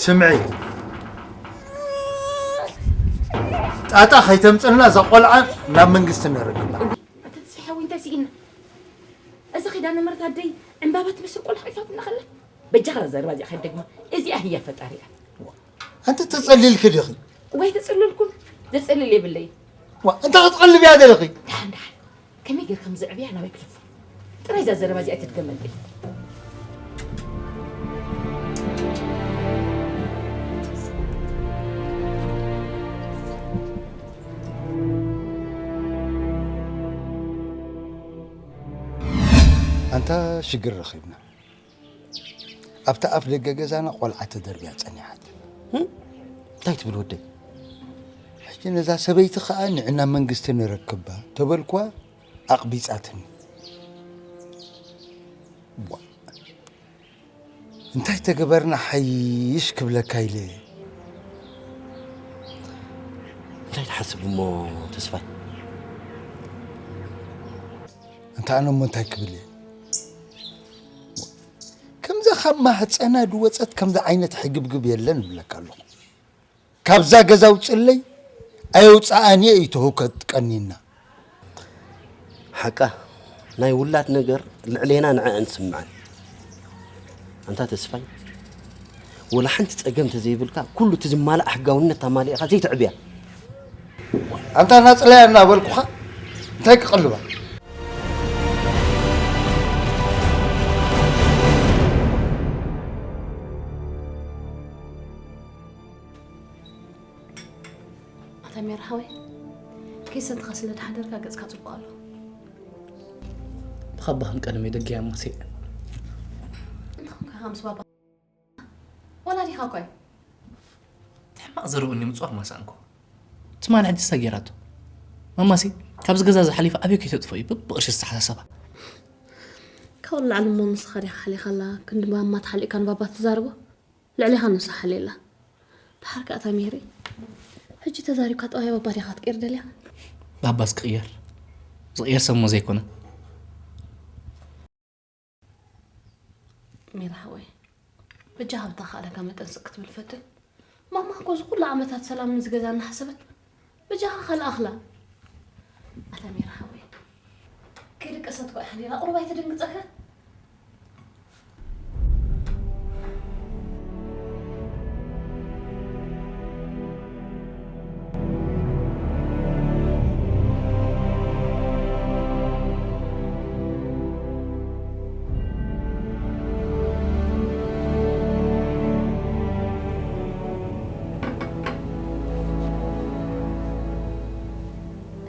ስምዒ፣ ጣጣ ከይተምፅልና እዛ ቆልዓ ናብ መንግስቲ ነረክባ። ኣታ ተስፋ ሓወይ እንታይ ስኢና? እዚ ኪዳነ ምሕረት ኣደይ ዕምባባ ትመስል ቆልዓ ሓቂፋትና ከላ በጃኻ ዘረባ እዚኣ ከይደግማ። እዚኣ ህያ ፈጣሪኣ። ኣንቲ ተጸሊልኪ ዲኺ? ወይ ተጸለልኩን ዘጸልል የብለይ። ዋ እንታይ ክትቐልብያ ዘለኺ? ደሓን ደሓን ከመይ ጌርካ ምዘዕብያ ናበይ ክለፎ? ጥራይ እዛ ዘረባ እዚኣ ኣይትድገመለይ። ኣንታ ሽግር ረኺብና። ኣብታ ኣፍ ደገ ገዛና ቆልዓ ተደርብያ ጸኒሓት። እንታይ ትብል ወደይ? ሕጂ ነዛ ሰበይቲ ኸኣ ንዕና መንግስቲ ንረክባ ተበልኳ ኣቕቢጻትኒ። ቧ። እንታይ ተገበርና ሓይሽ ክብለካ ኢለ። እንታይ ትሓስብ እሞ ተስፋይ? እንተ ኣነ እሞ እንታይ ክብል እየ? ከምዛ ካብ ማህፀና ድወፀት ከምዛ ዓይነት ሕግብግብ የለን እብለካ ኣለኹ። ካብዛ ገዛ ውፅለይ ኣየውፅኣን እየ እዩ ተህውከት ቀኒና። ሓቃ ናይ ውላድ ነገር ልዕሌና ንዐ እንስምዐን። ኣንታ ተስፋይ፣ ወላ ሓንቲ ጸገም ተዘይብልካ ኩሉ እቲ ዝማላእ ሕጋውነት ኣማሊእኻ ዘይተዕብያ። ኣንታ ናጽለያ እናበልኩኻ እንታይ ክቐልባ? ኣታ ሜራ ሓወይ፣ ኬሰትኻ ስለ ድሓደርካ ገጽካ ጽቡቕ ኣሎ። ብኻባ ከም ቀደመይ ደጊያ እሞ ስየ። እንተኾንካ ምስ ባባ ወላዲኻ እኮ እዩ። እቲ ሕማቕ ዘረብኡ እኒ ምጽዋር ማሳእንኮ። ትማሊ ሕጂ ስታ ገይራቶ። ማማሲ፣ ካብዚ ገዛ እዚ ሓሊፋ ኣበይ ከይተጥፍኦ እዩ በብቕርሺ ዝተሓሳሰባ። ካብኡ ንላዕሊ እሞ ንስኻ ዲኻ ሓሊኻላ፣ ክንዲ ማማ ተሓሊእካ ንባባ ትዛረቦ? ልዕሌኻ ንሳ ሓልየላ። ደሓር ከኣ እታ ሜሪ፣ ሕጂ ተዛሪብካ ጠባይ ባባ ዲኻ ክትቅይር ደልያ? ባባስ ክቕየር? ዝቕየር ሰብ እሞ ዘይኮነ። ሜሪ ሓወይ፣ በጃኻ ብተኻእለካ መጠን ስቕ ክትብል ፈትን። ማማ እኮ እዚ ኩሉ ዓመታት ሰላም ንዝገዛ እናሓሰበት በጃኻ ካልኣኽላ። ኣታ ሜሪ ሓወይ፣ ከይደቀሰት እኮ እያ ሓዲራ፣ ቁሩብ ኣይተደንግጸካ?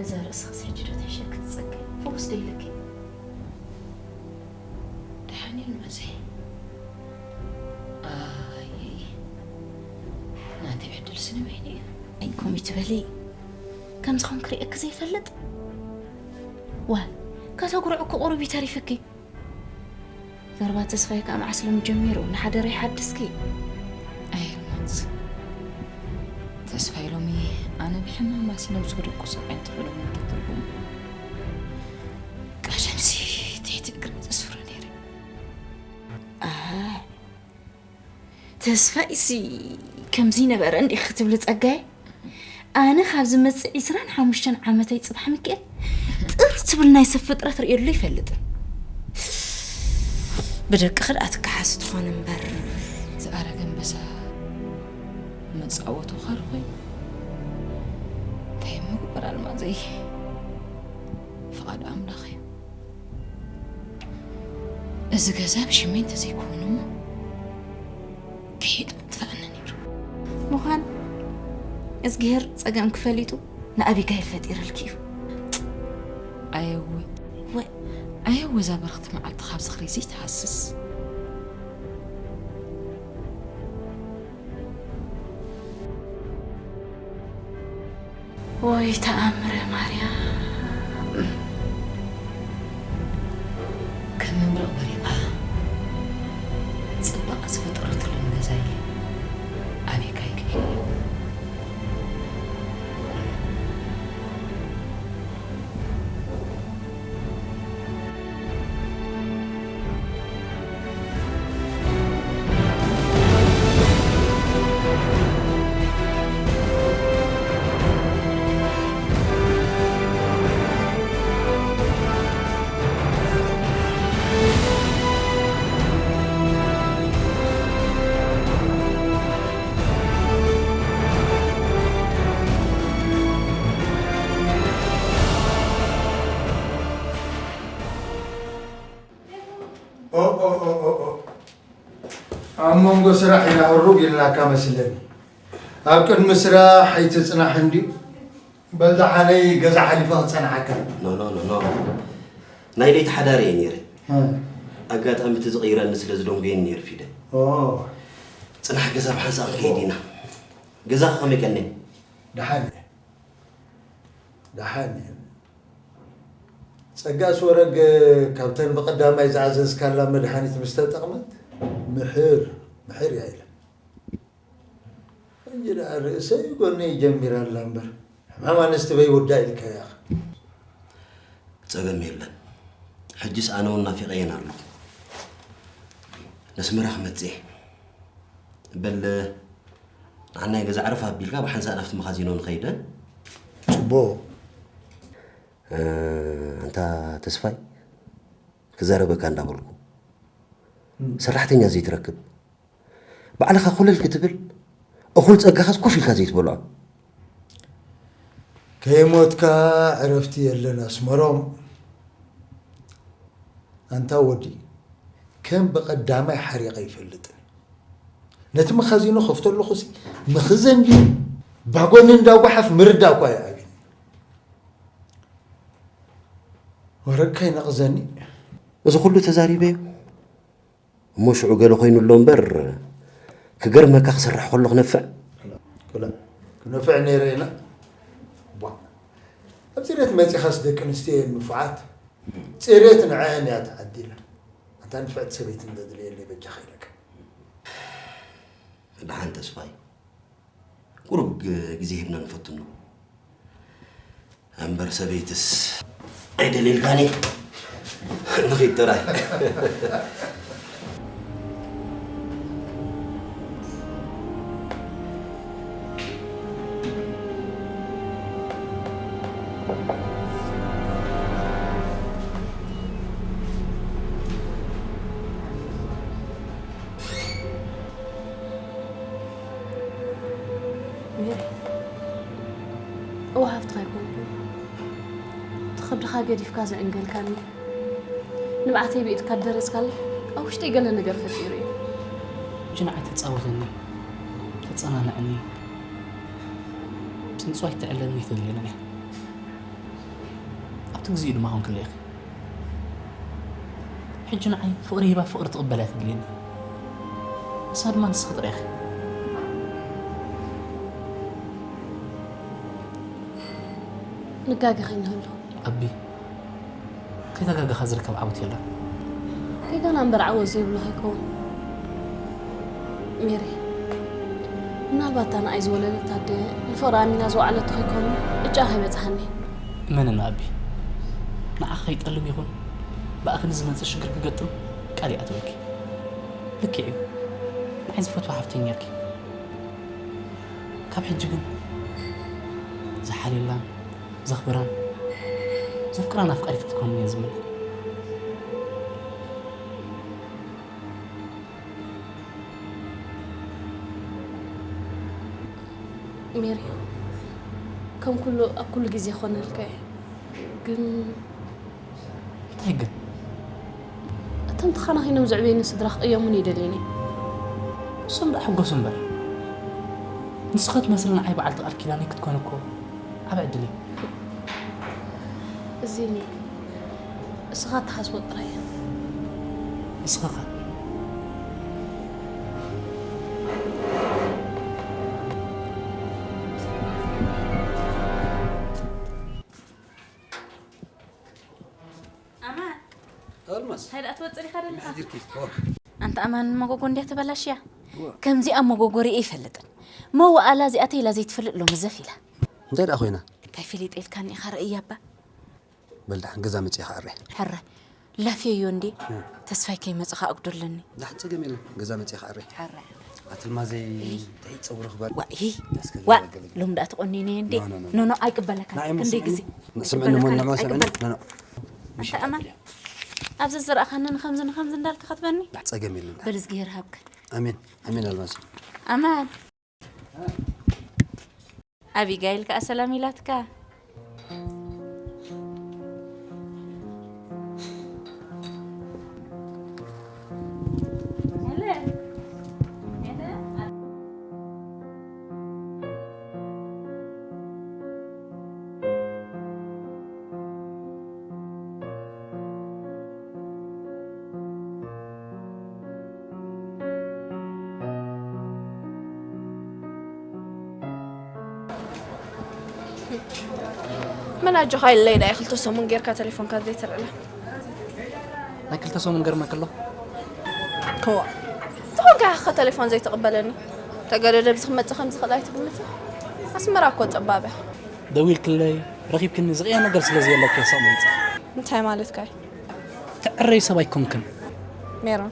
እዛ ርእስኽስ ሕጂ ዶ ተይሸክት ጸገይ? ፈውስ ዶ ኢለኪ? ደሓን እዩ ንመዘይ። ኣይ፣ ናተይ ዕድል ስንበይኒ እዩ። ኣይ፣ ከምኡ ትበሊ። ከምዚ ኾን ክርእየኪ ዘይፈልጥ? ዋይ፣ ከተጉርዕ እኮ ቁሩብ እዩ ተሪፍኪ። ዘረባ ተስፋይ ከኣ መዓስ ሎሚ ጀሚሩ እናሓደረ ይሓድስኪ? ኣይ፣ ህርመት። ተስፋይ ሎሚ ኣነ ብሕማም ማሲ ነብሱ ክደቁስ ኣዒንቲ ፈለሙ ትትርጉም። ቀደምሲ ትሕቲ እግሪ ዘስፍሮ ነይረ። ኣሃ፣ ተስፋይሲ ከምዚ ነበረ እንዲኺ ክትብሊ ጸጋይ? ኣነ ካብ ዝመጽእ ዒስራን ሓሙሽተን ዓመተይ ጽባሕ ሚካኤል ጥር ትብል ናይ ሰብ ፍጥረት ርእየሉ ይፈልጥን። ብደቅኺ ደኣ ትከሓሲ ትኾን እምበር። ዝኣረገ ኣንበሳ መጻወቱ ኻር ኮይኑ እንታይ ምግባር ኣልማዘይ? ፍቓድ ኣምላኽ እዩ። እዚ ገዛ ብሽመይ እንተዘይከውን እሞ ከይዱ ምጥፋእኒ ነይሩ። ምዃን እዝግሄር ጸገምኪ ፈሊጡ ንኣቢጋይል ፈጢርልኪ እዩ። ኣየወ። ወይ ኣየወ፣ እዛ በርኽቲ መዓልቲ ካብ ዝኽሪ ዘይትሃስስ። ወይ ተኣምረ ማርያም፣ ከም መብረቕ በሪቓ ጽባቐ ዝፈጠረትሉ ንገዛይ ኣቢጋይል። ኦ፣ ኦ፣ ኦ፣ ኦ፣ ኦ። ኣብ መንጎ ስራሕ ኢና ህሩግ ኢልናካ መስለኒ። ኣብ ቅድሚ ስራሕ ኣይትጽናሕ እንድዩ። በል ደሓነይ ገዛ ሓሊፈ ክጸንሓካ። ኖ፣ ኖ፣ ኖ፣ ኖ። ናይ ለይቲ ሓዳር እየ ነይረ። እ። ኣጋጣሚ እቲ ዝቕይረኒ ስለ ዝደንጎየኒ ነይሩ ፊደ። ኦ። ጽናሕ ገዛ ብሓንሳብ ክንከይድ ኢና። ገዛኻ ከመይ ቀኒ? ደሓን እየ። ደሓን እየ። ጸጋስ ወረግ ካብተን ብቐዳማይ ዝኣዘዝካላ መድሃኒት ምስ ተጠቕመት፣ ምሕር፣ ምሕር እያ ኢላ። ሕጂ ደኣ ርእሰይ ጎነይ ጀሚራ ኣላ እምበር፣ ሕማም ኣንስቲ በይወዳ ኢልካያ ኢኻ። ጸገም የለን። ሕጅስ ኣነ እውን ናፊቐየን ኣለኹ። ነስመራ ክመጽእ እየ። በል፣ ንዓናይ ገዛ ዕረፍ ኣቢልካ ብሓንሳእ ናብቲ መኻዚኖ ንኸይደ። ጽቡቕ። እ፣ ኣንታ ተስፋይ፣ ክዛረበካ እንዳበልኩ። እም። ሰራሕተኛ ዘይትረክብ። ባዕልኻ ኮለል ክትብል፣ እኹል ጸጋኻስ ኮፍ ኢልካ ዘይትበልዖ። ከይሞትካ ዕረፍቲ የለን ኣስመሮም። ኣንታ ወዲ፣ ከም ብቐዳማይ ሓሪቐ ኣይፈልጥን። ነቲ መኻዚኖ ከፍቶ ኣለኹሲ፣ መኽዘን ድዩ ባጎኒ እንዳጓሓፍ ምርዳእ እኳ ይኣብኒ። ወረግ ከይነቕዘኒ። እዚ ኩሉ ተዛሪበዮ። እሞ ሽዑ ገለ ኮይኑ ኣሎ እምበር፣ ክገርመካ ክሰርሕ ከሎ ክነፍዕ። ክላ-፣ ክነፍዕ ነይረ ኢና። ቧ። ኣብ ጽሬት መጺኻስ ደቂ ኣንስትዮ እየን ንፉዓት። ጽሬት ንዐአን እያ ተዓዲላ። ኣንታ ንፍዕቲ ሰበይቲ እንተድልየለይ በጃኻ ኢለካ። ደሓን ተስፋይ። ቁሩብ ግ-፣ ግዜ ሂብና ንፈትኖ። እምበር ሰበይትስ ኣይደልየልካኒ። ንኺድ ጥራይ። ሜሪ፣ እወ ሃፍትኻ ኣይኮንኩን። እቲ ከብድኻ ገዲፍካ ዘዕንገልካኒ፣ ንብዓተይ ብኢድካ ደረስካለይ፣ ኣብ ውሽጠይ ገለ ነገር ፈጢሩ እዩ። ሕጂ ንዓይ ተጻውተኒ፣ ተጸናንዐኒ፣ ጽንጽዋይ ተዕለኒ ኣይትደልየንን እያ። ኣብቲ ግዜኡ ድማ ኮንክለይ ኢኺ። ሕጂ ንዓይ ፍቕሪ ሂባ ፍቕሪ ትቕበል እያ ትድልየኒ። ንሳ ድማ ንስኺ ጥራይ ኢኺ። ንጋገ ከይንህሉ። ኣቢ፣ ከይተጋገኻ ዝርከብ ዓወት የለን። ጌጋና እምበር ዓወት ዘይብሉ ከይከውን። ሜሪ፣ ምናልባት እታ ንኣይ ዝወለደት ኣደ ንፍቕሪ ኣሚና ዝወዓለቶ ከይኮኑ፣ ዕጫ ከይበጽሓኒ። እመንኒ ኣቢ፣ ንዓኺ ከይጠልም ይኹን ብኣኺ ንዝመጽእ ሽግር ክገጥም ቃል ይኣትወልኪ። ልክዕ እዩ፣ ንዓይ ዝፈትዋ ሓፍተይ ነይርኪ። ካብ ሕጂ ግን ዝሓልየላን ዘኽብራን ዘፍቅራን ኣፍቃሪት ክትኮንኒ እየ ዝምነ። ሜሪ፣ ከም ኩሉ ኣብ ኩሉ ግዜ ይኾነልካ እዩ። ግን እንታይ ግን? እቶም ተኻናኺኖም ዘዕበዩኒ ስድራ ክቕየሙኒ ይደልየኒ። እሶም ደኣ ሕጎሱ እምበር። ንስኻ ትመስል ንዓይ በዓልቲ ቃል ኪዳነይ ክትኮን እኮ ዓቢ ዕድል እዩ። እዚ እስኻ እትሓስቦ ጥራይ እዩ። ንስኻ ኸ? ኣማን። ኣልማዝ። ሃይለ፣ ኣትወጽእ ዲኻ ደለኻ? ኣንታ ኣማን፣ መጎጎ እንድያ ተበላሽያ። እዋ። ከምዚኣ መጎጎ ርእየ ኣይፈልጥን። መዋእላ እዚኣ ተይላ ዘይትፈልጥ ሎሚ ዘፍ ኢላ። እንታይ ደኣ ኮይና? እንታይ ፈሊጠ ኢልካኒ ኢኻ ርእያ እባ። በል ደሓን ገዛ መጺኻ ኣረ። ሕረ። ላፍየዮ እንዴ? እ። ተስፋይ ከይመጽእ ከኣ ኣግዶ ኣለኒ። ደሓን ጸገም የለን። ገዛ መጺኻ ኣረ። ሕረ። ኣትልማዘይ እንታይ ጸጉሪ ክባል? ዋኢ። እስከ ዋ። ገለገለ። ሎም ደኣ ተቆኒነ እንዴ? ኖ፣ ኖ፣ ኖ፣ ኖ፣ ኖ። ኣይቅበለካ። ንዓይ ክንደይ ስምዕኒ፣ ግዜ? ስምዕኒ፣ ኣይቅበለካ፣ ሞን፣ ንዕማ ስምዕኒ። ኣይቅበል-፣ ኖ፣ ኖ። ኣንታ ኣማን፣ ኣብዚ ዝረኣኻኒ ንኸምዚ ንኸምዚ እንዳልካ ክትበኒ? ጸገም የለን። በል እዝግሄር ሃብካ። ኣሜን፣ ኣሜን ኣልማዝ። ኣማን። ኣቢጋይል ከኣ ሰላም ኢላትካ። መን ኣጆኻ ኢለይ ዳኣ ክልተ ሰሙን ጌርካ ቴሌፎንካ ዘይተልዕለ። ናይ ክልተ ሰሙን ገርመክ ኣሎ። ከዋ ዝኾንካ ኢኻ ቴሌፎን ዘይተቐበለኒ? ተገደደ ብዚ ክመጽእ ከም ዝኽእል ኣይትግምት። ኣስመራ እኮ ጸባብ እያ። ደዊልክለይ ረኺብክኒ ዝቕያ ነገር ስለ ዘየለኪ እየ ሳቕ መሪጸ። እንታይ ማለትካ እዩ? ትዕረይ ሰብ ኣይኮንክን። ሜሮን፣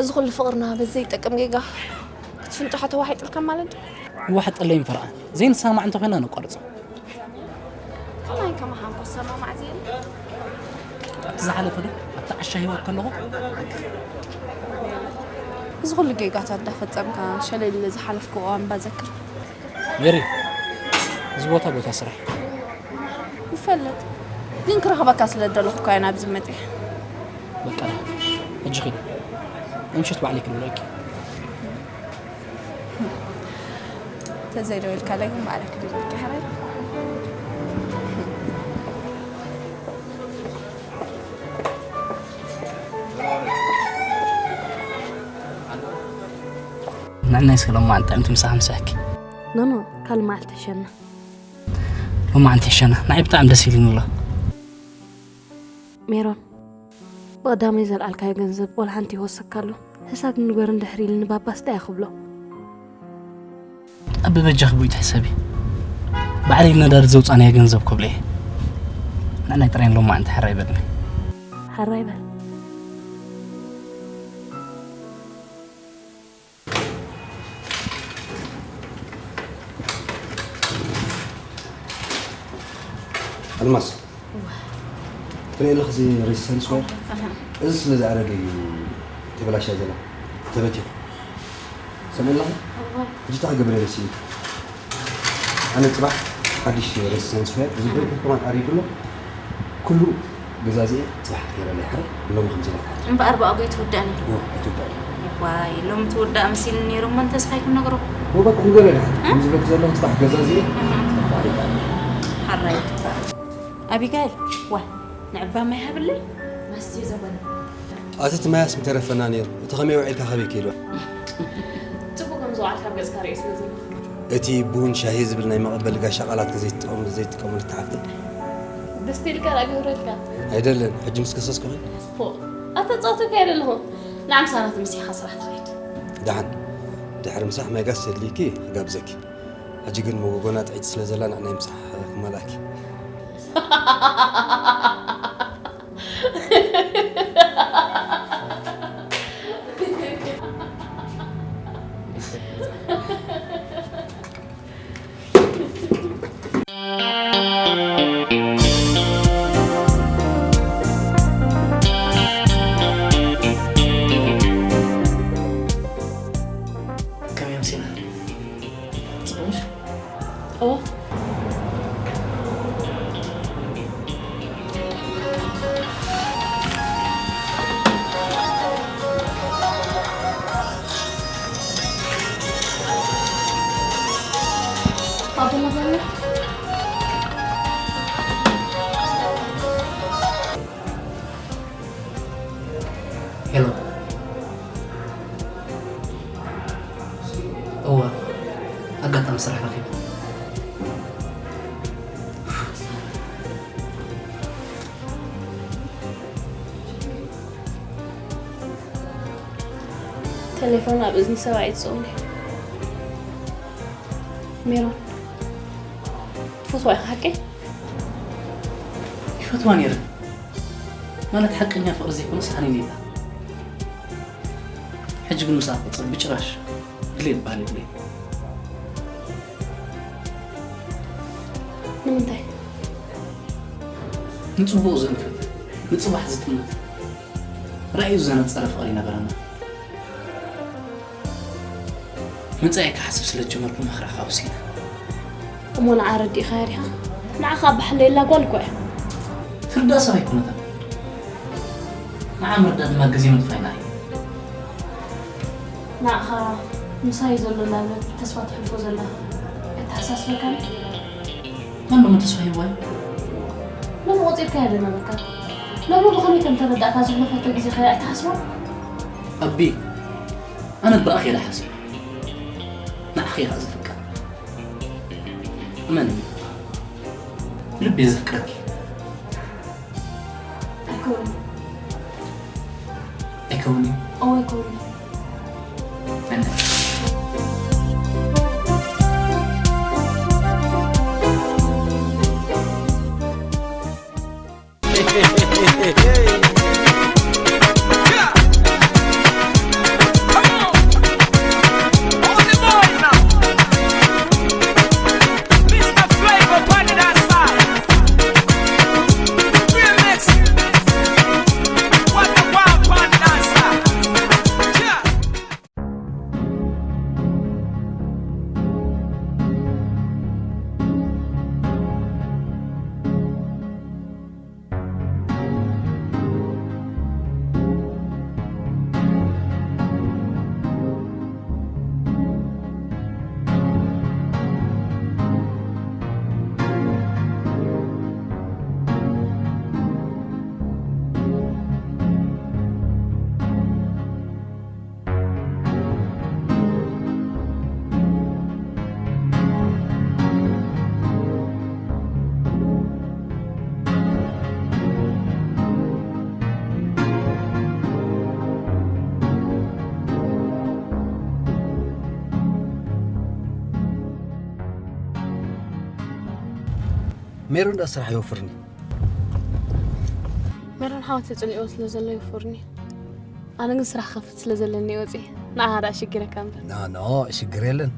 እዚ ኩሉ ፍቕርና በዚ ዘይጠቅም ጌጋ ክትፍንጭሖ ተዋሒጥልካ ማለት ድዩ? ይዋሕጠለይ ፈርዓን ዘይንሰማማዕ እንተኾይና ነቋርጾ። ከማይ ከማኻ እኮ ሰማማዕ ዘይብሉ። ዝሓለፈ ዶ ኣብቲ ዓሻ ህይወት ከለኹ? እዚ ኩሉ ጌጋታት እንዳፈጸምካ ሸለል ኢለ ዝሓለፍኩ እዋን ባዘክር። ሜሪ፣ እዚ ቦታ ቦታ ስራሕ። ይፈልጥ። ግን ክረኽበካ ስለ ዝደለኹ እኮ እየ ናብዚ መጺአ። በቃ፣ ሕጂ ኺዲ። ምሸት ባዕለይ ክድውለኪ። ተዘይደወልካለይ ግን ባዕለይ ክድውለኪ፣ ሕራይ። ንዕናይ እስከ ሎማዓንቲ ጥዕምቲ ምሳሕ ምሳሕኪ። ኖኖ፣ ካልእ መዓልቲ ይሕሸና። ሎማዓንቲ ይሕሸና። ንዓይ ብጣዕሚ ደስ ኢሉኒ ኣሎ። ሜሮን፣ ብቐዳመይ ዘልዓልካዮ ገንዘብ ዋላ ሓንቲ ይወሰካ ኣሎ። ሕሳብ ንግበር እንድሕር ኢልኒ ባባስ እንታይ እየ ክብሎ? ኣቢ በጃኺ ብኡ ትሕሰቢ። ባዕለይ ነዳዲ ዘውጻናዮ ገንዘብ ክብሎ እየ። ንዕናይ ጥራይ ሎማዓንቲ ሕራይ በልኒ። ሕራይ በል። ኣልማዝ፣ ትሪኢ ኣለኺ እዚ ሬዚስተንስ ዋየር? ኣሃ። እዚ ስለ ዝኣረገ እዩ ተበላሽያ ዘላ፣ ተበቲኹ። ሰምዒ ኣለኺ? እዋ። ሕጂ እንታይ ክገብር እየ መሲሉ? ኣነ ጽባሕ ሓድሽ ሬዚስተንስ ዋየር፣ እዚ ኣሃ። ብሬክ ከማን ኣሪጉ ኣሎ። ኩሉ ገዛዚኤ ጽባሕ ክትገይረለይ ሓረ፣ ሎሚ ከም ዝለካ። እምበኣር ብኣጉ ኣይትውዳእን እዩ። እዎ፣ ኣይትውዳእን። ዋይ፣ ሎሚ ትውዳእ መሲሉኒ ነይሩ እሞ ንተስፋይ ክንነግሮ። እዎ፣ በቃ ንገረኒ። እ? ከም ዝብለኪ ዘለኹ ጽባሕ ገዛዚኤ፣ እህ። ጽባሕ ኣሪጋ። ሓራይ። ኣቢጋይል፣ ዋ፣ ንዕባ ማይ ሃብለይ። ማስትዮ ዘበነ። ኣቲ እቲ ማያስ ምተረፈና ነይሩ። እቲ ከመይ ውዒልካ ከበይ ከይዱ? ጽቡቕ ከም ዝውዓልካ ኣብ ገጽካ ርእየ ስለ ዘለኹ። እቲ ቡን ሻሂ ዝብል ናይ መቐበሊ ጋሻ ቃላትካ ዘይትጥቀም-፣ ዘይትጥቀመሉ እታ ሓፍተይ። ደስ ኢልካ ደኣ ገብረልካ። ኣይደለን፣ ሕጂ ምስ ከሰስኩኺ። ፎእ፣ ኣተጻውተካ ኣይደለኹ። ንዓ ምሳና ተመሲኻ ስራሕ ትኸይድ። ደሓን፣ ድሕሪ ምሳሕ ማይ ጋስ ተድልይኪ ክጋብዘኪ። ሕጂ ግን መጎጎና ጥዕይቲ ስለ ዘላ ንዕናይ ምሳሕ ክመልኣኪ። ከመይ መሲላ? ጽቡቕ ምሽ? እወ። ኣቦና ባና? ሄሎ። እወ፣ ኣጋጣሚ ስራሕ ረኺበ። ቴሌፎን ኣብ እዝኒ ሰብኣይ ትጽውኒ። ሜሮን፣ ትፈትዋ ኢኻ ሓቀይ? ይፈትዋ ነይረ። ማለት ሓቀኛ ፍቕሪ ዘይኮነስ ሓኒነይ እያ። ሕጂ ግን ምስኣ ክቕጽል ብጭራሽ ድሌት ባህሊ የብለይን። ንምንታይ? ንጽቡቕ ዘንፍት፣ ንጽባሕ ዝጥምት፣ ራእዩ ዘነጸረ ፍቕሪ ይነበረና። መጻኢ ክሓስብ ስለ ዝጀመርኩ ምኽራኻ ወሲነ። እሞ ንዓ ረዲእኻያ ዲኻ? ንዓ ኸኣ ብሓለየላ ጓል እኮ እያ። ትርዳእ ሰብ ኣይኮነትን። ንዓ ምርዳእ ድማ ግዜ ምጥፋእና እዩ። ንዓኻ ምሳይ ዘሎ እናበለት ተስፋ ተሕልፎ ዘላ ኣይተሓሳስበካን? መን ደሞ ተስፋ ሂብዋ እዩ? ሎሚ ቆጺርካያ ዶ ነበርካ? ሎሚ ብኸመይ ከም ተረዳእካ ዘሕለፈቶ ግዜ ከ ኣይትሓስቦን? ኣቢ፣ ኣነ ብኣኺ እየ ዝሓስብ። ንዓኺ እየ ከኣ ዘፍቅር። እመኒ። ብልቢ እየ ዘፍቅረኪ። ኣይከውን'ዩ። ኣይከውን'ዩ። እወ ኣይከውን'ዩ። መን? ሜሮን ዳ ስራሕ ይወፍርኒ። ሜሮን ሓወት ተፅልእዎ ስለ ዘሎ ይወፍርኒ። ኣነ ግን ስራሕ ክኸፍት ስለ ዘለኒ ወፂ ንዓኻ ደኣ ሽግረካ እምበር። ኖ ኖ ሽግር የለን።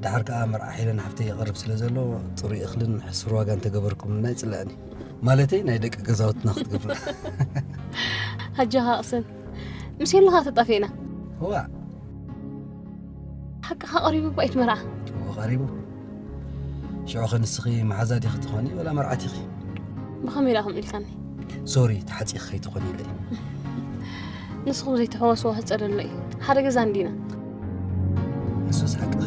ድሓር ከኣ መርዓ ሄለን ሓፍተይ ይቐርብ ስለ ዘሎ ጥሩይ እኽልን ሕሱር ዋጋ እንተገበርኩምልና ይፅለኣኒ። ማለተይ ናይ ደቂ ገዛውትና ክትገብሩ። ኣጆኻ ቅሰን ምስ የለኻ ተጣፊእና። ዋ ሓቅኻ ቀሪቡ እኮ እዩ እቲ መርዓ። እወ ቀሪቡ። ሽዑ ኸ ንስኺ መሓዛ ዲኺ ትኾኒ ወላ መርዓት ኢኺ? ብኸመይ ደኣ ከምኡ ኢልካኒ? ሶሪ ተሓፂኺ ከይትኾኒ ኢለ። ንስኹም ዘይትሕወስዎ ክፀደሎ እዩ። ሓደ ገዛ እንዲና። ንሱስ ሓቅኺ።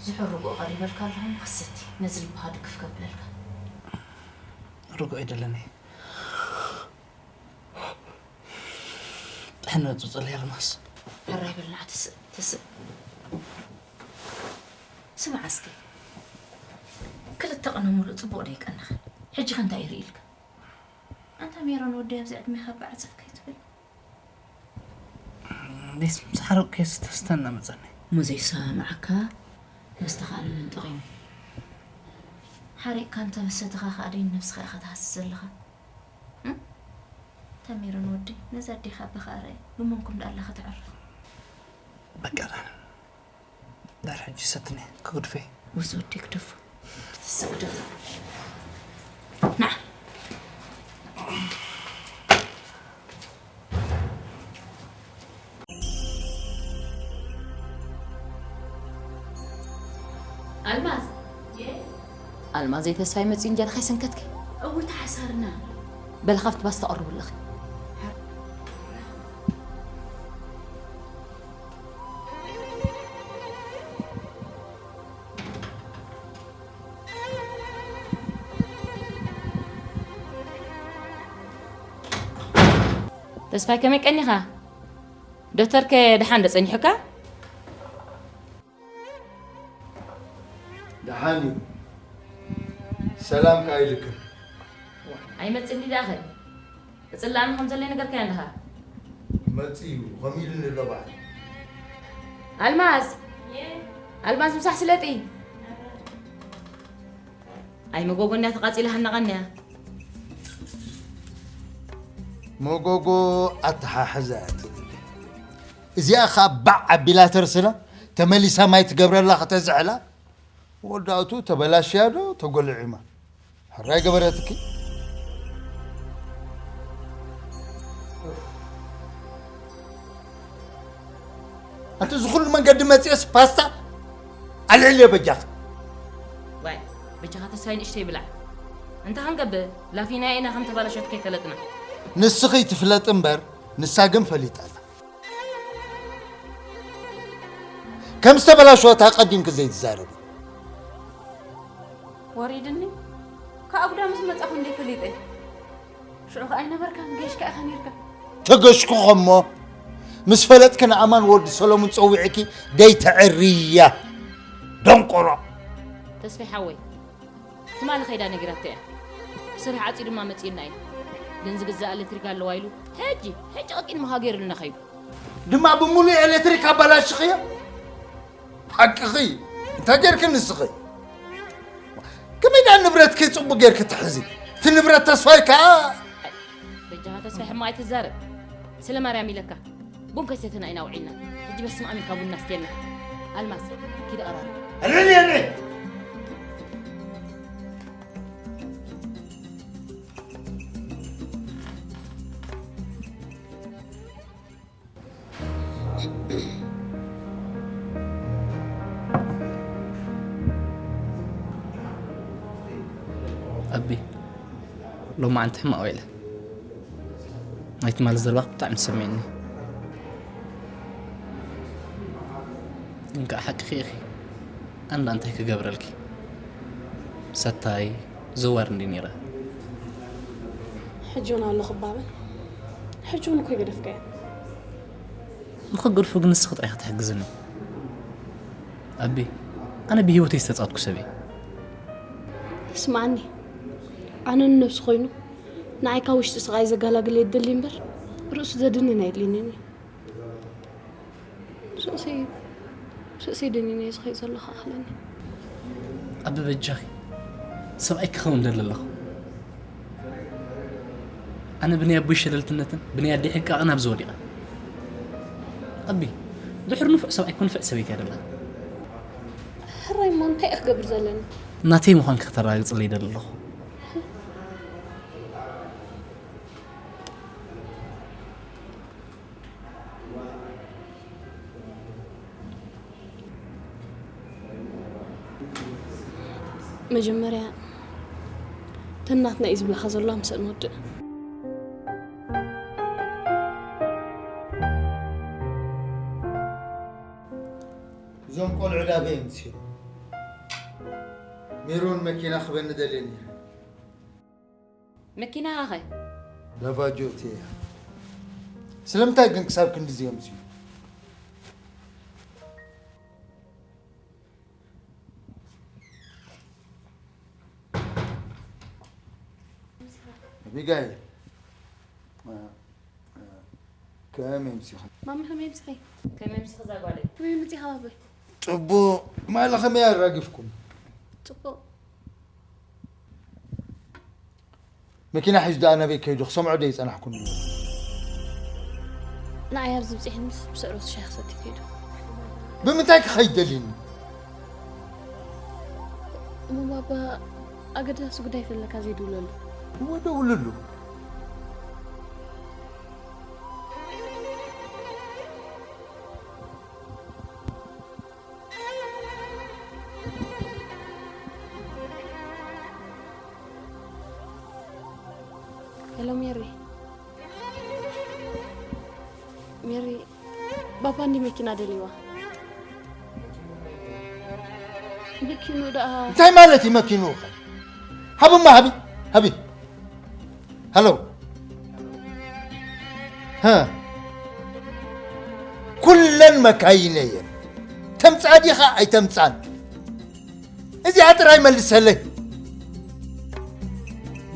ዝሑል ርግኦ ቀሪበልካ ኣለኹ ክሰቲ ነዚ ልብኻ ድግፍ ከብለልካ። ርግኦ ኣይደለኒ። ጥሕነት ፁፅለይ ኣልማስ። ሕራይ በል ንዓ ትስእ ትስእ። ስማዕ እስኪ ክልተ ቅነ ሙሉእ ፅቡቕ ዶ ይቀነኸ? ሕጂ ከ እንታይ ይርኢ ኢልካ? ኣንታ ሜሮን ወደይ ኣብዚ ዕድሜኻ በዓፅፍ ከይትብል። እንዴስ ምስ ሓረቅኩ የስተስተና መፀኒ። እሞ ዘይሰማማዓካ መስተኻ ኣነ መንጠቕ እዩ። ሓሪቕካ እንተ መሰተኻ ከኣ ደይን ነብስኻ ኢኻ ትሃስስ ዘለኻ። እም? ተሚሩን ወዲ ነዛ ኣዴኻ ኣባኻ ኣርኣይ ብመንኩም ደኣ ኣላ ከተዕርፍ። በቃ ዳር ሕጂ ሰትኒ ክጉድፈይ። ወዚ ወዲ ግደፎ። ትስእ ግደፎ። ንዓ። ኣልማዝ ኣልማዘይ ተስፋይ መፅዩ እንጀራ ከይሰንከትኪ። እውይ ተሓሳርና። በሊ ካብቲ ባስታ ቀርቡ ኣለኺ። ተስፋይ ከመይ ቀኒኻ? ዶክተር ከ ደሓን ዶ ጸኒሑካ? ደሓን እዩ። ሰላም ከኣ ኢልክን። ኣይመጽእኒ ደኣኸ? እጽላእኒ ከም ዘሎ ይነገርካዮ ኣለኻ። መጺኡ፣ ከምኡ ኢሉኒ ኣሎ በዓል። ኣልማዝ! ኣልማዝ ምሳሕ ስለጢ! ኣይ መጎጎንያ ተቓጺላ ሃናቓንያ። መጎጎ ኣተሓሕዛ እያ ትብል። እዚኣ ኸኣ ባዕ ኣቢላ ተርስና፣ ተመሊሳ ማይ ትገብረላ ከተዝሕላ። መወዳእቱ ተበላሽያ ዶ ተጎልዒማ? ሕራይ ገበረትኪ። ኣቲ እዚ ኩሉ መንገዲ መጺኦስ ፓስታ ኣልዕልዮ በጃኺ። ዋይ በጃኻ ተስፋይ ንእሽተይ ብላዕ። እንታይ ክንገብር ላፊና ኢና ከም ተባላሸት ከይፈለጥና። ንስኺ ትፍለጥ እምበር፣ ንሳ ግን ፈሊጣ ኣላ። ከም ዝተበላሸወት ኣቐዲምኪ ዘይትዛረቢ። ወሪድኒ። ካብ ኣጉዳ ምስ መጻኹ እንደ ፈሊጠ። ሽዑ ከኣ ኣይነበርካን፣ ገሽካ ኢኻ ነርካ። ተገሽኩ ኸሞ፣ ምስ ፈለጥኪ ንኣማን ወዲ ሰሎሙን ጸዊዕኪ ደይተዕርያ። ደንቆሮ። ተስፋይ ሓወይ፣ ትማሊ ከይዳ ነጊራቶ እያ። ስራሕ ዓጽዩ ድማ መጺኡና እዩ። ግን ዝግዛእ ኤሌክትሪክ ኣለዋ ኢሉ፣ ሕጂ፣ ሕጂ ቀቂን መሃገርልና ኸይዱ። ድማ ብምሉእ ኤሌክትሪክ ኣባላሽኽዮ። ሓቅኺ፣ እንታይ ጌርኪ ንስኺ? ከመይ ደኣ ንብረትኪ ጽቡቕ ጌርኪ ትሕዚ? እቲ ንብረት ተስፋይ ከኣ በጃኻ ተስፋይ ሕማቕ ኣይትዛረብ። ስለ ማርያም ኢለካ። ቡን ከይሰተና ኢና ውዒልና። ሕጂ በስመ ኣብ ኢልካ ቡና ኣስትየና። ኣልማዝ፣ ኪዲ ቀራርብ። ኣልዕልየኒ! ኣቢ፣ ሎማዓንቲ ሕማቕ ውዒለ። ናይ ትማሊ ዘረባኺ ብጣዕሚ ተሰሚዕኒ። ግን ከኣ ሓቅኺ ኢኺ። ኣነ ደኣ እንታይ ክገብረልኪ? ሰታይ፣ ዘዋር እንድየ ነይረ። ሕጂ እውን ኣለኹ እባ በል። ሕጂ እውን እኮ ኣይገደፍካዮን። ንኽገድፎ ግን ንስኺ ጥራይ ኢኺ ትሕግዝኒ። ኣቢ፣ ኣነ ብህይወተይ ዝተጻወትኩ ሰብ እየ። ስምዓኒ፣ ኣነ ንነብሱ ኮይኑ ንዓይ ካብ ውሽጢ ስቓይ ዘገላግል እየ ዝደሊ እምበር ርእሱ ዘድንን ኣየድልየንን እዩ። ርእሰይ ርእሰይ ደኒነ እየ ዝኸይድ ዘለኹ ኣኽለኒ። ኣቢ በጃኺ ሰብኣይ ክኸውን ደሊ ኣለኹ። ኣነ ብናይ ኣቦይ ሸለልትነትን ብናይ ኣደይ ሕንቃቕን ኣብዚ ወዲቐ። ኣቢ ድሕሪ ንፉዕ ሰብኣይ እኮ ንፍዕ ሰበይቲ እያ ደላ። ሕራይ እሞ እንታይ እየ ክገብር ዘለኒ? ናተይ ምዃንኪ ከተረጋግፅለይ ይደሊ ኣለኹ። መጀመርያ ተን ናትና እዩ ዝብላኻ ዘለዋ ምስአን ወድእ። እዞም ቆልዑ ዳበይ ኣምፅኦም? ሜሮን መኪና ክበኒ ደልየ ነይረ። መኪናኻ ኸ? ዳቫጆ እትየ እያ። ስለምንታይ ግን ክሳብ ክንድዚ ኣምፅኡ? ኣቢጋይል፣ ከመይ ኣምሲኺ? ማሚ ከመይ ኣምሲኺ? ከመይ ኣምሲኺ እዛ ጓለይ? ከመይ መጺኻ ባቦይ? ጽቡቕ። ማለ ከመይ ኣራጊፍኩም? ጽቡቕ። መኪና ሒዙ ደኣ ናበይ ከይዱ ክሰምዖ ዶ ይጸናሕኩም? ንዓይ ኣብዚ ብጺሕንስ ብስዕረቱ ሻሂ ክሰቲ ከይዱ። ብምንታይ ክኸይድ ደሊኒ? እሞ ባባ ኣገዳሲ ጉዳይ ተለካ ዘይድውለሉ። እወ ደውልሉ። ሄሎ ሜሪ። ሜሪ፣ ባባ እንዲ መኪና ደልይዋ። መኪኑ ደኣ እንታይ ማለት እዩ መኪኑ? ሃብማ ሃቢ፣ ሃቢ። ሃሎ። ሃ። ኩለን መካይነ እየን። ተምጻ ዲኻ ኣይተምጻን? እዚኣ ጥራይ መልሰለይ።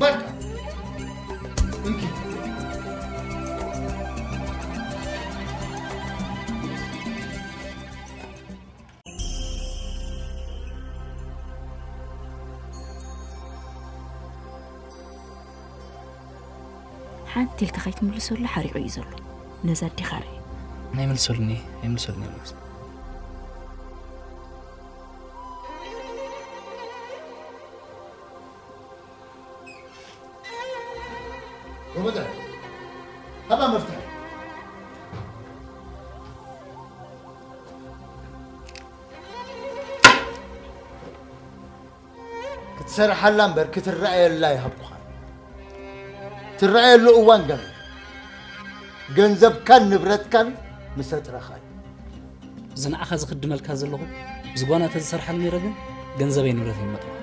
በቃ። እንኪ። ሓንቲ ኢልካ ከይትምልሰሉ ሓሪቑ እዩ ዘሎ። ነዛ ኣዴኻ ርእ። ኣይምልሰሉኒ፣ ኣይምልሰሉኒ፣ ኣይምልሰሉኒ። ጎበዛይ፣ ሃባ መፍትሒ። ክትሰርሓላ እምበር ክትረኣየላ ይሃብኩኻ። ትረኣየሉ እዋን ገለ ገንዘብካን ንብረትካን ምስ ኣጥረኻ እዩ። እዚ ንዓኻ ዝኽድመልካ ዘለኹ፣ እዚ ጓና ተዝሰርሓሉ ነይረ ግን ገንዘበይ ንብረተይ ምመጥፋእ።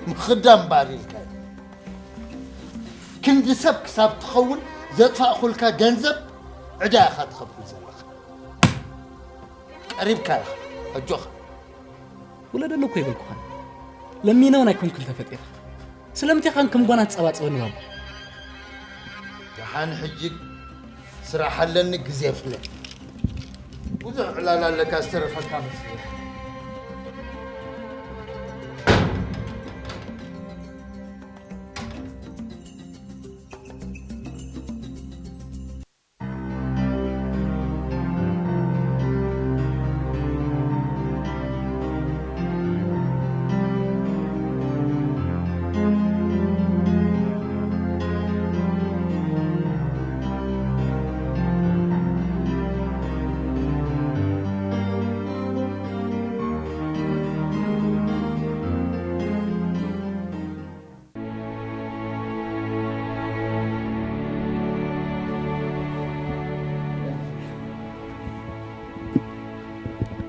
ምኽዳም እምበኣር ኢልካ እዩ። ክንዲ ሰብ ክሳብ ትኸውን ዘጥፋእኹልካ ገንዘብ ዕዳ ኢኻ ትኸፍል ዘለኻ። ቀሪብካ ኢኻ። ኣጆኻ። ውለደሉ እኮ ይበልኩኻን። ለሚነ እውን ኣይኮንኩን ተፈጢረ። ስለምንታይ ኻን ከም ጓና ትጸባጸበኒ ባባ? ደሓን ሕጂ ስራሕ ኣለኒ፣ ግዜ ፍለ። ብዙሕ ዕላል ኣለካ፣ ዝተረፈካ መስለኒ።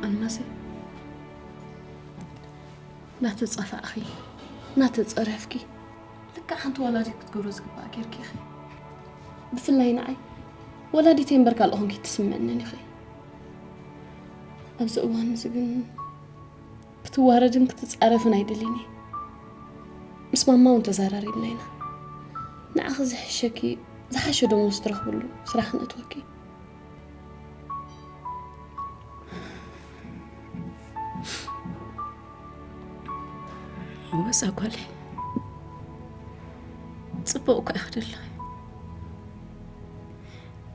ኣልማሰይ፣ እናተጻፋእኺ፣ እናተጸረፍኪ፣ ልክዕ ሓንቲ ወላዲት ክትገብሮ ዝግባኣ ጌርኪ ኢኺ። ብፍላይ ንዓይ፣ ወላዲተይ እምበር ካልእ ኾንኪ ትስምዕንን ኢኺ። ኣብዚ እዋን እዚ ግን ክትዋረድን ክትጻረፍን ኣይደልን እየ። ምስ ማማ እውን ተዘራሪብና ኢና። ንዓኺ ዝሕሸኪ፣ ዝሓሸ ደሞዝ ትረኽብሉ ስራሕ ክነእትወኪ። እወ፣ እዛ ጓለይ ጽቡቕ እኳ ኢኺ ዘለኺ።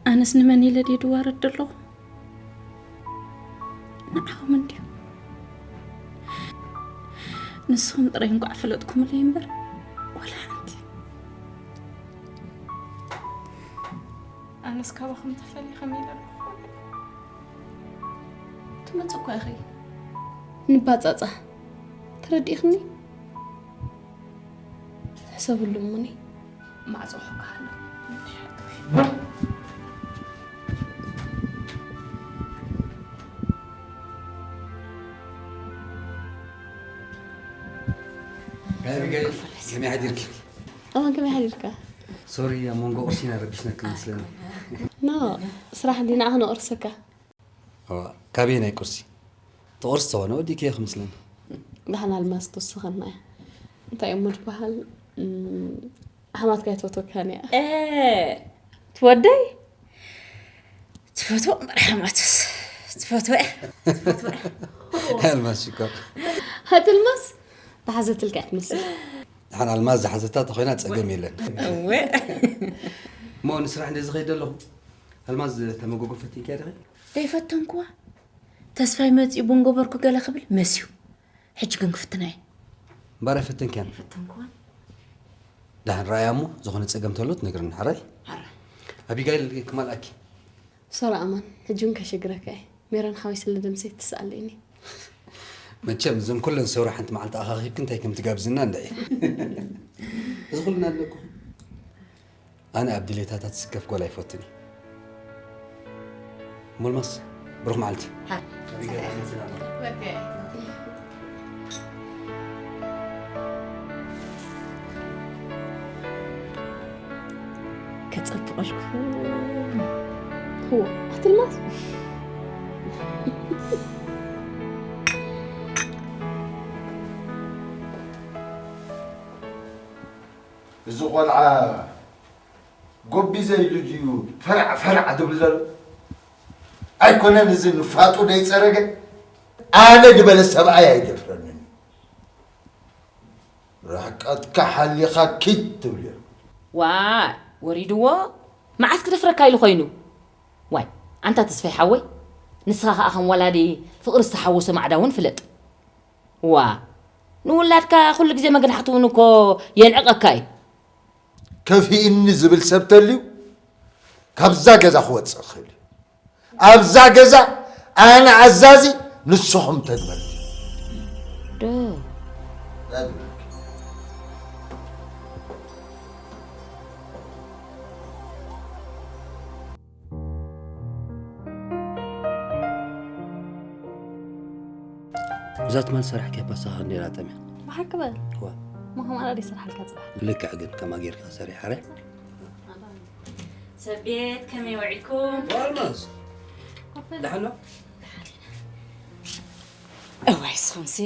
ኣነስ ንመን ኢለ ድየ ድዋረድ ዘለኹ? ንዓኹም እንድዩ። ንስኹም ጥራይ እንቋዕ ፈለጥኩምለይ እምበር፣ ዋላ ሓንቲ። ኣነስ ካባኹም ተፈልየ ከመይ ኢለ ኣለኹ? ትመጽእ እኳ ኢኺ። ንባጻጻ። ተረዲእኽኒ? ሕሰብሉ እሙኒ። ማዕጾ ክኸሓሎ። ኣቢጋይል፣ ከመይ ሓዲርኪ? እዋን ከመይ ሓዲርካ? ሶሪ፣ ኣብ መንጎ ቁርሲ ኢና ረቢሽናኪ መስለኒ። ኖ፣ ስራሕ እንዲና ኣነ ቁርስካ። እዋ፣ ካበየናይ ቁርሲ? እቲ ቁርሲ ተኾነ ወዲእክዮ ክመስለኒ። ደሓን ኣልማዝ ትውስኸና እያ። እንታይ እሞ ዝበሃል፣ እም፣ ኣሕማትካ ኣይትፈትወካን እያ። እ፣ ትወደይ? ትፈትዎ እምበር ሓማትስ ትፈትዎ እያ። ኣልማዝ ሽኮር። ሃት ኣልማዝ፣ ተሓዘትልካ እያ ትመስል። ደሓን ኣልማዝ ዝሓዘታ ተኾይና ጸገም የለን። እወ። እሞ ንስራሕ እንደ ዝኸይድ ኣለኹ። ኣልማዝ ተመጎጎ ፈቲንኪያ ዲኺ? ደይፈተንኩዋ። ተስፋይ መጺኡ ቦንጎ በርኩ ገለ ክብል መስዩ። ሕጂ ግን ክፍትና እየ። እምበር ኣይፈተንክያን። ኣይፈተንኩዋን። ደሓን ረኣያ እሞ፣ ዝኾነ ጸገም ተሎ ትነግርኒ፣ ሕራይ? ሕራይ። ኣቢጋይል ክማልኣኪ። ሶራ ኣማን፣ ሕጂ እውን ከሸግረካ እየ። ሜሮን ሓወይ ስለ ደምሰ ትስኣለኒ። መቸም እዘን ኩለን ሰውራ ሓንቲ መዓልቲ ኣኻኺብኪ እንታይ ከም ትጋብዝና እንድዒ። እዚ ኩሉ እናድነቅኩ ኣነ ኣብ ድሌታታ ትስከፍ ጓል ኣይፈቱን እየ። ሞልማስ፣ ብሩኽ መዓልቲ። ሃ። ከጸብቐልኩ። እዎ፣ ኣትልማስ። እዚ ቆልዓ ጎቢዘ ኢሉ ድዩ ፈራዕ ፈራዕ ዝብል ዘሎ? ኣይኮነን እዚ ንፋጡ ደይጸረገ? ኣነ ዝበለ ሰብኣይ ኣይደፍረንን እዩ። ርሕቀትካ ሓሊኻ ኪድ ትብል እያ። ዋይ፣ ወሪድዎ? መዓስ ክደፍረካ ኢሉ ኮይኑ? ዋይ፣ ኣንታ ተስፋይ ሓወይ፣ ንስኻ ኸኣ ከም ወላዲ ፍቕሪ ዝተሓወሶ ማዕዳ እውን ፍለጥ። ዋ፣ ንውላድካ ኩሉ ግዜ መግናሕቲ እውን እኮ የንዕቐካ እዩ። ከፊእኒ ዝብል ሰብ ተልዩ ካብዛ ገዛ ክወጽእ ክእል እዩ። ኣብዛ ገዛ ኣነ ኣዛዚ፣ ንስኹም ተግበርቲ። ዶ። እዛ ትማል ሰራሕክያ ፓስታ ክንደይ ኢላ ጠምያ? ብሓቂ በል። እዋ። ማ ከምኣ ዳ ይስርሓልካ ጽባሕ። ልክዕ ግን ከማይ ጌርካ ሰሪሓ ረ ሰብ ቤት ከመይ ውዒልኩም? ዋልማዝ ደሓን ነው? እዋይ ንስኹምሲ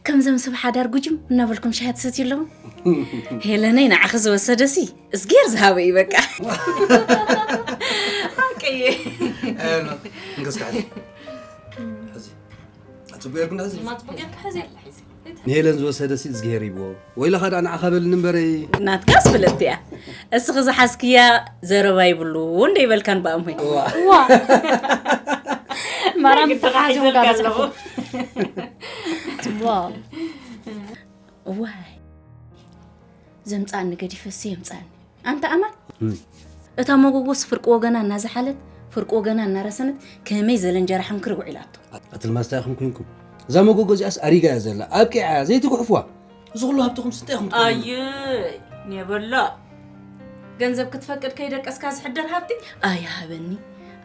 ከምዞም ሰብ ሓዳር ጉጅም እናበልኩም ሻሂ ትሰትዩ ኣለኹም። ሄለነይ ንዓኺ ዝወሰደሲ እዝጌር ዝሃበ እዩ በቃ። ሓቀየ። እንቅስቃሴ ሕዚ ጽቡቅ ጌርኩም ሕዚ ማጥቡቅ ጌርካ ሕዚ ንሄለን ዝወሰደሲ እዝግሄር ይብዎ። ወይለኻ ደኣ ንዓኻ በልኒ እምበረይ። ናትካስ ፍልጥቲ እያ። እስኺ ዝሓዝክያ ዘረባ ይብሉ እንደ ይበልካን ብኣምሆይ። ዋ ማራም ተኻሒዞም ጋር ኣለኹ። ዋ ዋይ ዘምጻኒ ገዲፈሲ የምጻኒ። ኣንታ ኣማን እታ መጎጎስ ፍርቂ ወገና እናዝሓለት ፍርቂ ወገና እናረሰነት ከመይ ዘለ እንጀራ ሕንክርጉዕ ኢላቶ። ኣትልማስታ ኢኹም ኮንኩም እዛ መጎጎ እዚኣስ ኣሪጋ እያ ዘላ ኣብቂዓ እያ ዘይትጉሕፍዋ። እዚ ኩሉ ሃብትኹም ስንታይ ኢኹም ትኮኑ? ኣየ ኔበላ ገንዘብ ክትፈቅድ ከይደቀስካ ዝሕደር ሃብቲ ኣያሃበኒ።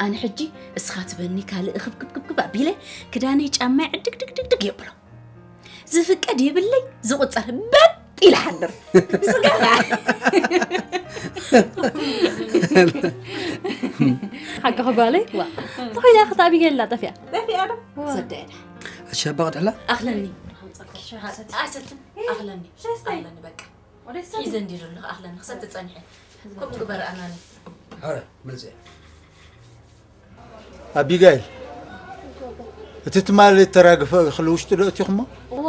ኣነ ሕጂ እስኻ ትበኒ ካልእ እኽብክብክብክብ ኣቢለ ክዳነይ ጫማይ ዕድግድግድግድግ የብሎ። ዝፍቀድ የብለይ ዝቁጸር በጥ ኢለ ሓድር። ስጋና ሓቂ ክጓለይ ዋ ተኾይላ ክታ ኣቢገላ ጠፊያ ጠፊኣ ዶ ሰደዳ እሺ ኣባ ቅድሕላ ኣኽለኒ ኣሰትን ኣኽለኒ ኣኽለኒ በቃ ሒዘ እንዲሩ ኣለኹ ኣኽለኒ ክሰቲ ጸኒሐ ከምኡ ግበር ኣናኒ ኣረ መጽእ ኣቢጋይል፣ እቲ ትማሊ እተራገፈ እኽሊ ውሽጢ ዶ እቲኹሞ? እወ፣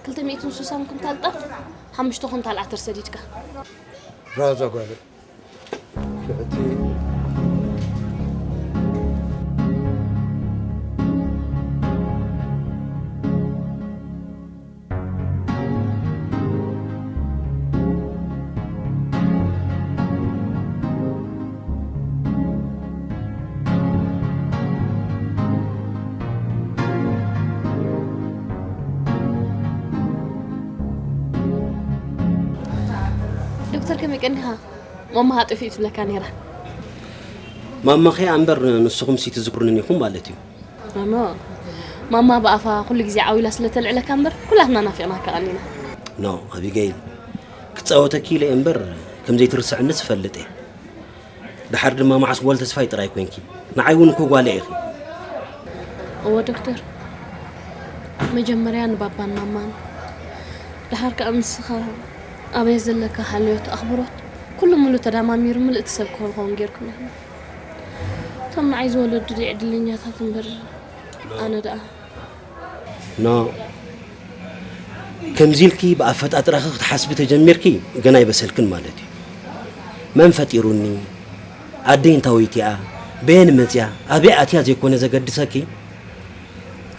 ክልተ ሚእትን ሱሳን ኩንታል ጣፍ፣ ሓሙሽተ ኩንታል ዓተር ሰዲድካ። ብራቮ እዛ ጓለይ። ፍዕቲ። ዶክተር ከመይ ቀኒኻ? ማማኻ ጠፊኡ ትብለካ ነይራ። ማማኸ እምበር ንስኹም ሲ ትዝክሩንን ኢኹም ማለት እዩ። ኖ ማማ ብኣፋ ኩሉ ግዜ ዓው ኢላ ስለ ተልዕለካ እምበር ኩላትና ናፊቕናካ ቀኒና። ኖ ኣቢገይል ክጻወተኪ ኢለ እምበር ከም ዘይትርስዕንስ እፈልጥ እየ። ደሓር ድማ መዓስ ጓል ተስፋይ ጥራይ ኮንኪ ንዓይ እውን እኮ ጓለይ ኢኺ። እወ ዶክተር፣ መጀመርያ ንባባን ማማን፣ ደሓር ከኣ ንስኻ ኣበይ ዘለካ ሓልዮት፣ ኣኽብሮት፣ ኩሉ ምሉ ተዳማሚሩ ምልእቲ ሰብ ክኾን ክኸውን ጌርኩም ኢኹም። እቶም ንዓይ ዝወለዱለይ ዕድለኛታት እምበር ኣነ ደኣ። ኖ፣ ከምዚ ኢልኪ ብኣፈጣጥራኺ ክትሓስቢ ተጀሚርኪ ገና ኣይበሰልክን ማለት እዩ። መን ፈጢሩኒ? ኣደይ እንታወይቲ እያ፣ በየን መጽያ፣ ኣበይ ኣትያ ዘይኮነ ዘገድሰኪ፣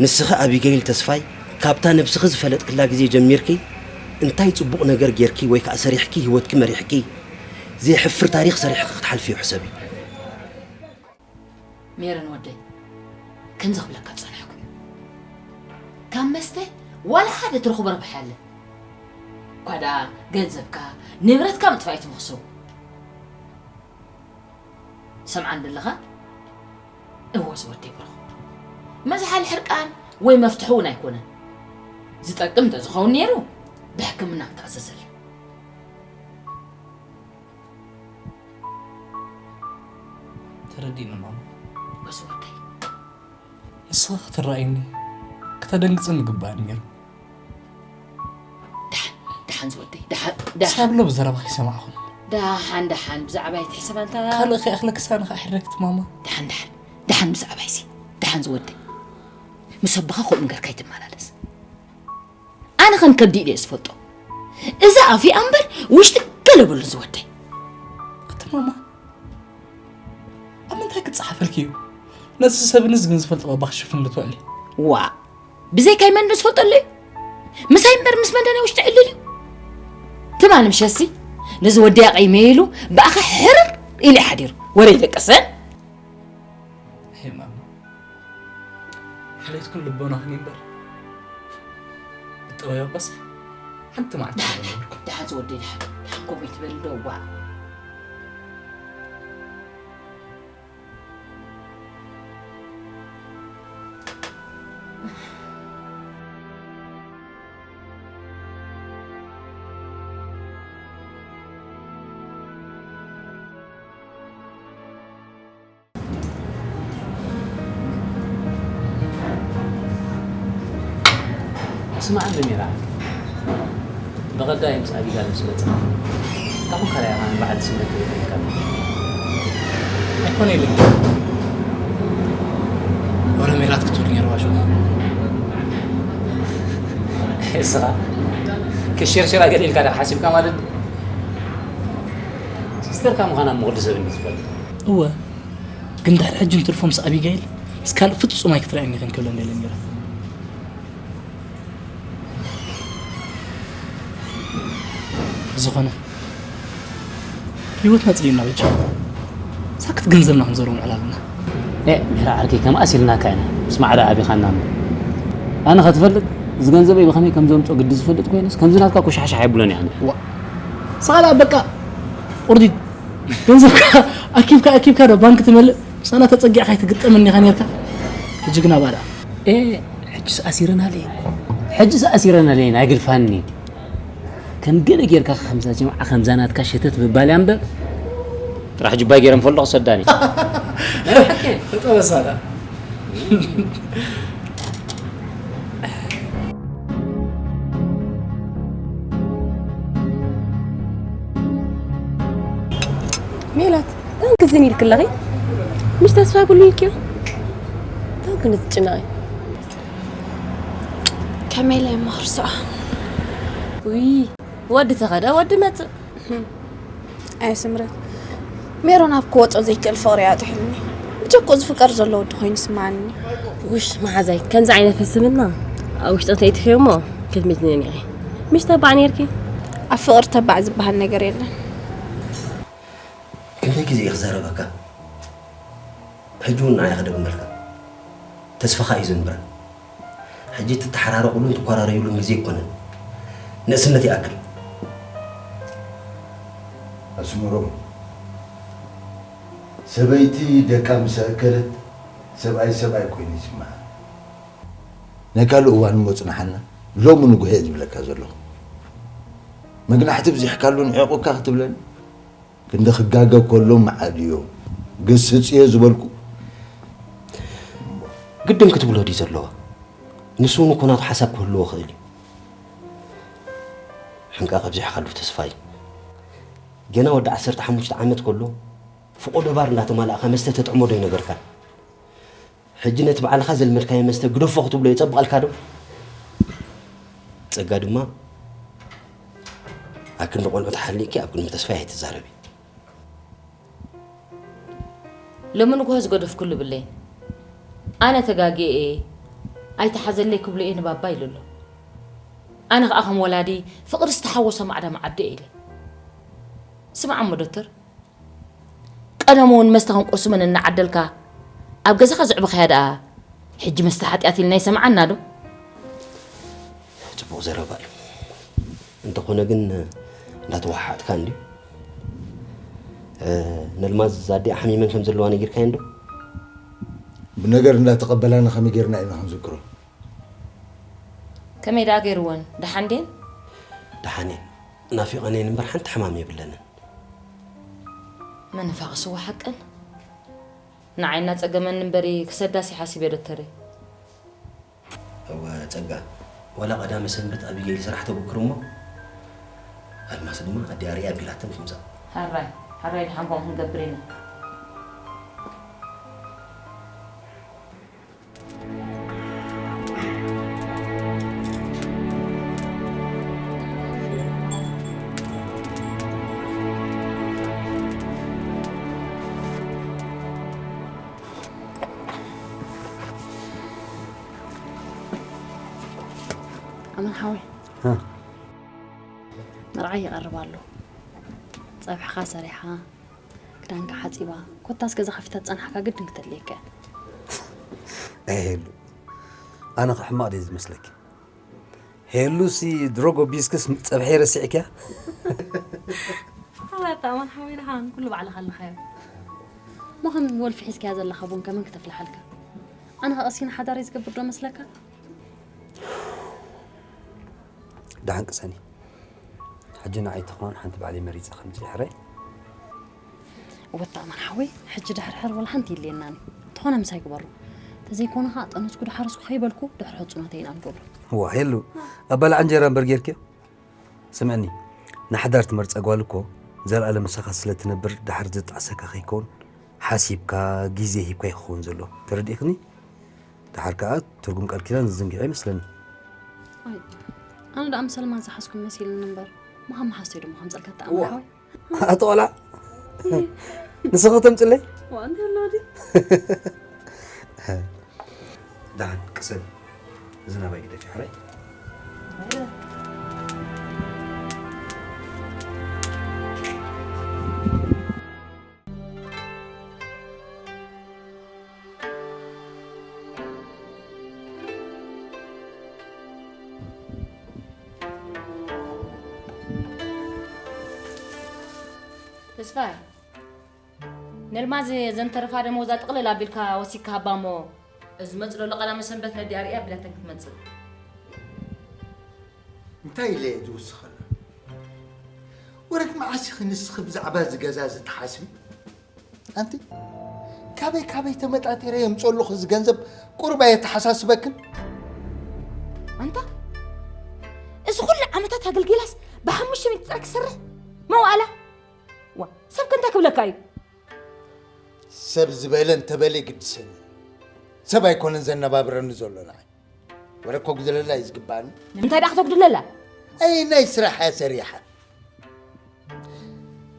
ንስኺ ኣቢገይል ተስፋይ፣ ካብታ ነብስኺ ዝፈለጥክላ ግዜ ጀሚርኪ እንታይ ጽቡቕ ነገር ጌርኪ ወይ ከኣ ሰሪሕኪ ህይወትኪ መሪሕኪ፣ ዘየሕፍር ታሪኽ ሰሪሕኺ ክትሓልፍዮ ሕሰቢ። ሜሮን ወደይ፣ ከምዚ ክብለካ ዝጸናሕኩ እዩ። ካብ መስተ ዋላ ሓደ ትረኽቦ ረብሓ የለን። እኳ ደኣ ገንዘብካ፣ ንብረትካ ምጥፋእ እዩ እቲ መኽሰቡ። ሰምዓኒ ኣለኻ? እወ ዝወደይ ብሩኽ። መዝሓሊ ሕርቃን ወይ መፍትሒ እውን ኣይኮነን። ዝጠቅም እንተዝኸውን ነይሩ ብሕክምና ምተኣዘዘሉ። ተረዲእኒ ማማ። እወ ዝወደይ። ንስኺ ክትረኣይኒ ክተደንግጽኒ ግባእ ነይሩ። ደሓን ደሓን ዝወደይ ደሓን ደሓን ሳብሎ ብዘረባ ከይሰማዕኹ ደሓን ደሓን ብዛዕባ ኣይትሕሰብ ኣንታ ካልእ ከይኣኽለኪ ሳኒ ከኣ ሕረግቲ ማማ። ደሓን ደሓን ደሓን ብዛዕባይሲ ደሓን ዝወደይ ምስ ኣቦኻ ከምኡ ገርካ ኣይትመላለስ። ኣነ ከም ከብዲ ኢለ እየ ዝፈልጦ። እዛ ኣፍ እያ እምበር ውሽጢ ገለ የብሉን ዝወደይ። ኣቲ ማማ ኣብ ምንታይ ክጸሓፈልኪ እዩ? ነዚ ሰብንስ ግን ዝፈልጦ ባባ ክሽፍን ልትውዕሊ። ዋእ ብዘይካይ መን ዶ ዝፈልጠሉ እዩ? ምሳይ እምበር ምስ መን ደንየ ውሽጢ ዕልል እዩ? ትማሊ ምሸትሲ ነዚ ወደይ ኣቐይመዮ ኢሉ ብኣኻ ሕርር ኢሉ እዩ ሓዲሩ። ወረ ይደቅሰን። ሄይ ማማ፣ ሓልዮትኩም ልቦናኹም ይንበር። ብጥበብ ኣቦስ ሓንቲ መዓልቲ ኣይነበርኩም። ደሓን ዝወደይ ደሓን፣ ደሓን ከምኡ ይትበል ዶ ዋእ። ስማዕ እንዶ ሜራ፣ ብቐዳይ ምስ ኣቢጋል ምስ መጻ፣ ካብኡ ካልኣይ ኸዓ በዓል ስምረት ትብል ትልካ። ኣይኮነ ኢሉ። ወረ ሜላት ክትብል ነይርዋ ሽሙ። እስኻ ክሽርሽራ ገለ ኢልካ ዶ ሓሲብካ ማለት? ሲስተርካ ምዃና እሞ ኩሉ ሰብ እንዲ ዝፈልጥ። እወ፣ ግን ድሕሪ ሕጂ እንትርፎ ምስ ኣቢጋይል ምስ ካልእ ፍጹም ኣይክትረኣየኒ ኢኺ ክንክብለን ደለ ሜራ። ዝኾነ ህይወትና ጽልዩና በጃ። ሳክት ገንዘብና ክንዘሩ ንዕላልና። ኤ፣ ሜራ ዓርከይ፣ ከም ኣሲልናካ ኢና። ምስ ማዕዳ ኣቢኻና እምበር። ኣነ ከትፈልጥ፣ እዚ ገንዘበይ ብኸመይ ከም ዘምጾ ግዲ ዝፈልጥ ኮይነስ፣ ከምዚ ናትካ ኮሻሕሻሕ የብሎን እየ ኣነ። ዋ። ሳላ በቃ ቁርዲድ። ገንዘብካ ኣኪብካ፣ ኣኪብካ ዶ ባንክ ትመልእ? ሳና ተጸጊዕካ ኣይትግጠምን ኢኻ ኔርካ። ሕጂ ግን ኣባዳ። ኤ፣ ሕጅስ ኣሲረናለይ። ሕጅስ ኣሲረናለይ፣ ኣይግድፋኒ። ከም ገለ ጌርካ ከምዛ ጀምዓ ከምዛ ናትካ ሸተት ምባል እያ እምበር፣ ጥራሕ ጅባይ ገይረ ምፈልጦ ክሰዳኒ። ጠበሳ ዳ። ሜላት፣ እንታይ ክዝን ኢልክለኺ? ምሽ ተስፋ ብሉ ኢልክዮ? እንታይ ክንትጭነቒ? ከመይ ኢለ እሞ ክርስዖ? ውይ፣ ወዲ ተኸደ፣ ወዲ መጽእ። ኣይ ስምረት፣ ሜሮን ኣብ ክወጾ ዘይክእል ፍቕሪ ኣጥሒሉኒ። ብጀክኡ ዝፍቀር ዘሎ ወዲ ኮይኑ ይስምዓኒ። ውሽ መሓዛይ፣ ከምዚ ዓይነት ፍልስምና ኣብ ውሽጢ እንተይትሕዮ እሞ ክትሚትኒ ኢኺ። ምሽ ተባዕ ኔርኪ? ኣብ ፍቕሪ ተባዕ ዝበሃል ነገር የለን። ክንደይ ግዜ እየ ክዛረበካ? ሕጂ እውን ንዓይ ክደግመልካ። ተስፋኻ እዩ ዘንብረ። ሕጂ ትተሓራረቑሉን ትኮራረዩሉን ግዜ ኣይኮነን። ንእስነት ይኣክል። ኣስመሮም፣ ሰበይቲ ደቃ ምስ ኣእከለት፣ ሰብኣይ ሰብኣይ ኮይኑ ይስምዓ። ናይ ካልእ እዋን እሞ ጽንሓና፣ ሎሚ ንጉሆ እየ ዝብለካ ዘለኹ። መግናሕቲ ብዚሕካሉ ንዒቑካ ክትብለኒ? ክንዲ ክጋገ ከሎ መዓድዮ፣ ገስጽዮ ዝበልኩ። ግድን ክትብሎ ድዩ ዘለዋ? ንሱ እውን እኮ ናቱ ሓሳብ ክህልዎ ክእል እዩ። ሕንቃ ከብዚሕካሉ ተስፋይ። ገና ወዲ ዓሰርተ ሓሙሽተ ዓመት ከሎ፣ ፍቖዶ ባር እንዳተማላእካ መስተ ተጥዕሞ ዶ ኣይነበርካን? ሕጂ ነቲ ባዕልኻ ዘልመድካዮ መስተ ግደፎ ክትብሎ የጸብቐልካ ዶ? ጸጋ ድማ፣ ኣብ ክንዲ ቆልዑ ተሓሊእኪ ኣብ ቅድሚ ተስፋይ ኣይትዛረቢ። ሎሚ ንግሆ ዝገደፍኩሉ ብለይን። ኣነ ተጋግየ እየ፣ ኣይትሓዘለይ ክብሎ እየ ንባባ ኢሉ ኣሎ። ኣነ ኸኣ ከም ወላዲ ፍቕሪ ዝተሓወሶ ማዕዳ መዓዲ እየ ኢለ። ስማዕ እሞ ዶክተር፣ ቀደም እውን መስተ ክንቁርስምን እናዓደልካ ኣብ ገዛኻ ዘዕበኻያ ደኣ፣ ሕጂ መስተ ሓጢኣት ኢልና ይሰምዓና ዶ? ጽቡቕ ዘረባ እዩ። እንተኾነ ግን እንዳተወሓጥካ እንድዩ። እ፣ ነልማዝ ኣዲኣ ሓሚመን ከም ዘለዋ ነጊርካየን ዶ? ብነገር እንዳተቐበላና ከመይ ጌርና ኢና ክንዝክሮ? ከመይ ደኣ ገይርወን? ደሓን ድየን? ደሓን እየን። ናፊቐን እየን እምበር ሓንቲ ሕማም የብለንን። ምንፋቕ ስዋ ሓቀን። ንዓይ እናጸገመኒ እምበሪ ክሰዳስ ይሓስብ እየ ዶክተረይ። እወ ጸጋ፣ ዋላ ቀዳመ ሰንበት ኣቢጌል ስራሕ ተብክር እሞ፣ ኣልማስ ድማ ኣዲኣ ሪኣ ኣቢላተን ትምጻእ። ሕራይ፣ ሕራይ፣ ድሓን ከምኡ ክንገብር ኢና። ኣማን ሓወይ። ሃ። መርዓ ይቐርብ ኣሎ። ጸብሕኻ ሰሪሓ፣ ክዳንካ ሓጺባ፣ ኮታስ ገዛ ከፊታ ዝጸናሕካ ግድን ክተድልየካ እያ። ኣይ ሄሉ፣ ኣነ ኸ ሕማቕ ድየ ዝመስለኪ? ሄሉሲ ድሮ ጎቢስክስ ጸብሐይ ረሲዕክያ? ሓላታ ኣማን ሓወይ ደሓን ኩሉ ባዕልኻ ኣለኻዮ። እሞ ከም ወልፊ ሒዝካያ ዘለኻ ቡን ከመን ክተፍልሓልካ? ኣነ ኸ ቀሲነ ሓዳረይ ዝገብር ዶ መስለካ? ደሓን ቅሰኒ። ሕጂ ንዓይ ትኾን ሓንቲ ባዕለይ መሪጸ ከምጽእ ሕራይ? እወ ኣማን ሓወይ፣ ሕጂ ድሕርሕር ወላ ሓንቲ የድልየናን እዩ። እንተኾነ ምሳይ ግበሮ። ተዘይኮነ ኸዓ ጠነስኩ ድሓረስኩ ከይበልኩ ድሕሪ ሕፁኖተይ ኢና ንገብሮ። እዋ ሄሉ፣ ኣባላዕ እንጀራ እምበር ጌርክዮ? ስምዕኒ፣ ንሓዳር ትመርፃ ጓል እኮ ዘልኣለም ምሳኻ ስለ ትነብር ድሓር ዘጣዕሰካ ከይከውን ሓሲብካ ግዜ ሂብካ ይኸውን ዘሎ። ተረዲእክኒ? ድሓር ከዓ ትርጉም ቃል ኪዳን ዝዝንግዐ ይመስለኒ። ኣይ፣ ኣነ ደኣ ምሰልማን ዝሓዝኩም መሲልኒ እምበር፣ ምዃን መሓዝተይ ዶ ምዃን ጸልካ እዋ። ተኣምር ሓወይ? ኣቶ ቆልዓ፣ ንስኺ ተምፅለይ? ዋ፣ እንታይ ኣሎ ድዩ? ደሓን ቅሰን፣ እዚ ናባይ ግደፊ፣ ሕራይ? ተስፋ፣ ነልማዝ ዘንተርፋ ደመወዛ ጥቕልል ኣቢልካ ወሲካ ሃባ እሞ፣ እዚ መጽእ ዘሎ ቀዳመ ሰንበት ነዲኣ ርእያ ኣቢላተን ክትመጽእ። እንታይ ኢለ እየ ዝውስኸላ? ወረድ መዓስ ኢኺ ንስኺ ብዛዕባ እዚ ገዛ እዚ ትሓስቢ? ኣንቲ፣ ካበይ ካበይ ተመጣጢረ የምፅኦ ኣለኹ? እዚ ገንዘብ ቁሩብ ኣየተሓሳስበክን? ኣንታ፣ እዚ ኩሉ ዓመታት ኣገልጊላስ ብሓሙሽተ ሚእቲ ጥራይ ክሰርሕ መዋእላ? ዋ፣ ሰብ ከ እንታይ ክብለካ እዩ? ሰብ ዝበለ እንተበለ ይግድሰኒ። ሰብ ኣይኮነን ዘነባብረኒ ዘሎ ንዓይ። ወረ ከጉድለላ እዩ ዝግባኣኒ። ንምንታይ ደኣ ክተጉድለላ? ኣየናይ ስራሕ እያ ሰሪሓ?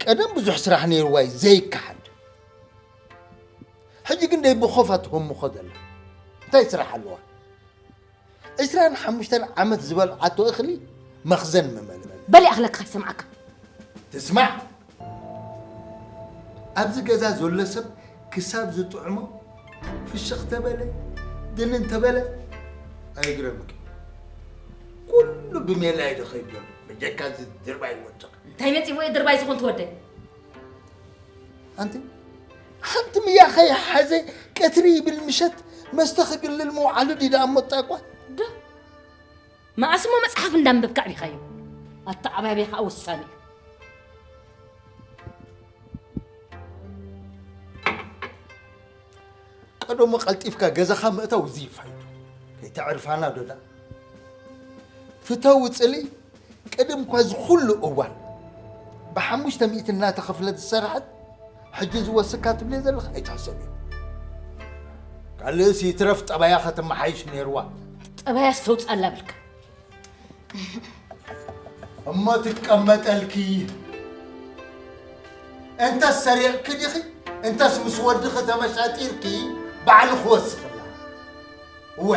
ቀደም ብዙሕ ስራሕ ነይርዋ እዩ ዘይከሓድ። ሕጂ ግን ደይ ብኾፋ ትህምኾ ዘላ። እንታይ ስራሕ ኣለዋ? ዕስራን ሓሙሽተን ዓመት ዝበልዓቶ እኽሊ መኽዘን መመልመሊ። በል ይኣኽለካ ከይሰምዓካ። ትስማዕ? ኣብዚ ገዛ ዘሎ ሰብ ክሳብ ዝጥዕሞ ፍሽኽ ተበለ፣ ድንን ተበለ ኣይግረምኪ። ኩሉ ብሜላ እዩ ዝኸይድ ዘሎ። በጀካ እዚ ድርባይ ይወድቕ። እንታይ መጺእዎ እዩ ድርባይ ዝኾን ትወደይ? ኣንቲ፣ ሓንቲ ምያ ከይሓዘ ቀትሪ ይብል ምሸት መስተ ክግልል ምውዓሉ ድዩ ደኣ እሞ ጣቋ? ዶ? መኣስ እሞ መጽሓፍ እንዳንበብካ ኣዕቢኻዮ? ኣተዓባብያ ከኣ ወሳኒ እዩ። ቀደሙ ቀልጢፍካ ገዛኻ ምእታው እዚ እዩ ፋይዱ። ከይተዕርፋና ዶ ደኣ? ፍተዊ ጽልኢ፣ ቅድም እኳ እዚ ኩሉ እዋን ብሓሙሽተ ሚእቲ እናተኸፍለት ዝሰራሐት፣ ሕጂ ዝወስካ ትብልዮ ዘለኻ ኣይትሕሰብዮ። ካልእስ ይትረፍ ጠባያ ከተመሓይሽ ነይርዋ። ጠባያ ዝተውፅኣላ ብልካ። እሞ ትቀመጠልኪ። እንተስ ሰሪቕኪ ዲኺ፣ እንተስ ምስ ወድኺ ተመሻጢርኪ፣ ባዕሉ ክወስኽላ። እወ።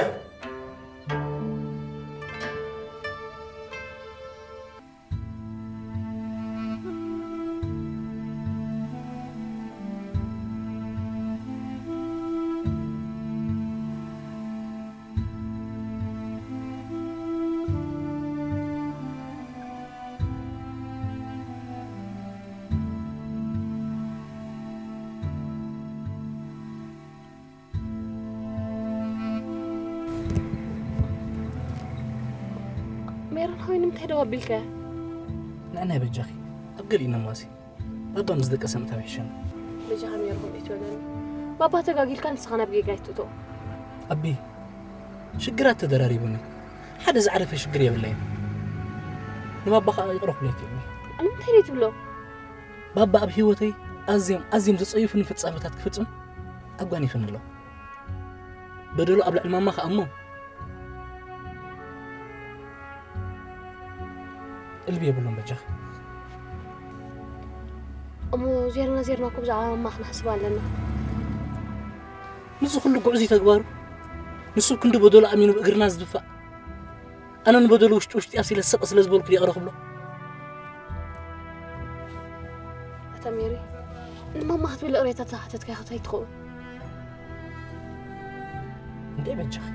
ሜሮን ሆይ፣ ንምንታይ ደው ኣቢልካያ? ንዕናይ በጃኺ፣ ኣብ ገሊኡ ነማሲ። ባባ ምስ ደቀሰ ምእታው ይሕሸና። በጃኻ ሜሮን፣ ከምኡ ኣይትበለኒ። ባባ ተጋጊልካ ንስኻ ናብ ጌጋ ኣይትእቶ። ኣቢ፣ ሽግራት ተደራሪቡኒ። ሓደ ዝዓረፈ ሽግር የብለይን። ንባባ ኸኣ ይቕረ ክብሎ ኣይክእልን እየ። ንምንታይ ደይ ትብሎ? ባባ ኣብ ህይወተይ ኣዝዮም፣ ኣዝዮም ዘጸይፉኒ ፍጻመታት ክፍጽም ኣጓኒፍኒ ኣሎ። በደሉ ኣብ ልዕሊ ማማ ኸኣ እሞ እልቢ የብሉን በጃኺ። እሞ ዜርና ዜርና እኮ ብዛዕባ ማማ ክንሓስብ ኣለና። ምስዚ ኩሉ ግዑዙይ ተግባሩ፣ ንሱ ክንዲ በደሉ ኣሚኑ ብእግርና ዝድፋእ፣ ኣነ ንበደሉ ውሽጢ ውሽጢ ኣብሲለ ስቕ ስለ ዝበልኩ ይቕረ ክብሎ። ኣታ ሜሪ፣ ንማማ ክትብል ይቕሬታ ተሓተትካያ ክትከይትኸውን። እንታይ በጃኺ?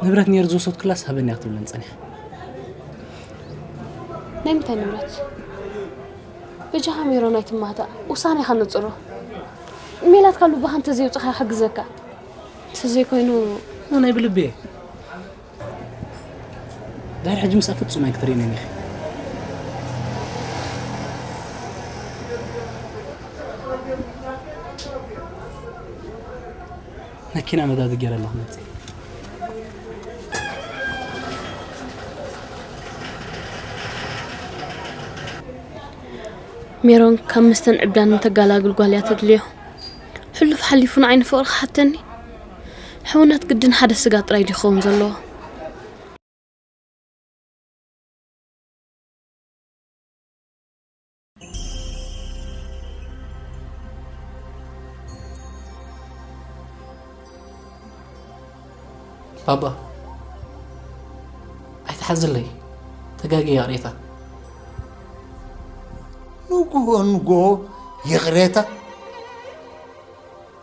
ንብረት ነይሩ ዝወሰድኩላስ ሃበኒ እያ ክትብለኒ ጸኒሓ። ናይ ምንታይ ንብረት? በጃኻ ሜሮን ኣይትማህጣ፣ ውሳኔኻ ንጽሮ። ሜላት ካብ ልብኻ እንተዘይውጽኻ ክሕግዘካ። እንተዘይኮይኑ ናይ ብልቢ እየ። ድሕሪ ሕጂ ምስኣ ፍጹም ኣይክትርእይንን ኢኺ። መኪና መዳዲ ገይረ ኣለኹ መፅእ። ሜሮን ካብ መስተን ዕብዳን ተጋላግል ጓል እያ ተድልዮ። ሕሉፍ ሓሊፉ ንዓይ ንፍቕሪ ክሓተኒ። ሕውነት ግድን ሓደ ስጋ ጥራይ ድዩ ክኸውን ዘለዎ? ባባ ኣይትሓዝለይ፣ ተጋግየ ይቕሬታ። ንግሆ ንግሆ ይቕሬታ?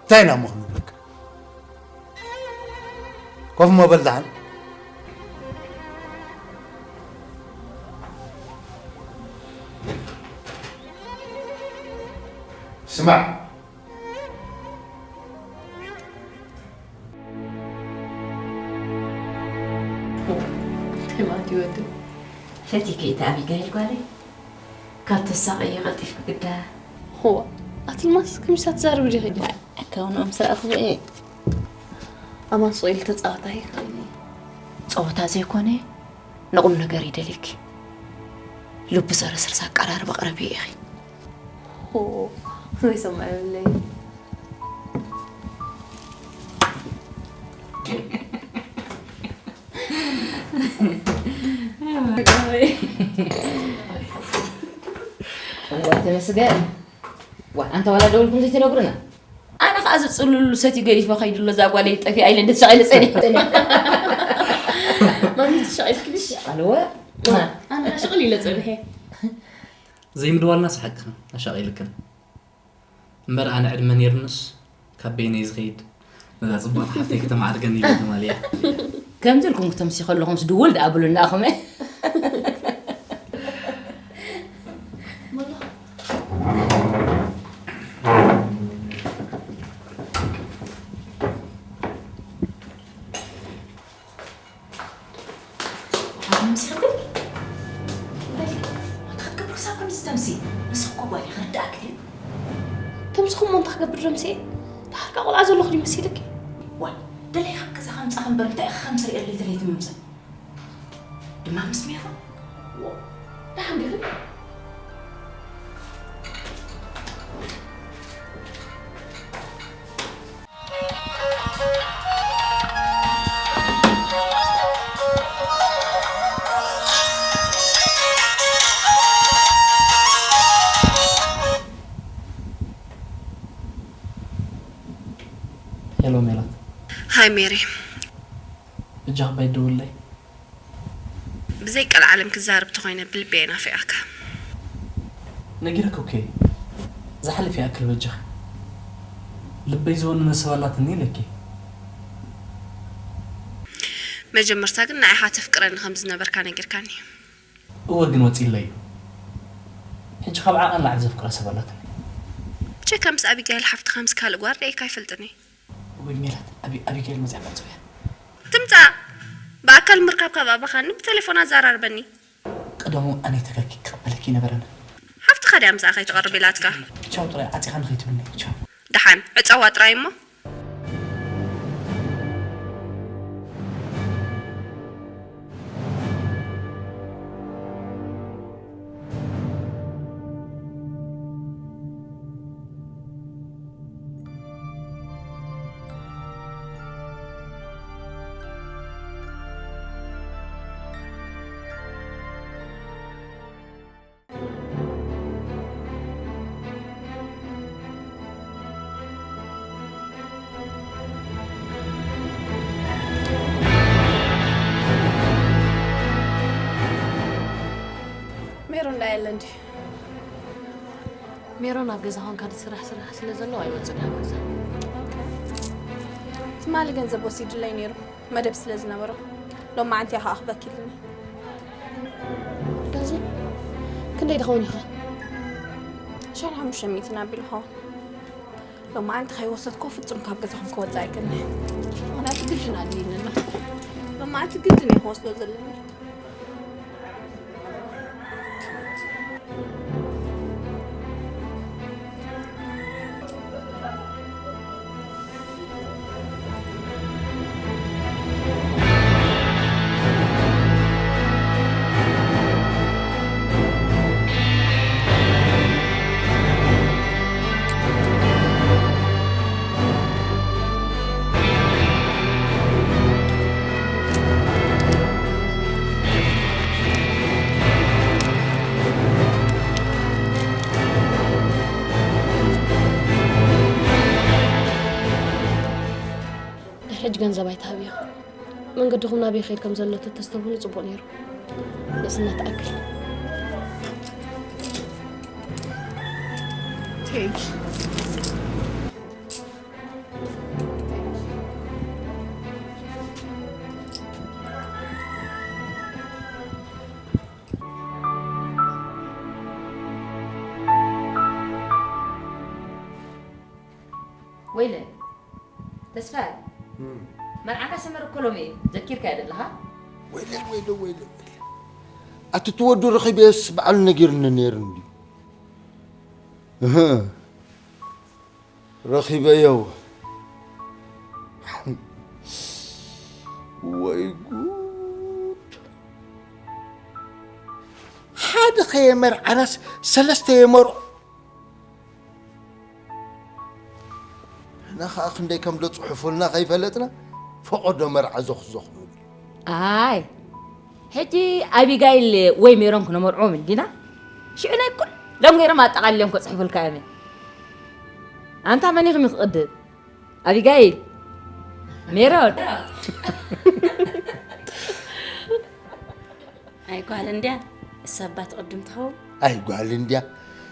እንታይ ኢና እሞ ክንብለካ? ኮፍ እሞ በል ደሓን። ስማዕ፣ ትማቲ ወዲ ፈቲኪ እቲ ኣቢጋይል ጓለይ ካብ ተሳቐየ ቀልጢፍኪ ግዳ ሆዋ ኣትልማስ ከምሳ ትዛረብ ዲኺ? ኣካውንኦም ስርኣኽዎ እየ። ኣማን ስቕ ኢሉ ተጻወታይ ጸወታ ዘይኮነ ንቑም ነገር ይደልየኪ። ልቡ ዘረስርስ ኣቀራርባ ቅረብዮ ኢኺ። ዘይሰማዕ የብለይ። እዋ ተመስገን። ዋ ኣንታ ዋላ ደውልኩም ዘይትነግሩና። ኣነ ከዓ ዝፅልሉ ሰትዩ ገዲፈ ከይዱ ኣሎ እዛ ጓለይ ጠፊኣ ኢለ እንደ ትሻቐለ ፀኒሐ። ማሚ ትሻቐልክልሽ? ኣልወ ኣነ ሽቕል ኢለ ፀኒሐ። ዘይምድዋልና ስሓቅኽን ኣሻቒልክን እምበር ኣነ ዕድመ ነይርንስ ካብ በይነይ ዝኸይድ ነዛ ፅቡቕቲ ሓፍተይ ከተማዕርገኒ ኢለ ተማልያ። ከምዚ ኢልኩም ክተምሲ ከለኹምስ ድውል ደኣ ብሉና ኣኹም። ኣትምስኽቲ በል እንታይ ክትገብሩ ክሳብ ከምዚ ተምሲ ንስኽ እኮ ጓል ክርዳእክ ድዩ? ተምስኹም እንታይ ክገብር ደምሲ? ተሓርካ ቆልዓ ዘለኹ ድዩ መሲልኪ? ዋ ደለይ ካብ ገዛ ከምፃ ከምበር እንታይ ኢኻ ከምስሪ የለይ ተለይቲ ምምፅእ ድማ ምስ ሜኹ ደሓን ዲኺ? ሄሎ ሜላት። ሃይ ሜሪ። እጃኽ ባይ ደውለይ። ብዘይ ቀልዓለም ክዛረብ ተኾይነ ብልበይ ናፊቐካ። ነጊረኪ እኮ እየ። ዝሓልፍ ይኣክል በጃኺ። ልበይ ዝወነነ ሰብ ኣላትኒ ኢለኪ። መጀመርታ ግን ንዓኻ ተፍቅረኒ ከም ዝነበርካ ነጊርካኒ። እወ ግን ወፂለይ እዩ። ሕጂ ካብ ዓቐን ላዕሊ ዘፍቅራ ሰብ ኣላትኒ። ብጀካ ምስ ኣቢጋይል ሓፍትኻ ምስ ካልእ ጓር ርኤካ ኣይፈልጥን እየ። ወይ ሜላት ኣቢ ኣቢጋይል መፅያ መፅው እያ። ትምፃእ ብኣካል ምርካብ ካብ ኣባኻኒ ብቴሌፎን ኣዘራርበኒ። ቀደሙ ኣነ ተጋጊ ክቕበለኪ ነበረን። ሓፍትኻ ድያ ምስኣ ከይትቐርብ ኢላትካ? ቻው ጥራይ ዓፂኻ ንኸይትብልኒ ቻው። ደሓን ዕፀዋ ጥራይ እሞ። ሜሮን ዳ የለን ድዩ? ሜሮን ኣብ ገዛ ኾንካ ስራሕ ስራሕ ስለ ዘለዎ ኣይወፅን ኣብ ገዛ። ትማሊ ገንዘብ ወሲድለይ ነይሩ፣ መደብ ስለ ዝነበሮ። ሎማዓንቲ እያ ክኣኽበኪ ኢሉኒ። ገንዘብ ክንደይ ድኸውን ኢኻ? ሽሕን ሓሙሽተ ሚእትን ኣቢሉ ይኸውን። ሎማዓንቲ ከይወሰድኩ ፍጹም ካብ ገዛኹም ክወጽእ ኣይክእልን። ምኽንያቱ ግድን ኣድልዩኒ ኣሎ። ሎማዓንቲ ግድን እየ ክወስዶ ዘለኒ። ሕጂ ገንዘብ ኣይትሃብዮ። መንገድኹም ናበይ ይኸይድ ከም ዘሎ ተተስተብህሉ ጽቡቕ ነይሩ። ንእስነት ትኣክል። Thank you. ወይለ፣ ተስፋይ፣ እም። መርዓና ሰመረ እኮ ሎሚ እዩ። ዘኪርካዮ ደለኻ? ወይለ፣ ወይለ፣ ወይለ፣ ወይለ። ኣቲ ትወዱ ረኺበዮስ በዓሉ ነጊሩኒ ነይሩ እንድዩ። እህ። ረኺበዮ። ወይ ጉድ። ሓደ ከየመርዓናስ ሰለስተ የመርዑ። ንሕና ኸኣ ክንደይ ከም ዘጽሑፉልና ከይፈለጥና፣ ፈቐዶ መርዓ ዞኽዞኽ ንብል። ኣይ፣ ሕጂ ኣቢጋይል ወይ ሜሮን ክነመርዕዎም እንዲና? ሽዑ ናይ ኩሎም ገይሮም ኣጠቓሊሎም ከጽሕፉልካ እዮም። ኣንታ መን ኢኹም ክቕድም? ኣቢጋይል? ሜሮን? ኣይ ጓል እንድያ፣ እሳ እባ ትቕድም ትኸውን። ኣይ ጓል እንድያ፣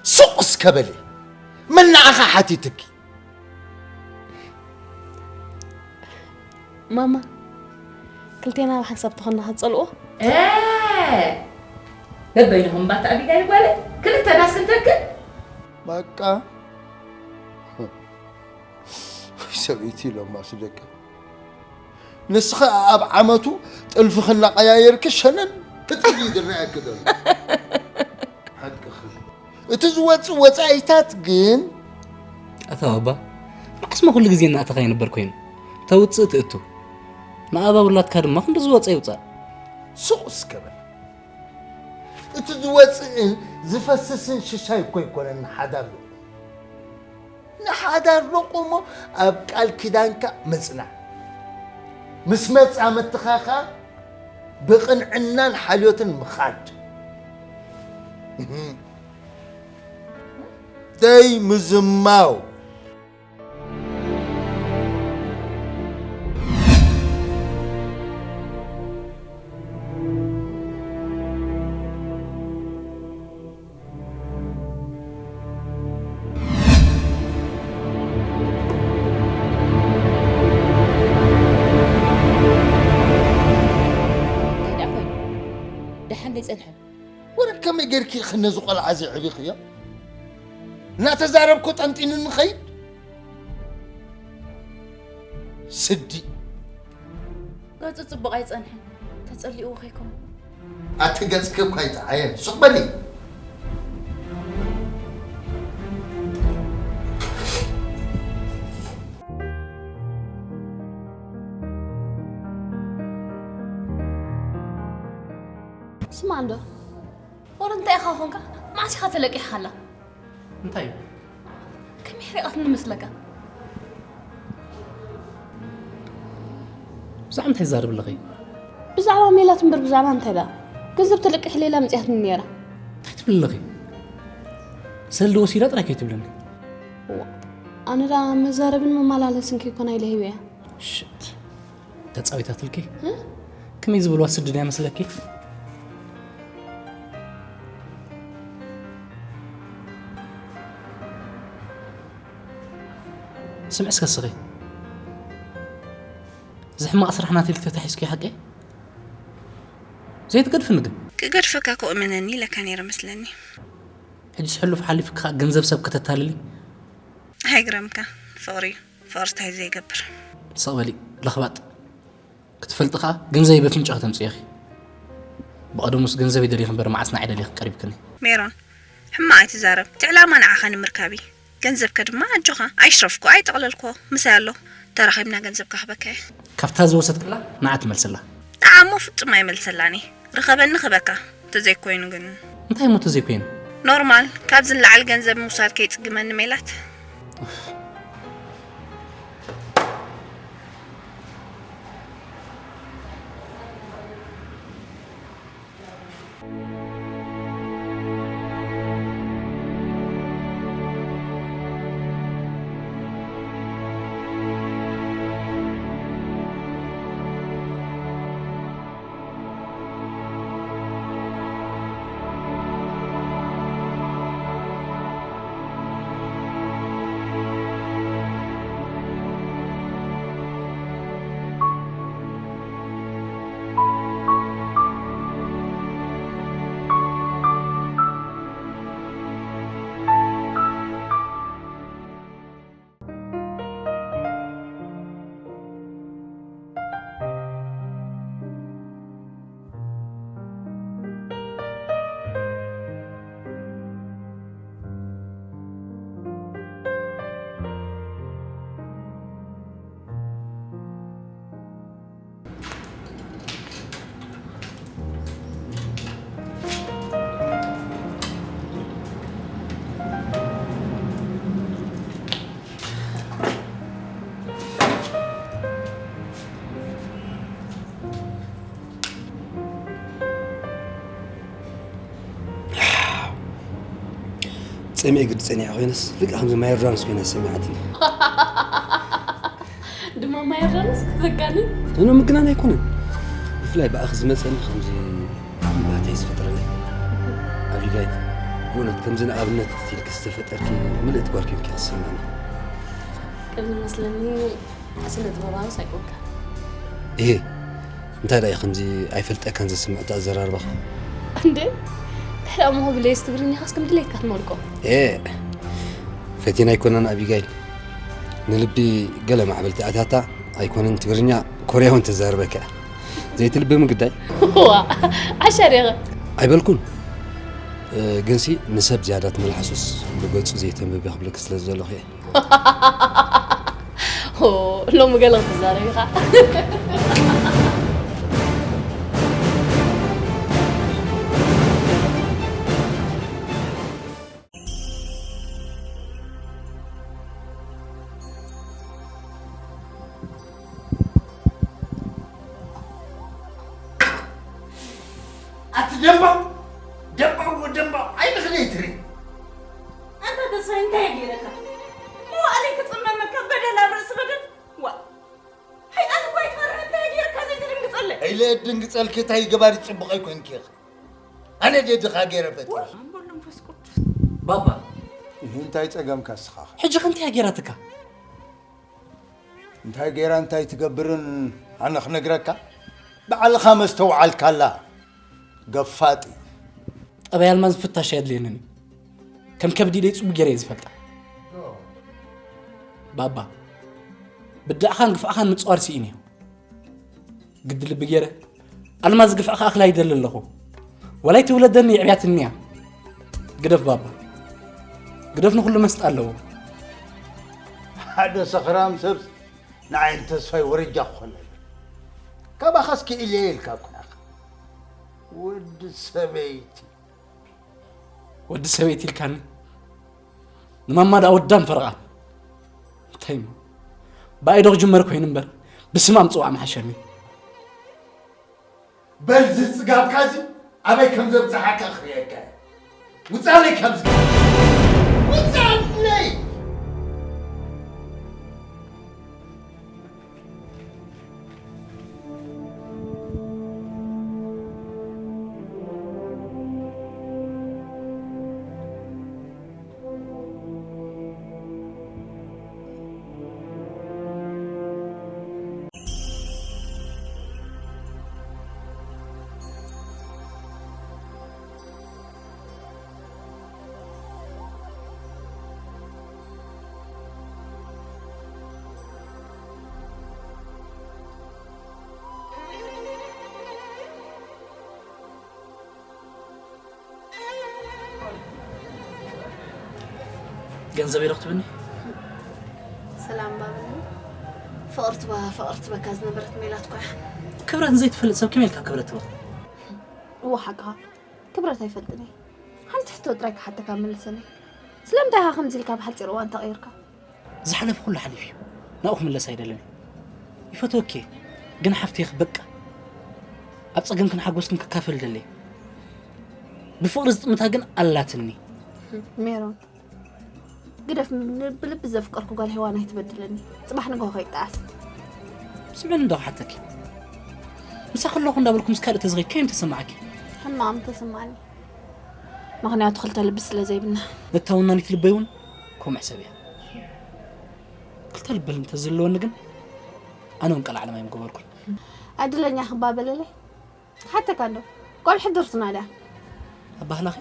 ሱቕ እስከ በሊ። መን ንዓኻ ሓቲትኪ? ማማ፣ ክልቴና ብሓንሳብ ተኾንና ክትጸልዎ? እ፣ በበይንኹም እባ፣ ኣቢጋይል ጓለይ፣ ክልተ ዳስ ክንተክል? በቃ። ወይ ሰበይቲ ኢሎማስ ደቂ። ንስኺ ኣብ ዓመቱ ጥልፍኺ እናቐያየርኪ ሸነን ክትብሊ ዝረኣየኪ ዘሎ። ሓቅኺ። እቲ ዝወጽእ ወጻኢታት ግን ኣታ ባባ፣ ንዓስመ ኩሉ ግዜ እናእተኻ ይንበር ኮይኑ፣ ተውጽእ ትእቱ። ንኣባ ውላድካ ድማ ክንዲ ዝወጸ ይውጻእ። ሱቕ እስከ በል። እቲ ዝወጽእን ዝፈስስን ሽሻይ እኮ ኣይኮነን ንሓዳር ዶ። ንሓዳር ዶ ቆሞ ኣብ ቃል ኪዳንካ ምጽናዕ። ምስ መጻምድትኻ ከኣ ብቕንዕናን ሓልዮትን ምኻድ። ደይ ምዝማው። እንታይ ደኣ ኮይኑ? ደሓን ደይጸንሐ? ወረ ከመይ ጌርኪ ኢኺ ነዚ ቆልዓ እዚ ኣዕቢኽዮ? እናተዛረብኩ ጠንጢኑ ንኸይድ? ስዲ። ገጹ ጽቡቕ ኣይጸንሐን። ተጸሊእዎ ከይከውን። ኣቲ ገጽኪ እኳ ኣይጠዓየን። ሱቕ በሊ። ስማዕ እንዶ፣ ወረ እንታይ ኢኻ ኾንካ? መዓስ ኢኻ ተለቂሕካላ? እንታይ እዩ? ከመይ ሕሪቓትኒ መስለካ? ብዛዕባ እንታይ ትዛረቢ ኣለኺ? ብዛዕባ ሜላት እምበር ብዛዕባ እንታይ ደኣ? ገንዘብ ተለቂሑ ሌላ መጺኣትኒ ነይራ። እንታይ ትብሊ ኣለኺ? ሰልዲ ወሲዳ ጥራይ ከይትብለኒ። እዋ፣ ኣነ ደኣ መዛረብን መመላለስን ከይኮና ኢለ ሂበያ። ሽት። ተጻዊታትልኪ? እ? ከመይ ዝበልዋ ስዲ ድያ መስለኪ? ስምዒ እስከ ስኺ። እዚ ሕማቕ ስራሕ ናተይ ኢልኪ ተታሒዝኪ ሓቂ? ዘይትገድፍኒ ግን? ክገድፈካ እኮ እመነኒ ኢለካ ነይረ መስለኒ። ሕጂስ ሕሉፍ ሓሊፉ ከዓ ገንዘብ ሰብ ከተታልሊ? ኣይግረምካ፣ ፍቕሪ እዩ። ፍቕሪ እንታይ ዘይገብር። ስቕ በሊ ለኽባጥ። ክትፈልጢ ከዓ ገንዘበይ በፍንጫ ከተምፅእኺ። ብቐደሙስ ገንዘበይ ደሊኺ እምበር መዓስ ንዓይ ደሊኺ ቀሪብክኒ? ሜሮን፣ ሕማቕ ኣይትዛረብ። እቲ ዕላማ ንዓኻ ንምርካብ እዩ። ገንዘብካ ድማ ኣጆኻ ኣይሽረፍኮ ኣይጠቕለልኮ ምሳይ ኣሎ። ተራኺብና ገንዘብካ ክበካ እየ። ካብታ ዝወሰድክላ ንዓ ትመልስላ። ንዓ እሞ ፍጹም ኣይመልሰላን እየ። ርኸበኒ ክበካ። ተዘይኮይኑ ግን እንታይ እሞ ተዘይኮይኑ? ኖርማል፣ ካብዚ ንላዕሊ ገንዘብ ምውሳድ ከይጽግመኒ ሜላት። ጸሚኤ ግዲ ጸኒሐ ኮይነስ፣ ልክዕ ከምዚ ማይ ዮርዳኖስ ኮይና ሰሚዓትኒ። ድማ ማይ ዮርዳኖስ ክትዘጋኒ? ኖ፣ ምግናን ኣይኮነን። ብፍላይ ብኣኺ ዝመጸኒ ከምዚ ዓቢ ባህታ እዩ ዝፈጥረለይ። ኣቢጋይል፣ ብእውነት ከምዚ ንኣብነት ኢልኪ ዝተፈጠርኪ ምልእቲ ጓል ኮይንኪ ክስማኒ። ከም ዝመስለኒ ስነ ጥበባውስ ኣይኮንካ። እሄ፣ እንታይ ደኣ እዩ ከምዚ ኣይፈልጠካን ዘስምዕ እቲ ኣዘራርባኻ? እንዴ? እንታይ ደኣ እሞ ክብል እየስ ትግርኛኻስ ከም ድሌትካ ትመልቆ? ኤ፣ ፈቲና ኣይኮናን ኣቢጋይል። ንልቢ ገለ ማዕበልቲ ኣትያታ ኣይኮነን ትግርኛ ኮርያ እውን ተዛርበካ እያ። ዘይትልብሚ ግዳይ። ዋ፣ ዓሻ ዲኻ? ኣይበልኩን። እ፣ ግንሲ ንሰብ ዝያዳ ትመልሓሱስ ብገጹ ዘይተንብቢ ክብለኪ ስለ ዝደለኹ እየ። ኦ፣ ሎሚ ገለ ክትዛረብ ኢኻ። ኣቲ ደምባ፣ ደምባ፣ ወ ደምባ፣ ዓይንኺ ደይትርኢ። ኣንታ ተስፋይ፣ እንታይ ገይረካ? መዋእለይ ክጽመመካ በደል ኣብ ርእሲ በደል? ዋ፣ ሓይጣት እኮ ኣይትፈርሕ፣ እንታይ ገይርካ ዘይትድንግጸለይ? ኢለ እድንግጸልኪ፣ እንታይ ገባሪ ጽቡቕ ኣይኮንኪ ኢኺ። ኣነ ድየ ድኻ ገይረ ፈጢረ? ኣቦ መንፈስ ቅዱስ። ባባ። እህ፣ እንታይ ጸገምካ እስኻ? ሕጂ ከ እንታይ ገይራትካ? እንታይ ገይራ እንታይ ትገብርን ኣነ ክነግረካ? ባዕልኻ መስተውዓልካላ። ገፋጢ። ጠባይ ኣልማዝ ፍታሽ ኣየድልየንን እዩ። ከም ከብዲ ኢደይ ጽቡቕ ገይረ እየ ዝፈልጣ። ባባ፣ ብዳዕኻን ግፍዕኻን ምጽዋር ስኢነ እየ። ግዲ ልቢ ገይረ፣ ኣልማዝ ግፍዕኻ ክኣኽላ ይደሊ ኣለኹ። ዋላ ኣይትውለደኒ የዕብያትኒ እያ። ግደፍ ባባ፣ ግደፍ፣ ንኹሉ መስጣ ኣለዎ። ሓደ ሰኽራም ሰብ ንዓይን ተስፋይ ወረጃ ክኾነሉ። ካባኻስ ክኢለየ ኢልካ እኮ ኢኻ። ወዲ ሰበይቲ። ወዲ ሰበይቲ ኢልካኒ? ንማማ ደኣ ወዳም ፈረቓን። እንታይ እሞ? ብኣይ ዶ ክጅመር ኮይኑ እምበር፣ ብስማ ምጽዋዕ ምሓሸኒ። በል፣ እዚ ጽጋብካ እዚ ኣበይ ከም ዘብጽሓካ ክርእየካ እየ። ውጻለይ ካብዚ። ውጻለይ! ገንዘብ ኢለ ክትብኒ? ሰላም ባብኒ። ፍቕርቲ ባ-፣ ፍቕርቲ በካ ዝነበረት ሜላት እኮ እያ። ክብረት ዘይትፈልጥ ሰብ ከመይ ኢልካ ክብረት ትብል? እወ ሓቅኻ። ክብረት ኣይፈልጥን እየ። ሓንቲ ሕቶ ጥራይ ክሓተካ መልሰኒ። ስለምንታይ ኢኻ ከምዚ ኢልካ ብሓጺር እዋን ተቐይርካ? ዝሓለፈ ኩሉ ሓሊፉ እዩ። ናብኡ ክምለስ ኣይደልን እየ። ይፈትወኪ እየ፣ ግን ሓፍቲ እየ በቃ። ኣብ ጸገምክን ሓጎስክን ክካፈል ደለየ። ብፍቕሪ ዝጥምታ ግን ኣላትኒ። ሜሮን፣ ግደፍ፣ ን-፣ ብልቢ ዘፍቀርኩ ጓል ሄዋን ኣይትበድለኒ። ጽባሕ ንግሆ ከይጠዓስ። ስምዕኒ እንዶ ክሓተኪ። ምሳኺ ኣለኹ እንዳበልኩ ምስ ካልእ ተዝኸይድ ከየም ተሰማዓኪ? ሕማቕ ተሰማዓኒ። ምኽንያቱ ክልተ ልቢ ስለ ዘይብልና። ነታ ወናኒት ልበይ እውን ከምኡ ሕሰብያ። ክልተ ልቢ እንተዝህልወኒ ግን ኣነ እውን ቀልዓለም ኣይምገበርኩን። ዕድለኛ ክባበለለይ። ሓተካ እንዶ። ጓል ሕድርትና ድያ? ኣባህላኺ?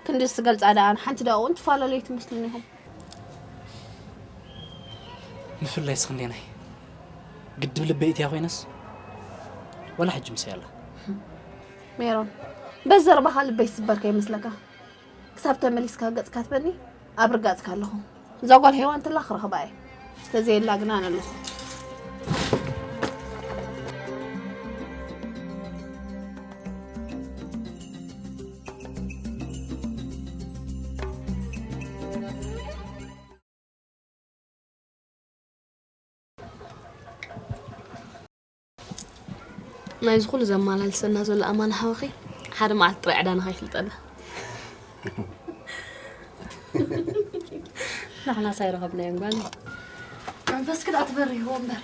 ክንድስ ትገልጻ ደኣ፣ ሓንቲ ደኣ እውን ትፈላለዩ ትመስሉኒ ኢኹም። ብፍላይ ስኽንዴናይ። ግድብ ልበይ እትያ ኮይነስ፣ ወላ ሕጂ ምሳይ ኣላ። ሜሮን፣ በዘርባኻ ልበይ ዝስበር ከይመስለካ። ክሳብ ተመሊስካ ገጽካ ትበኒ፣ ኣብ ርጋጽካ ኣለኹ። እዛ ጓል ሄዋን ትላ ክረኽባ እየ። ተዘየላ ግና ኣነ ኣለኹ። ናይዚ ኩሉ ዘመላልሰና ዘሎ ኣማን ሓወኺ ሓደ መዓልቲ ጥራይ ዕዳና ከይፍልጠና። ንሕናስ ኣይረኸብናዮን ጓል። መንፈስኪ ደኣ ትበርህዎ እምበር።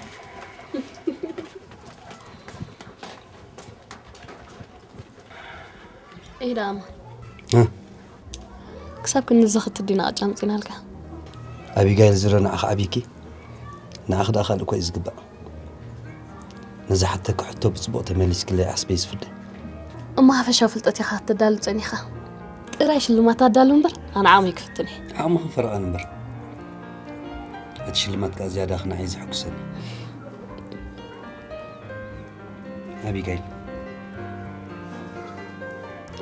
ኢዳ ኣማ። እ? ክሳብ ክንዚ ክትዲ ንቓጫ ኣምጺናልካ። ኣቢጋይል ዝሮ ንዓኻ ኣቢኪ፣ ንዓኺ ደኣ ካልእ እኮ እዩ ዝግባእ። ነዛ ሓተኪ ሕቶ ብጽቡቕ ተመሊስክለይ ዓስበይ ዝፍደ። እሞ ሓፈሻዊ ፍልጠት ኢኻ ክትዳሉ ጸኒኻ። ጥራይ ሽልማት ኣዳሉ እምበር፣ ኣነ ዓቕመይ ክፍትን እየ። ዓቕምኺ ፈረቓን እምበር። እቲ ሽልማት ከኣ ዝያዳ ክንዓይ ዘሐጉሰኒ። ኣቢጋይል፣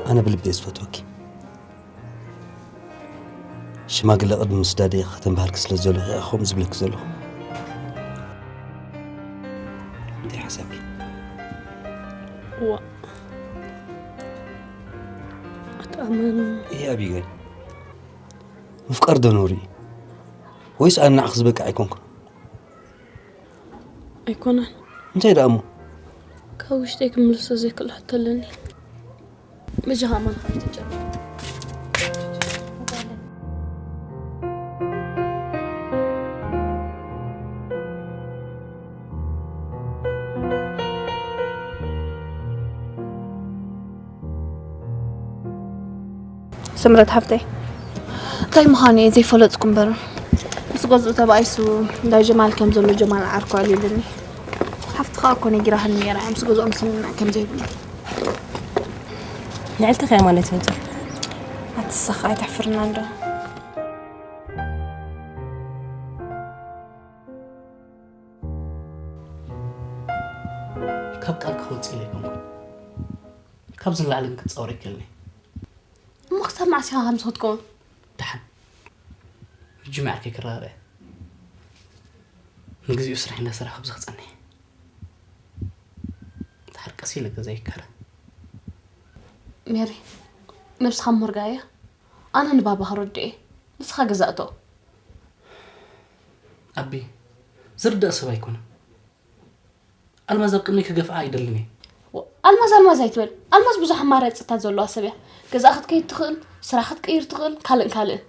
ኣነ ብልቢ እየ ዝፈትወኪ። ሽማግለ ቅድሚ ምስዳደይ ከተንባህልኪ ስለ ዘለኹ እየ ከምኡ ዝብለኪ ዘለኹ። እንታይ ሓሳብኪ? ዋ። ኣቶ ኣማን። እየ ኣቢጋይል። ምፍቃር ዶ ነውሪ እዩ? ወይስ ኣነ ንዓኺ ዝበቅዕ ኣይኮንኩን? ኣይኮነን። እንታይ ደኣ እሞ? ካብ ውሽጠይ ክምልሶ ዘይክእል ሕቶ ኣለኒ። በጃኻ ኣማን፣ ከመይ ትጨነቕ? ስምረት ሓፍተይ፣ እንታይ ምዃኑ እየ ዘይፈለጥኩ እምበር፣ ምስ ገዝኡ ተባኢሱ እንዳ ጀማል ከም ዘሎ ጀማል ዓርኩ ኣልዩልኒ። ሓፍቲ ከኣ እኮ ነጊራትኒ ነይራ፣ ምስ ገዝኦም ስምምዕ ከም ዘይብሉ። ንዕልቲ ከያ ማለት እዩ። ኣቲ ንስኻ ኣይተሕፍርና እንዶ። ካብ ቃል ክወጽእ ኢለ ኣይኮንኩን። ካብዚ ንላዕሊ ግን ክጻወር ኣይክእልን እየ። እሞ ክሳብ መዓስ ኢኻ ከምዚ ክትከውን? ደሓን። ሕጂ መዓርከይ ክረጋግእ እየ። ንግዚኡ ስራሕ እንዳሰራሕኩ ኣብዚ ክጸንሕ እየ። ድሓር ቀስ ኢለ ገዛይ ይካረ። ሜሪ፣ ነብስኻ እሞ ርግኣ እያ። ኣነ ንባባ ክረድእ እየ። ንስኻ ገዛ እቶ። ኣቢ፣ ዝርዳእ ሰብ ኣይኮነን። ኣልማዝ ኣብ ቅድመይ ክገፍዓ ኣይደልን እየ። ዋ፣ ኣልማዝ፣ ኣልማዝ ኣይትበል። ኣልማዝ ብዙሕ ኣማራጺታት ዘለዋ ሰብ እያ። ገዛ ክትከይድ ትኽእል፣ ስራሕ ክትቅይር ትኽእል፣ ካልእን ካልእን።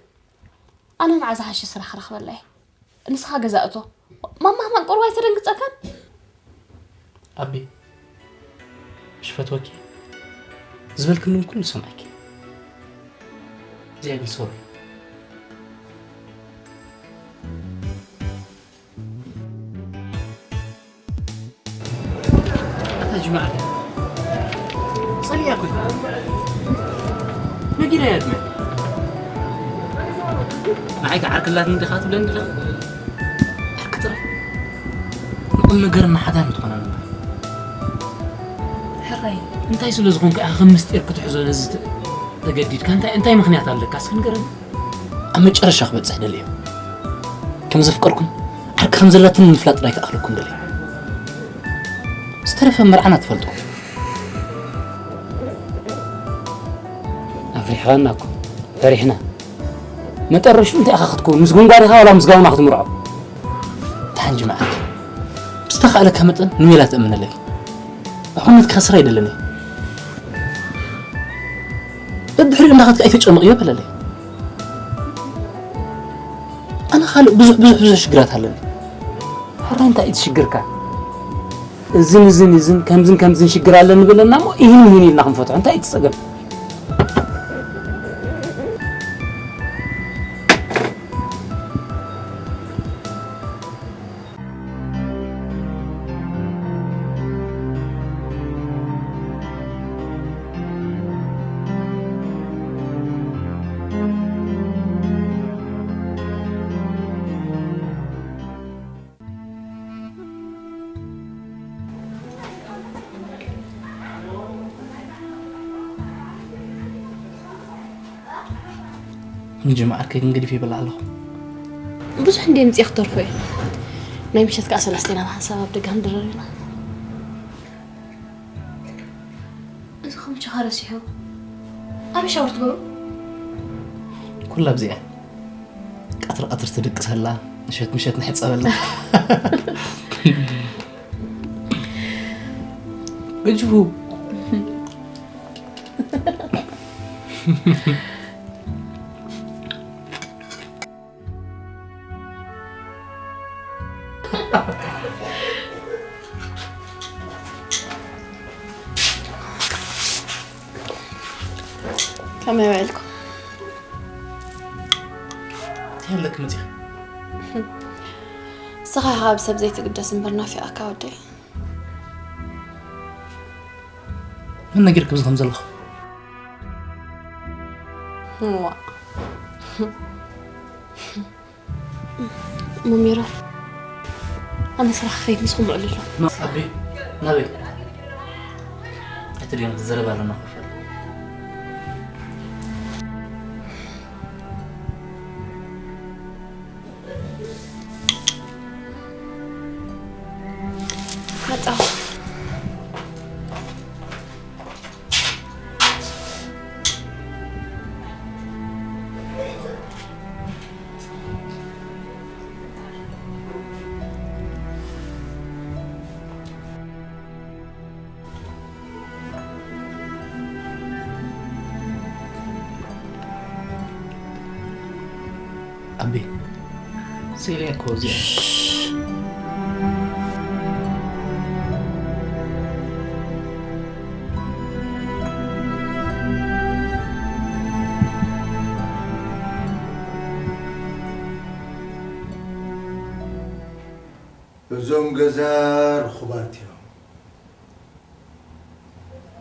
ኣነ ንዓ ዝሓሸ ስራሕ ክረኽበላ እየ። ንስኻ ገዛ እቶ። ማማ ከማን ቁሩብ ኣይተደንግጸካን? ኣቢ፣ ምሽ ፈትወኪ ዝበልክኒ እውን ኩሉ ሰምዐኪ። እዚኣ ግን ሶሪ። ኣታ ጅማዓ። ጸሊያ እኮ። ነጊራ እያ ኣድመ። ንዓይ ከዓርክላት እንዲኻ ትብለኒ ዲኻ? ዓርኪ ጥራይ። ንቁም ነገርና ሓዳን ትኾና ነበር። ሕራይ፣ እንታይ ስለ ዝኾንኩ ኢኻ ከም ምስጢር ክትሕዞ ነዚ ተ-፣ ተገዲድካ? እንታይ፣ እንታይ ምኽንያት ኣለካ? እስኪ ንገረኒ። ኣብ መጨረሻ ክበጽሕ ደልየ። ከም ዘፍቀርኩም፣ ዓርኪ ከም ዘላትኒ ምፍላጥ ጥራይ ክኣኽለኩም ደልየ። ዝተረፈ መርዓና ትፈልጦ። ኣፍሪሕኻና እኮ። ፈሪሕና። መጠረሽቱ እንታይ ኢኻ ክትከውን? ምስ ጎንጓሪኻ ዋላ ምስ ጋውና ክትምርዖ? ተሓንጂ መዓት። ብዝተኻእለካ መጠን ንሜላ ተእምነለይ። ብሕውነት ክኸስር ኣይደለኒ። በብድሕሪኡ እንዳኸድካ ኣይተጨንቕዮ በለለይ። ኣነ ካልእ ብዙሕ፣ ብዙሕ፣ ብዙሕ ሽግራት ኣለኒ። ሕራይ እንታይ እዩ እቲ ሽግርካ? እዝን፣ እዝን፣ እዝን፣ ከምዝን፣ ከምዝን ሽግር ኣለኒ በለና እሞ፣ ይህን፣ ይህን ኢልና ክንፈትሖ። እንታይ እዩ እቲ ጸገም? ንጅምዓ ኣርከይ ግን ገዲፈ ይበልዕ ኣለኹ። ብዙሕ እንድየ ምጽእ ክተርፎ እየ። ናይ ምሸት ከኣ ሰለስቴና ብሓንሳብ ኣብ ደገ ክንድረር ኢና። እዚ ከምቺ ኸ ረሲሑ? ኣበይ ሻወር ትገብሩ? ኩላ ኣብዚኣ። ቀትሪ ቀትሪ ትድቅሰላ፣ ምሸት ምሸት ንሕጸበላ። እጅቡ። ከመይ ውዒልኩም? እንታይ ኣለክ መፂኻ? ንስኻ ኢኻ ብሰብ ዘይትግደስ እምበር ናፊቓካ ወደይ። መን ነጊርክ ብዚ ከም ዘለኹ? እዋ። ሙሚራ፣ ኣነ ስራሕ ክኸይድ ንስኹም ውዕሉ ኣሎ። ኣቢ፣ ናበይ? ኣይትድገም፣ ክዘረብ ኣለና ክፈል። መጣሁ። ኣቢ፣ ስኢለ እኮ እዚኣ። እዞም ገዛ ርኹባት እዮም።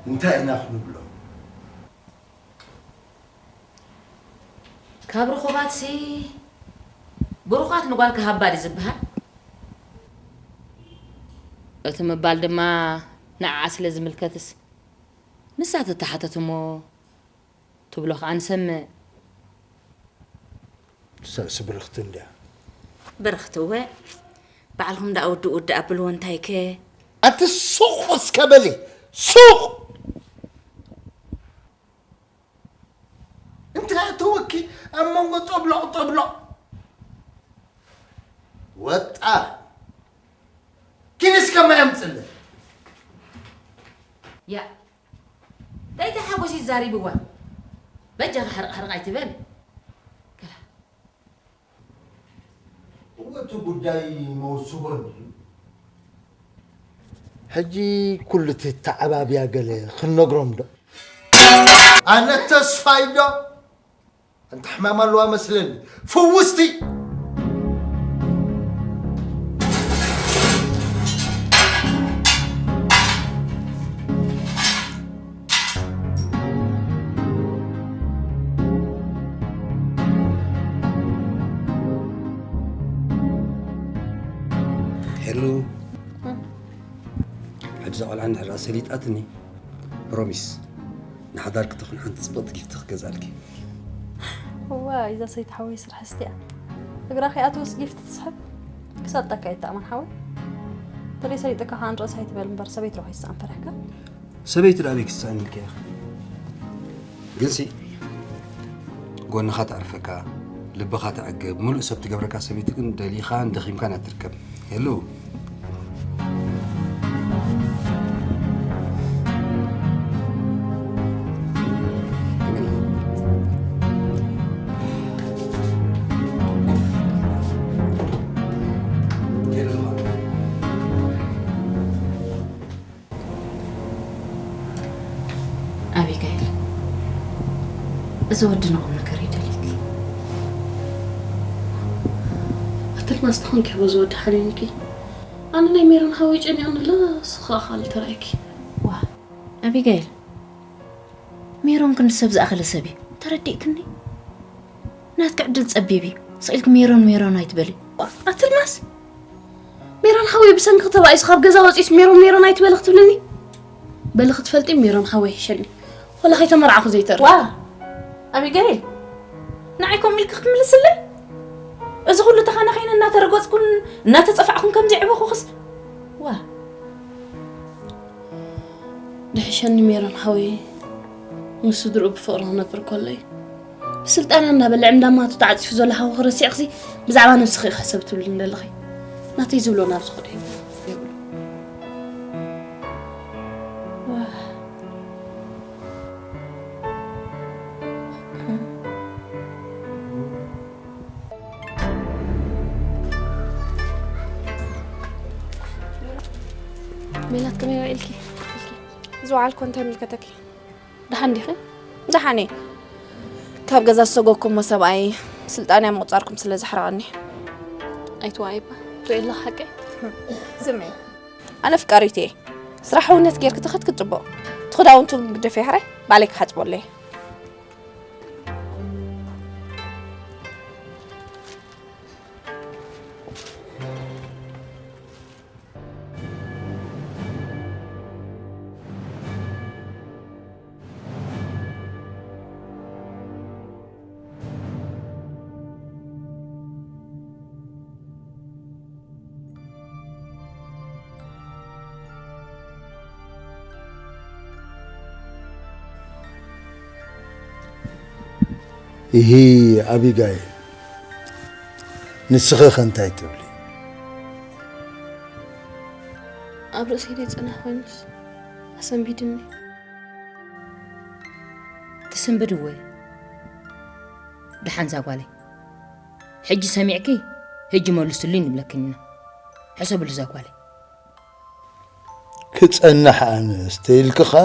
እንታይ ኢና ክንብሎም? ካብ ርኹባትሲ ብሩኻት ንጓል ክሃባ ድዩ ዝበሃል? እቲ ምባል ድማ ንዓኣ ስለ ዝምልከትስ ንሳ ትተሓተት እሞ ትብሎ ከኣ ንሰምዕ። ንሳስ ብርኽቲ እንድያ። ብርኽቲ እወ፣ ባዕልኹም ደኣ ውድእ ውድእ ኣብልዎ እንታይከ? ኣቲ ሱቕ እስከ በሊ፣ ሱቕ! እንታይ ኣተወኪ ኣብ መንጎ ጦብሎቕ ጦብሎቕ? ወጣ። ኪንስ ከማይ ኣምጽለ። ያ። እንታይ ሓጎስ ይዛሪብዋ? በጃኻ ሕርቕ ሕርቕ ኣይትበል። ገላ። እወ እቲ ጉዳይ መወስቦ እንድዩ። ሕጂ ኩሉ እቲ ተዓባብያ ገለ ክንነግሮም ዶ? ኣነ ተስፋይ ዶ? ኣንታ ሕማም ኣለዋ መስለኒ። ፍውስቲ። ሄሉ፣ ሕጂ እዛ ቆልዓ እንድሕር ሰሊጣትኒ፣ ፕሮሚስ፣ ንሓዳር ክትኹን ሓንቲ ጽብቕቲ ጊፍቲ ክገዝኣልኪ። እዋ፣ እዛ ሰይቲ ሓወይ ስራሕ እስቲያ። እግራ ከይኣተወስ ጊፍት ትስሕብ። ክሰልጠካ እየ እተኣመን ሓወይ። ተለይ ሰሊጠካ ከኣ ንርእስ ኣይትበል እምበር፣ ሰበይቲ ዶ ከይትስኣን ፈሪሕካ? ሰበይቲ ደኣ ኣበይ ክትስኣን ኢልካ ኢኻ? ግንሲ ጎንኻ ተዕርፈካ፣ ልብኻ ተዕግብ፣ ምሉእ ሰብ ትገብረካ ሰበይቲ ግን ደሊኻን ደኺምካን እያ ትርከብ። ሄሉ። ኣቢጋይል፣ እዚ ወዲ ንቑም ነገር እዩ ደልዩኪ። ኣትልማስ ተኾንኪ በዚ ወዲ ሓሊልኪ። ኣነ ናይ ሜሮን ሓወይ ጨኒቕኒ ኣሎ፣ ንስኺ ኸኣ ካልእ ተራእይኪ። ዋ ኣቢጋይል፣ ሜሮን ክንዲ ሰብ ዝኣኸለ ሰብ እዩ። ተረዲእክኒ? ናትኪ ዕድል ጸቢብ እዩ። ስቕ ኢልኪ ሜሮን ሜሮን ኣይትበሊ። ኣትልማስ ሜሮን ሓወይ ብሰንኪ ተባኢሱ ካብ ገዛ ወፂኡስ ሜሮን ሜሮን ኣይትበሊ ክትብልኒ? በሊ ክትፈልጢ ሜሮን ሓወይ ይሕሸኒ። ወላ ከይተመርዓኹ ዘይተርፍ። ዋ ኣቢጋይል፣ ንዓይ ከምኡ ኢልኪ ክትምልስለይ? እዚ ኩሉ ተኻናኺነ እናተረገጽኩን እናተጸፋዕኩን ከምዚ የዕበኹኽስ ዋ ድሕሸኒ ሜሮን ሓወይ ምስ ስድርኡ ብፍቕሪ ክነብር ከሎ እዩ። ብስልጣንያ እንዳበልዕ እንዳማቱ ተዓጺፉ ዘሎ ሓውኺ ረሲዕክሲ ብዛዕባ ነብስኺ ኢኺ ሕሰቢ ትብልኒ ዘለኺ። ናተይ ዝብሎ ናብ ዝኸዶ ይብሉ። ሜላት ከመይ ውዒልኪ? ዝወዓልኩ እንታይ ይምልከተኪ? ደሓን ዲኺ? ደሓን እየ። ካብ ገዛ ዝሰጎግኩሞ ሰብኣይ ስልጣንያ ምቑጻርኩም ስለ ዘሕረቐኒ። ኣይትወዓይ እባ። ትሪኢ ኣለኺ ሓቀይ? ዝም በይ። ኣነ ኣፍቃሪት እየ። ስራሕ ሕውነት ጌርኪ ተኸትኪ ጽቡቕ። እቲ ክዳውንቱ ግደፍዮ ሕራይ ባዕለይ ክሓጽበሉ እየ። ኢሂ ኣቢጋይል፣ ንስኺ ኸ እንታይ ትብሊ? ኣብ ርእሰይ ዘይጸንሕ ኮይኑስ ኣሰንቢድኒ። ትስንብድዎ እዩ። ደሓን እዛ ጓለይ። ሕጂ ሰሚዕኪ፣ ሕጂ መልሱሉይ ንብለክን ኢና። ሕሰብሉ እዛ ጓለይ። ክጸንሕ ኣነስ ተይልኪ ኸኣ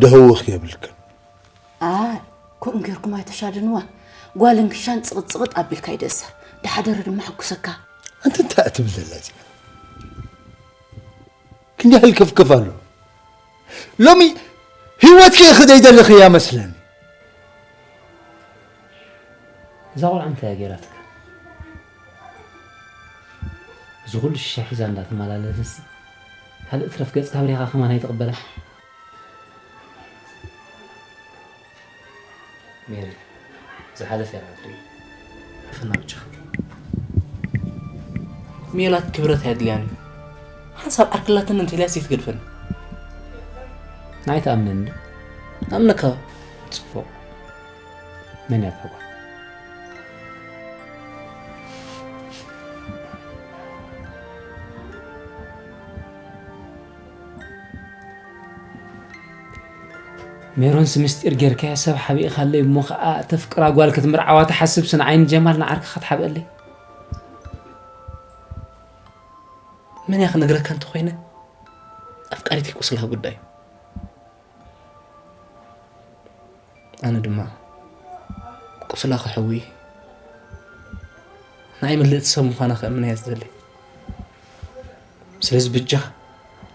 ደህውኽ የብልክን። ኣይ ከምኡ ጌርኩም ኣይተሻድንዋ። ጓልን ክሻን ጽቕጥ ጽቕጥ ኣቢልካ ይደእሳ። ድሓደረ ድማ ሕጉሰካ። ኣንቲ እንታይ እያ ትብል ዘላ እዚኣ? ክንደይ ሕልክፍክፍ ኣሎ። ሎሚ ህይወትኪ ኢኺ ዘይደለኽያ መስለኒ። እዛ ቆልዓ እንታይ እያ ገይራትካ? እዚ ኩሉ ሽሻ ሒዛ እንዳተመላለሰሲ ካልእ ትረፍ ገጽካ ኣብሪኻ ከማን ኣይትቕበላ። ሜሪ ዝሓለፈ እያ ክትርኢ። ዕረፍና ብቻ። ሜላት ክብረት ኣየድልያን እዩ። ሓንሳብ ዓርኪ ኣላትኒ እንተኢላስ ኣይትገድፈኒ። ንዓይ ትኣምነኒ ዶ? እኣምነካ። ጽቡቕ። መን እያ እታ ጓል? ሜሮንስ ምስጢር ጌርካያ ሰብ ሓቢእኻለይ እሞ ኸኣ ተፍቅራ ጓል ክትምርዓዋ ትሓስብሲ ንዓይ ንጀማል ንዓርኪ ክትሓብእለይ? መን እያ ክነግረካ እንተኾይነ ኣፍቃሪተይ ቁስላ ክጉዳ እዩ። ኣነ ድማ ቁስላ ክሕዊ ንዓይ ምልእቲ ሰብ ምዃና ከእምና እየ ዝደሊ። ስለዚ በጃኻ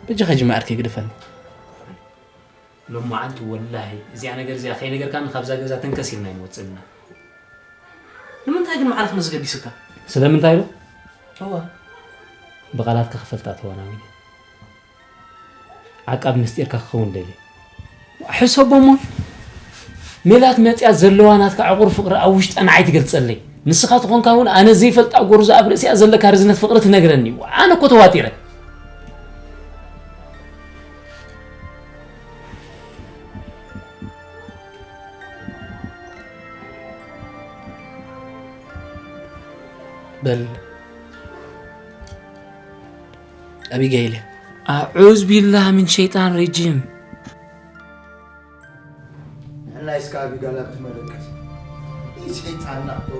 በጃኻ ጅማ ዓርከይ ግደፈኒ። ሎም መዓልቲ ወላሂ እዚኣ ነገር እዚኣ ከይነገርካኒ ካብዛ ገዛ ተንከስ ኢልና ኣይንወፅእን ኢና። ንምንታይ ግን መዓርፍነት ገዲሱካ? ስለምንታይ ዶ? እወ። ብቓላትካ ክፈልጣ ተወናዊነ። ዓቃብ ምስጢርካ ክኸውን ደልየ። ሕሰቦ እሞ። ሜላት መጽያ ዘለዋ ናትካ ዕቑር ፍቕሪ ኣብ ውሽጣ ንዓይ ትገልጸለይ። ንስኻ ተኾንካ እውን ኣነ ዘይፈልጣ ጎርዞ ኣብ ርእሲኣ ዘለካ ርዝነት ፍቕሪ ትነግረኒ እዩ። ኣነ እኮ ተዋጢረ። በል ኣቢጋይል፣ ኣዑዝ ቢላህ ምን ሸይጣን ረጂም። ንሕና እስከ ኣቢጋል ኣብቲ መደቀሲ። ይህ ሰይጣን ናቕቶ።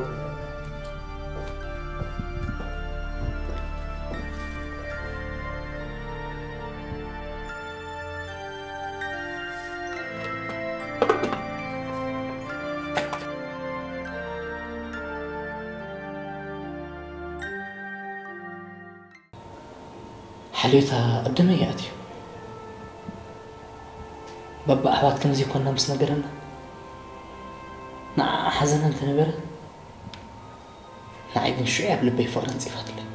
ሓልዮታ ቀደመ እያ ኣትዩ። ባባ ኣሕዋት ከምዚ ይኮና ምስ ነገረና፣ ንዓ ሓዘና እንተነበረ፣ ንዓይ ግን ሽዑ ኣብ ልበይ ፍቕሪ ኣንጺፋትለይ።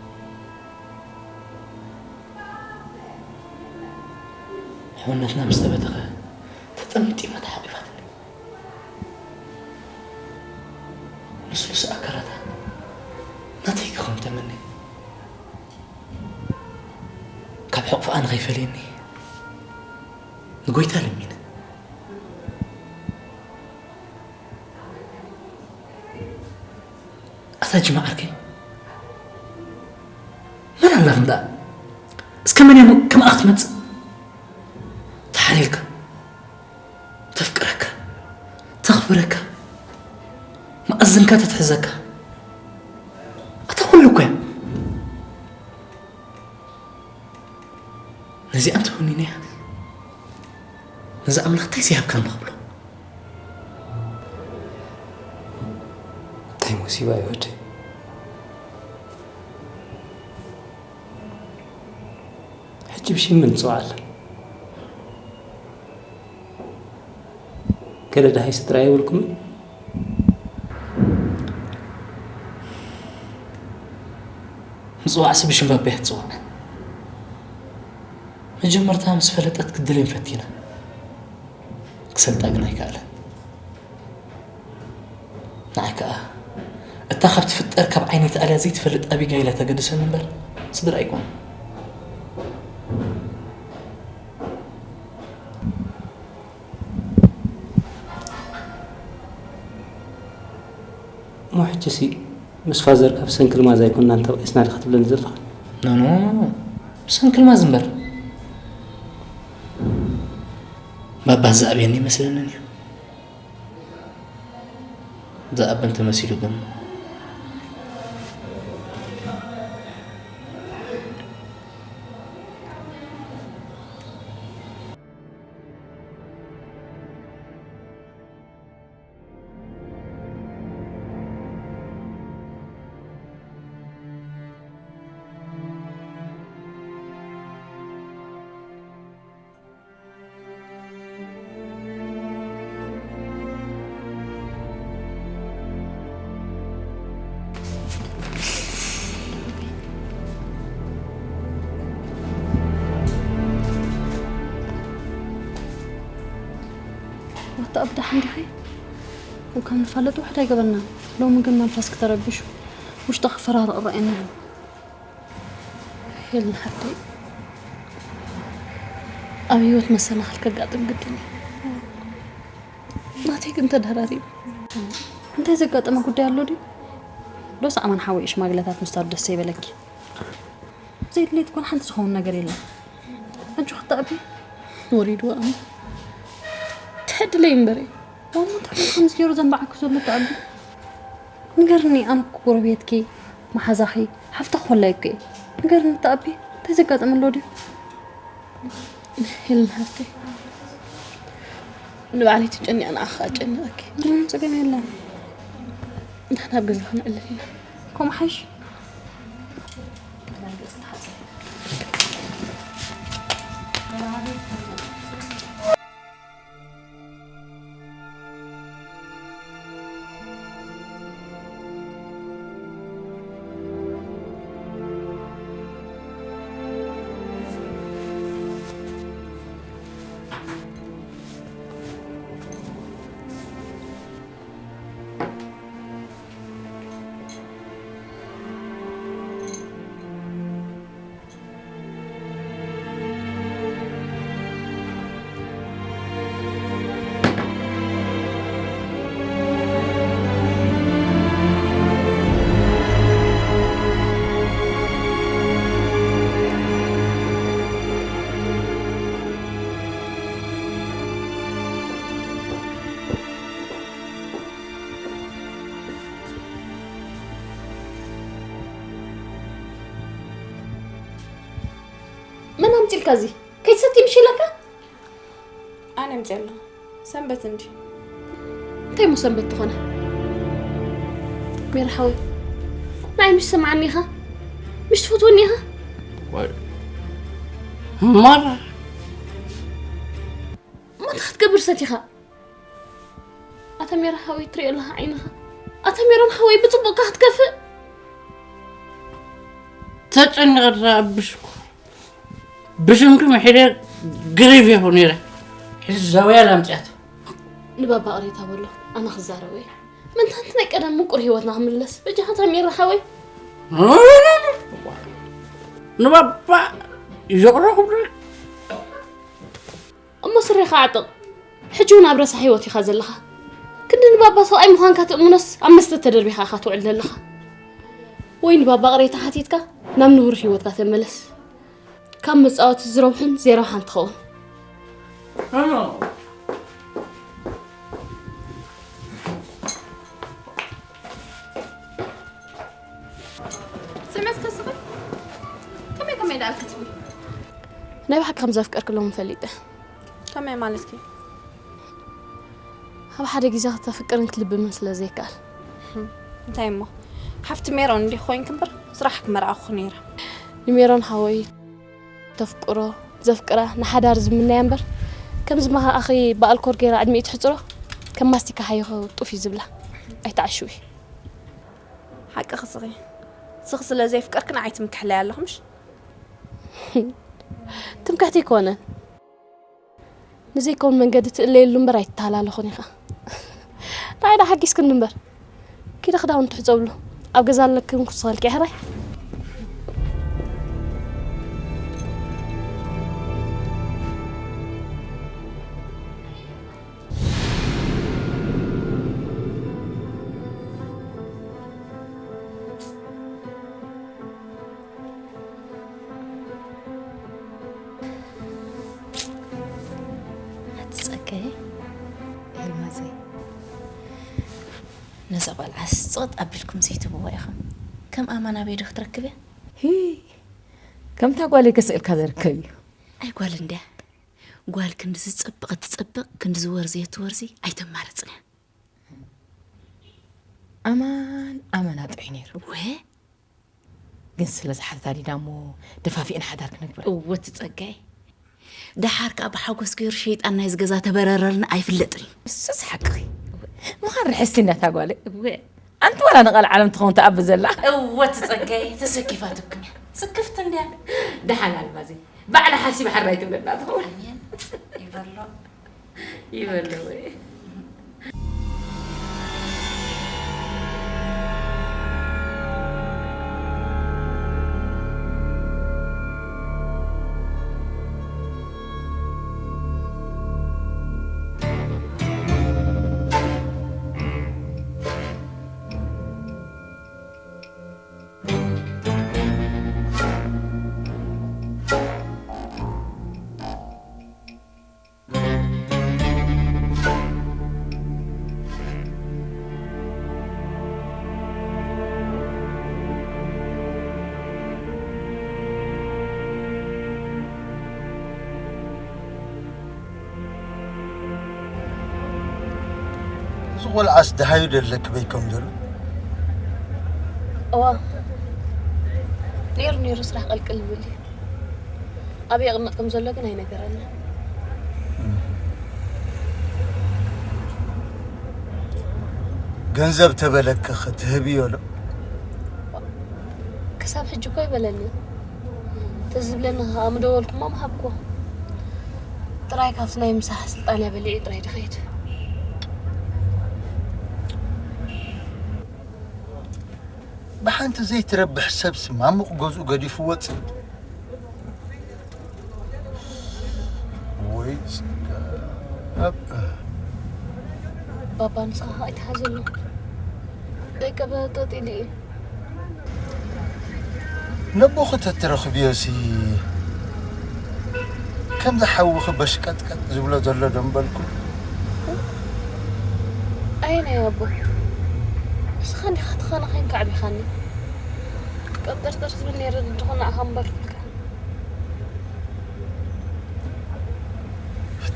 ሕውነትና ምስ ተበተኸ፣ ተጠምጢማ ተሓቂፋትለይ። ልስሉስ ኣካላታ ናተይ ክኸውን ተመነይ። ካብ ሕቕፍኣ ንኸይፈለየኒ ንጎይታ ለሚነ። ኣታ ጅማ ዓርከይ፣ መን ኣላ ክንዳ? እስከ መን እያ ከምኣ ክትመጽእ? ተሓልየልካ፣ ተፍቅረካ፣ ተኽብረካ፣ መኣዝንካ ተትሕዘካ። ኣታ ኩሉ እኮ እያ። ነዚኣ እንተወኒነያ፣ ነዚ ኣምላኽ እንታይ ዘይሃብካ ንኽብሎ። እንታይ ሙሲባ እዩ ወደይ። ሕጂ ብሽም መን ትጽውዓ ኣላ? ገለ ደሃይ ስድራ የብልኩምን? ምጽዋዕሲ ብሽም ባባ እያ ትጽዋዕ። መጀመርታ ምስ ፈለጠት ክትደልየኒ ፈቲና። ክሰልጣ ግን ኣይከኣለን። ንዓይ ከኣ እታ ካብ ትፍጠር ካብ ዓይነይ ተኣልያ ዘይትፈልጥ ኣቢጋይል እያ ተገድሰኒ እምበር ስድራ ኣይኮነን። እሞ ሕጂሲ ምስ ፋዘር ካብ ሰንክልማዝ ኣይኮንናን ተባኢስና ዲኻ ትብለኒ ዘለኻ? ኖ፣ ኖ፣ ሰንክልማዝ እምበር። ባባ ዝኣብየኒ ይመስለንን እዩ። ዝኣበን ተመሲሉ ግን። ኣታ ኣብ ደሓን ዲኺ? እኳ ንፋለጥ ውሕድ ኣይገበርናን። ሎሚ ግን መንፈስኪ ተረቢሹ፣ ውሽጥኺ ክፈራርቕ ረኣየኒ ኣሎ። ሄለን ሓፍተይ፣ ኣብ ህይወት መሰናኽል ከጋጥም ግድን እዩ። ናተይ ግን ተደራሪቡ። እንታይ ዘጋጠመ ጉዳይ ኣሎ ድዩ? ዶስ ኣማን ሓወይ ሽማግለታት ምስታዱ ደስ ይበለኪ? ዘይድሌት እኮ ሓንቲ ዝኸውን ነገር የለን። ኣጆኺ ተኣቢ። ወሪድዋ ኣሙ። ትሕድለይ እምበረይ። እሞ እንታይ ከምዚ ገይሩ ዘንባዓኪ ዘሎ ተኣቢ? ንገርኒ፣ ኣነ እኮ ጎረቤትኪ፣ መሓዛኺ፣ ሓፍታ ኮላይ እኮ እየ። ንገርኒ ተኣቢ፣ እንታይ ዘጋጠመ ኣሎ ድዩ? ሄለን ሓፍተይ፣ ንባዕለይ ተጨኒቐ ንዓኺ ኣጨኒቐኪ። ምንም ጸገም የለን። ንሕና ኣብ ገዛ ክነዕልል ኢና። ከምኡ ሓይሽ። መፂልካ እዚ ከይትሰቲ ምሽ ኢለካ? ኣነ ምፅእ ኣለኹ። ሰንበት እንዲ። እንታይ ሞ ሰንበት ትኾነ? ሜራ ሓወይ፣ ንዓይ ምሽ ሰምዓኒ ኢኻ? ምሽ ትፈትወኒ ኢኻ? ማራ እሞ እንታይ ክትገብር ሰቲኻ? ኣታ ሜራ ሓወይ፣ ትሪኦ ኣለኻ ዓይንኻ? ኣታ ሜሮን ሓወይ፣ ብፅቡቕካ ክትከፍእ። ተጨኒቐ ድረኣ ብሽኮር ብሽምኪ ምሒረ ግሪፍ የኹ ነይረ። ሕዚ ዛውያ ላምፅያት ንባባ ቅሬታ በሎ፣ ኣነ ክዛረበ እየ። ምንታንቲ ናይ ቀደም ምቁር ህይወትና ክምለስ በጃኻ። ኣታ ሜራ ሓወይ፣ ንባባ ይቕረ ክብሎ እሞ ስሬኻ ኣጥቕ። ሕጂ እውን ኣብ ረሳሕ ህይወት ኢኻ ዘለኻ። ክንዲ ንባባ ሰብኣይ ምዃንካ ትእምኖስ ኣብ መስተ ተደርቢኻ ኢኻ ትውዕል ዘለኻ። ወይ ንባባ ቅሬታ ሓቲትካ ናብ ንቡር ህይወትካ ተመለስ። ካብ መፃወቲ ዝረብሑን ዘይረብሓን ትኸውን። ስምዕስ ከስኽል ከመይ ከመይ ዳኣልካ ትብል ናይ ብሓቂ ከም ዘፍቀርክሎም ፈሊጠ። ከመይ ማለትኪ? ኣብ ሓደ ግዜ ክተፍቅርን ክትልብምን ስለ ዘይከኣል። እንታይ እሞ ሓፍቲ ሜሮን እንዲህ ኮይንክ እምበር ስራሕ ክመርኣኹ ነይረ። ንሜሮን ሓወይ ተፍቅሮ ዘፍቅራ ንሓዳር ዝምነያ እምበር ከምዚ መኻኣኺ ብኣልኮር ገይራ ዕድሚኡ ትሕፅሮ ከም ማስቲካ ሓይኹ ጡፍ እዩ ዝብላ። ኣይተዓሽዊ። ሓቂ ክስኺ ስኺ ስለ ዘየፍቀርክን ኣይትምክሕለይ ኣለኹ ምሽ? ትምክሕቲ ኣይኮነን። ንዘይከውን መንገዲ ትእለየሉ እምበር ኣይትተሃላለኹን ኢኻ። ንዓይ ዳ ሓጊዝክኒ እምበር ኪዲ ክዳውንቲ ሕፀብሉ ኣብ ገዛ ኣለክን ክስኸልኪ ሕራይ። ኣቲ ጸጋዬ፣ ኤልማዘይ፣ ነዛ ቆልዓስ ጽቕጥ ኣቢልኩም ዘይትህብዋ ኢኹም። ከም ኣማን ኣበይ ዶ ክትረክብያ? ሂ፣ ከምታ ጓለይ ከስእልካ ዘርከብ እዩ። ኣይ ጓል እንድያ። ጓል ክንድዚ ትጸብቕ እትጸብቕ፣ ክንድዚ ወርዚ እትወርዚ ኣይተማርጽንያ። ኣማን ኣመና ጥዑይ ነይሩ። ወ ግን ስለ ዝሓተታ ዲና እሞ ደፋፊእና ሓዳር ክነግብር። እወ እቲ ጸጋይ። ደሓር ከኣ ብሓጎስ ገይሩ ሸይጣን ናይዚ ገዛ ተበረረልና ኣይፍለጥን እዩ። ንሱስ ሓቅኺ። ምዃን ርሕስቲ እንዳታ ጓለይ። እወ ኣንቲ ዋላ ንቓል ዓለም ትኸውን ትኣቢ ዘላ። እወ እቲ ጸጋይ ተሰኪፋትኩም እያ። ስክፍቲ እንድያ። ደሓን ኣልማዘይ። ባዕላ ሓሲብ ሓራይ ትብለና ትኸውን። ኣሜን። ይበሎ። ይበሎ ወይ። እዚ ቆልዓስ ደሃዩ ደለክ በይ ከም ዘሎ? እዋ፣ ነይሩ ነይሩ ስራሕ ቀልቅል ይብል እዩ። ኣበይ የቕመጥ ከም ዘሎ ግን ኣይነገረና። ገንዘብ ተበለክ ክትህብዮ ዶ? ክሳብ ሕጂ እኮ ይበለኒ። ተዝብለኒ ከዓ ምደወልኩማ ምሃብኩ። ጥራይ ካብቲ ናይ ምሳሕ ስልጣንያ በሊዑ ጥራይ ድኸይድ። ብሓንቲ ዘይትረብሕ ሰብሲ ማሙቕ ገዝኡ ገዲፉ ወፅእ። ወይ ፅጋብ። ባባ ንስኻ ከዓ ኣይትሓዘሉ። ደቀበ ጠጢሉ እዩ። ነቦኺ ተትረኽብዮሲ ከምዚ ሓውኺ በሽቀጥቀጥ ዝብሎ ዘሎ ዶ ምበልኩ። ኣየናይ ኣቦ? ንስኻ እንዲኻ ተኻናኺንካ ኣዕቢኻኒ። ቀብጠርጠር ዝብል ነይረ ድኾነ ኣኻ ምበልኩልካ።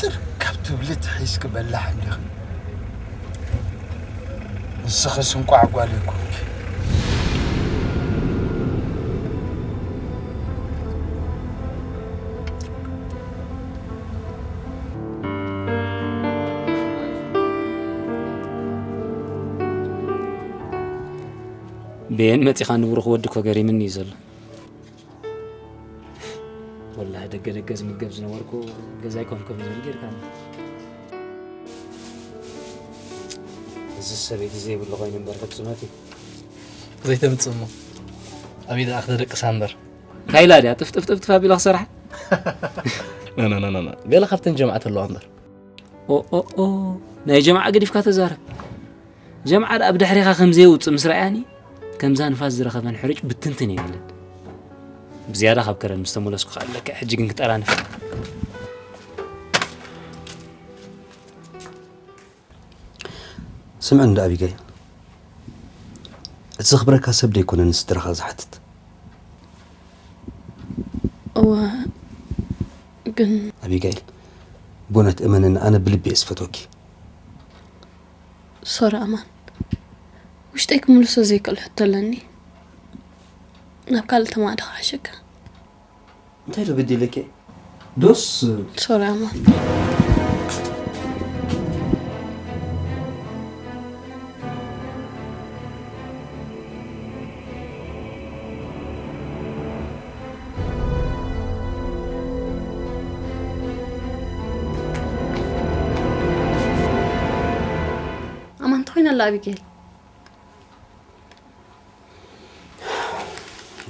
ትር ካብ ትብሊ ትሒዝኪ በላሕ እንዲኺ። ንስኺስ እንቋዕ ጓል ኣይኮንኪ። በየን መጺኻ ንብሩኽ ወዲ እኮ ገሪምኒ እዩ ዘሎ። ወላሂ ደገ ደገ ዝምገብ ዝነበርኩ ገዛይ ኮፍ ኮፍ ዝብል ጌርካኒ። እዚ ሰበይቲ ዘይብሉ ኮይኑ እምበር ፍጹመት እዩ። ዘይተምጽእ እሞ ኣበይ ደኣ ክተደቅሳ እምበር። ካይላ ድያ ጥፍ ጥፍ ጥፍ ጥፍ ኣቢላ ክሰርሓ? ኖ፣ ኖ፣ ኖ፣ ኖ፣ ኖ። ገለ ካብተን ጀምዓት ኣለዋ እምበር። ኦ፣ ኦ፣ ኦ፣ ናይ ጀምዓ ገዲፍካ ተዛረብ። ጀምዓ ደኣ ብድሕሪኻ ከም ዘየውጽእ ምስ ረኣያኒ፣ ከምዛ ንፋስ ዝረኸበን ሕሩጭ ብትንትን እየ ኢለን። ብዝያዳ ካብ ከረን ምስ ተመለስኩ ከኣ ኣለክዕ ሕጂ ግን ክጠራንፍ። ስምዕኒ እንዳ ኣቢጋይል፣ እቲ ዘኽብረካ ሰብ ደይኮነ ንስድራኻ ዝሓትት። እወ፣ ግን ኣቢጋይል፣ ብእውነት እመንኒ፣ ኣነ ብልቢ እየ ዝፈትወኪ። ሶሪ ኣማን፣ ውሽጠይ ክምልሶ ዘይክእል ሕቶ ኣለኒ። ናብ ካልእ ተማዕዶ ክሓሸካ። እንታይ ዶ በዲለኪ? ዶስ ሶሪ ኣማን። ኣማን፣ እንታይ ኮይና ኣላ ኣቢጌል?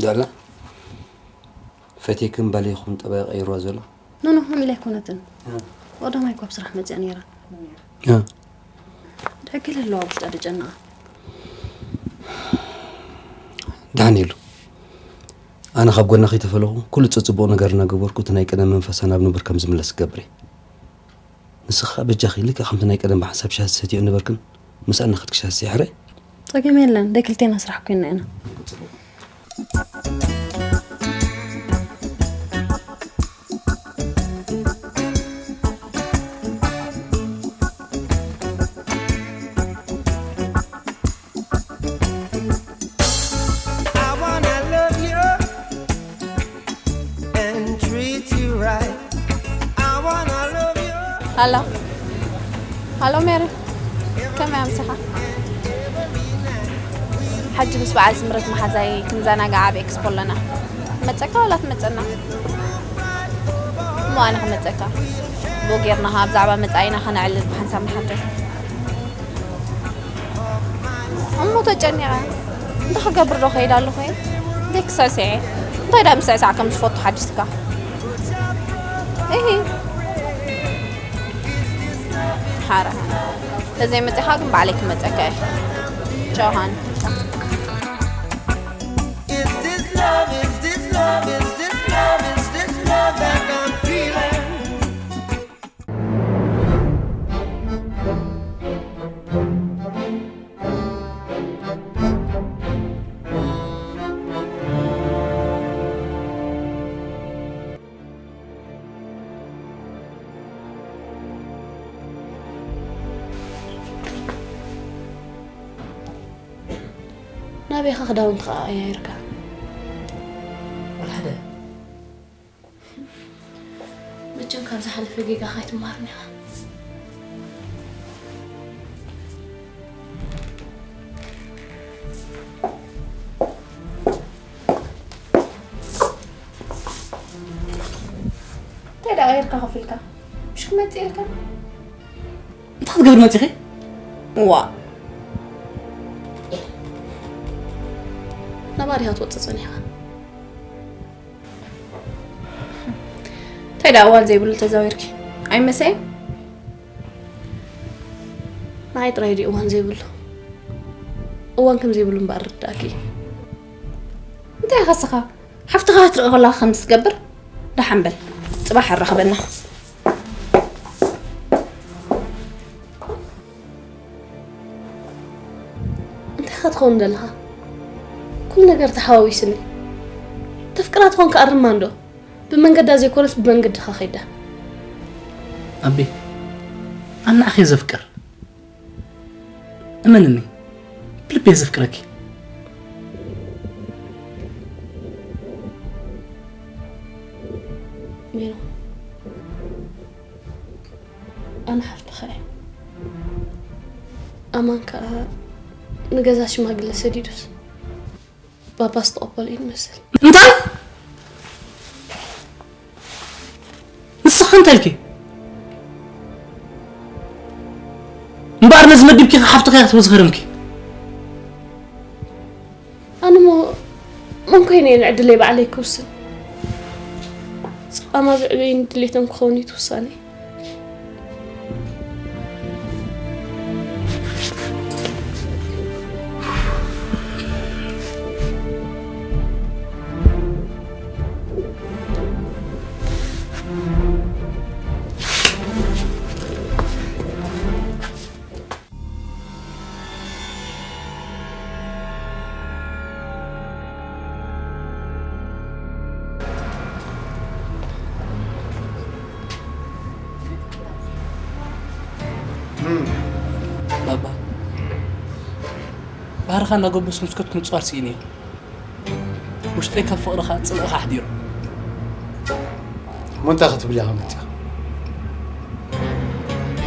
ዳላ፣ ፈትየክን ባልየኹን ጠባይ ቀይርዋ ዘሎ። ኖ፣ ኖ፣ ከምኡ ኢላ ኣይኮነትን። እ። ቀዳማይ እኳ ኣብ ስራሕ መጽያ ነይራ። እ። ድሕር ገለ ኣለዋ ኣብ ውሽጣ ደጨንቓ። ደሓን ኢሉ። ኣነ ካብ ጎና ከይተፈለኹ፣ ኩሉ ጽጽቡቕ ነገር እናገበርኩ፣ እቲ ናይ ቀደም መንፈሳ ናብ ንቡር ከም ዝምለስ ክገብር እየ። ንስኺ ኸኣ በጃኺ፣ ልክዕ ከምቲ ናይ ቀደም ብሓንሳብ ሻሂ ትሰትይኦ ነበርክን፣ ምሳና ኸድኪ ሻሂ ትሰትዪ ሕራይ? ጸገም የለን፣ ደይ ክልቴና ስራሕ ኮይንና ኢና። I wanna love you and treat you right. I wanna love you. ሃሎ፣ ሃሎ ሜሪ፣ ከመይ ኣምሲኻ? ሕጂ ምስ በዓል ስምረት መሓዛይ ክንዘናጋዕ ኣብ ኤክስፖ ኣለና። መጸካ ዋላ ትመጸና? እሞ ኣነ ክመጸካ። ብኡ ጌርና ኸዓ ብዛዕባ መጻኢና ኸነዕልል ብሓንሳብ ንሓድር። እሞ ተጨኒቐ። እንታይ ክገብር ዶ ከይድ ኣለኹ እየ? ደይ ክሰስዐ። እንታይ ዳ ምስዕሳዕ ከም ዝፈቱ ሓዲስካ? እሂ። ሓራ። ተዘይመጺኻ ግን ባዕለይ ክመጸካ እየ። ቻው ሃኒ። Is this love? Is this love? Is this love? Is this love that I'm feeling? ናበይ ኢኻ ክዳውንትኻ ቀያይርካ? ወላ ሓደ። መቸም ካብ ዝሓለፈ ጌጋኻ ኣይትመሃርን ኢኻ። እንታይ ደኣ ቀይርካ ኮፍ ኢልካ? ምሽ ክመጽእ ኢልካ? እንታይ ክትገብሪ መጺኺ? ዋ። ናብኣ ዲኻ ትወጽእ ጸኒሕካ? እንታይ ደኣ እዋን ዘይብሉ ተዛዊርኪ? ኣይመሰየን? ንዓይ ጥራይ ድዩ እዋን ዘይብሉ? እዋን ከም ዘይብሉ እምበኣር ርዳእኪ። እንታይ ኢኻ እስኻ? ሓፍትኻ ክትርኢ ከለኻ ከምዚ ትገብር? ደሓን በል። ጽባሕ ኣራኽበና። እንታይ ኢኻ ትኸውን ዘለኻ? ኩሉ ነገር ተሓዋዊስኒ። ተፍቅራ ትኾን ከኣ ርማ እንዶ። ብመንገዳ ዘይኮነስ ብመንገድኻ ከይዳ። ኣቤ፣ ኣነ ንዓኺ እየ ዘፍቅር። እመንኒ፣ ብልቢ እየ ዘፍቅረኪ። ሜሮን፣ ኣነ ሓፍትኻ እየ። ኣማን ከኣ ንገዛ ሽማግለ ሰዲዱስ ባባ ዝተቐበሎ እዩ ዝመስል። እንታይ? ንስኺ እንታይ ኢልኪ? እምበኣር ነዚ መዲብኪ ሓፍትኻ እያ ክትብሊ ዝኸረምኪ። ኣነ ሞ መን ኮይነ እየ ንዕድለይ ባዕለይ ክውስን? ጻማ ዘዕበይን ድሌቶም ክኸውን እዩ እቲ ውሳነይ። ባባ፣ ባህርኻ እናጎበስኩ ምስ ከድኩ ምጽዋር ስኢነ እየ። ውሽጠይ ካብ ፍቕርኻ ጽልእኻ ኣሕዲሩ። እሞ እንታይ ክትብል ኢኻ መጺኻ?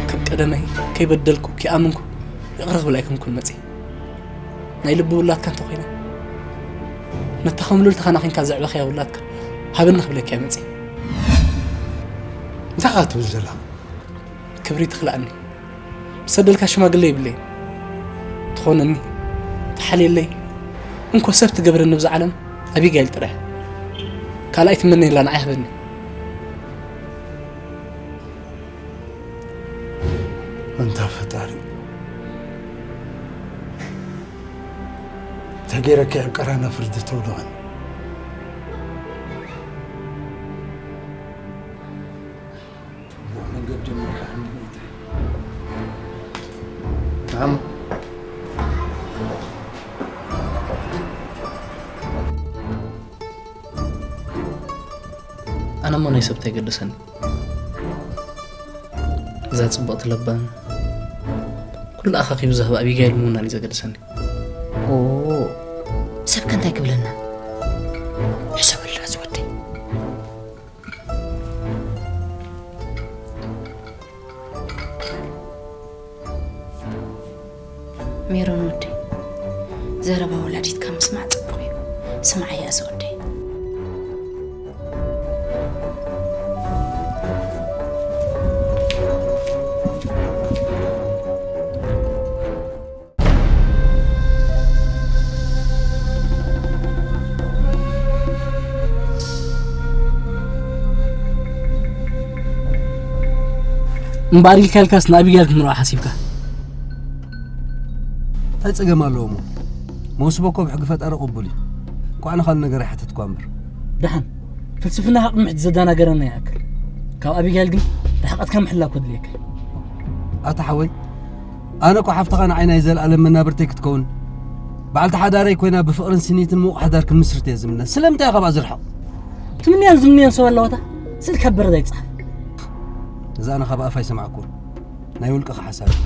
ከም ቀደመይ ከይበደልኩ ከይኣመንኩ ይቕረ ክብል ኣይኮንኩን መጺእ። ናይ ልቢ ውላድካ እንተኾይነ፣ ነታ ከም ሉል ተኸናኺንካ ዘዕበኽያ ውላድካ ሃበኒ ክብለካ እየ መጺእ። እንታይ ኢኻ ትብል ዘለኻ? ክብሪ ትኽልኣኒ። ዝሰደልካ ሽማግለ የብለይን። ትኾነኒ፣ ትሓልየለይ፣ እንኮ ሰብ ትገብረኒ ብዛ ዓለም ኣቢጋይል ጥራይ። ካልኣይ ትመነየላ ንዓይ ሃበኒ። ኣንታ ፈጣሪ፣ ተገይረካ ኣብ ቀራና ፍርዲ ተውድቐኒ። ጽቡቕ መንገዲ ጀሚርካ እንድዒ። ናም። ኣነ እሞ ናይ ሰብ እንታይ ገደሰኒ? እዛ ጽብቕቲ ለባም ኩሉ ኣኻኺቡ ዝሃባ ኣቢጋይል ምውናን እዩ ዘገደሰኒ። ኦ፣ ሰብከ እንታይ ክብለና? ሕሰበሉ እዚ ወደይ። ሜሮን ወደይ፣ ዘረባ ወላዲትካ ምስማዕ ጽቡቕ እዩ። ስምዓያ እዚ ወደይ። እምበኣር ኢልካ ኢልካስ ንኣቢጋይል ክትምርዖ ሓሲብካ? እንታይ ጸገም ኣለዎ እሞ? መውስቦ እኮ ብሕጊ ፈጣሪ ቅቡል እዩ። እንኳዕ ንኻልእ ነገር ኣይሓተትኳ እምበር። ደሓን፣ ፍልስፍናኻ ቅድሚ ሕጂ ዘደናገረና ይኣክል። ካብ ኣቢጋይል ግን ርሕቀትካ ምሕላው ከድልየካ እዩ። ኣታ ሓወይ፣ ኣነ እኮ ሓፍትኻ ንዓይ ናይ ዘለኣለም መናብርተይ ክትከውን፣ በዓልቲ ሓዳረይ ኮይና ብፍቕርን ስኒትን ምዉቕ ሓዳር ክንምስርት እየ ዝምነ። ስለምንታይ እየ ካብኣ ዝርሕቕ? ትምንያን ዝምንያን ሰብ ኣለዋታ። ስእልካ በረድ ኣይትጽሓፍ። እዛ ኣነ ካብ ኣፋ ኣይሰማዕኩን። ናይ ውልቅኻ ሓሳብ እዩ።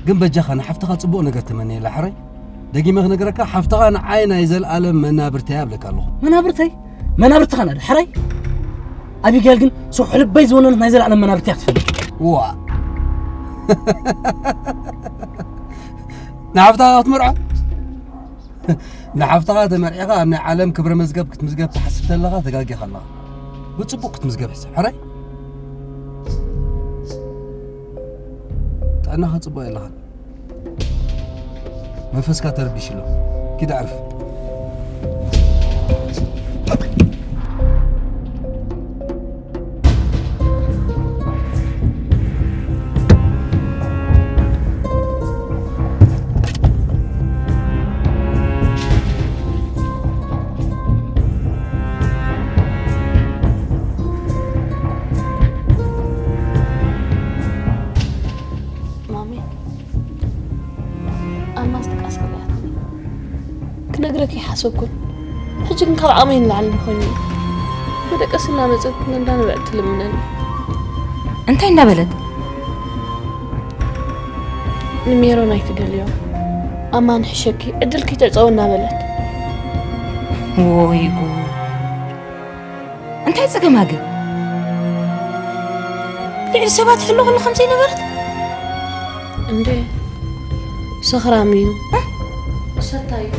ግን በጃኻ ንሓፍትኻ ጽቡቕ ነገር ተመንየላ ሕራይ። ደጊመ ክነግረካ፣ ሓፍትኻ ንዓይ ናይ ዘለኣለም መናብርተይ እያ እብለካ ኣለኹ። መናብርተይ? መናብርትኻ ናዳ ሕራይ? ኣቢጋይል ግን ስውሕ ልበይ ዝወነነት ናይ ዘለኣለም መናብርተይ እያ ክትፈልጥ። ዋ። ንሓፍትኻ ክትምርዖ? ንሓፍትኻ ተመርዒኻ ኣብ ናይ ዓለም ክብረ መዝገብ ክትምዝገብ ትሓስብ ተለኻ ተጋጊኻ ኣለኻ። ብጽቡቕ ክትምዝገብ ሕሰብ። ሕራይ? ጥዕናኻ ጽቡቕ የለኻን። መንፈስካ ተረቢሹ ኣሎ። ኪድ ኣዕርፍ። ማሚ፣ ኣልማዝ ድቃስ ክብላትኒ ክነግረኪ ይሓሰብኩን። ሕጂ ግን ካብ ዓቕመይ ንላዕሊ ኮይኑ እዩ። መደቀሲ እናመጸት እንዳነበዐት ትልምነኒ። እንታይ እንዳበለት? ንሜሮን ኣይትደልዮ፣ ኣማን ሕሸኪ፣ ዕድል ከይተዕጸወ እናበለት። ወይ ጉድ! እንታይ ጸገማ ግን? ልዕሊ ሰባት ሕሎ ከሎ ከም ዘይነበረት? እንዴ፣ ሰኽራም እዩ። እ? ሰታይ እዩ።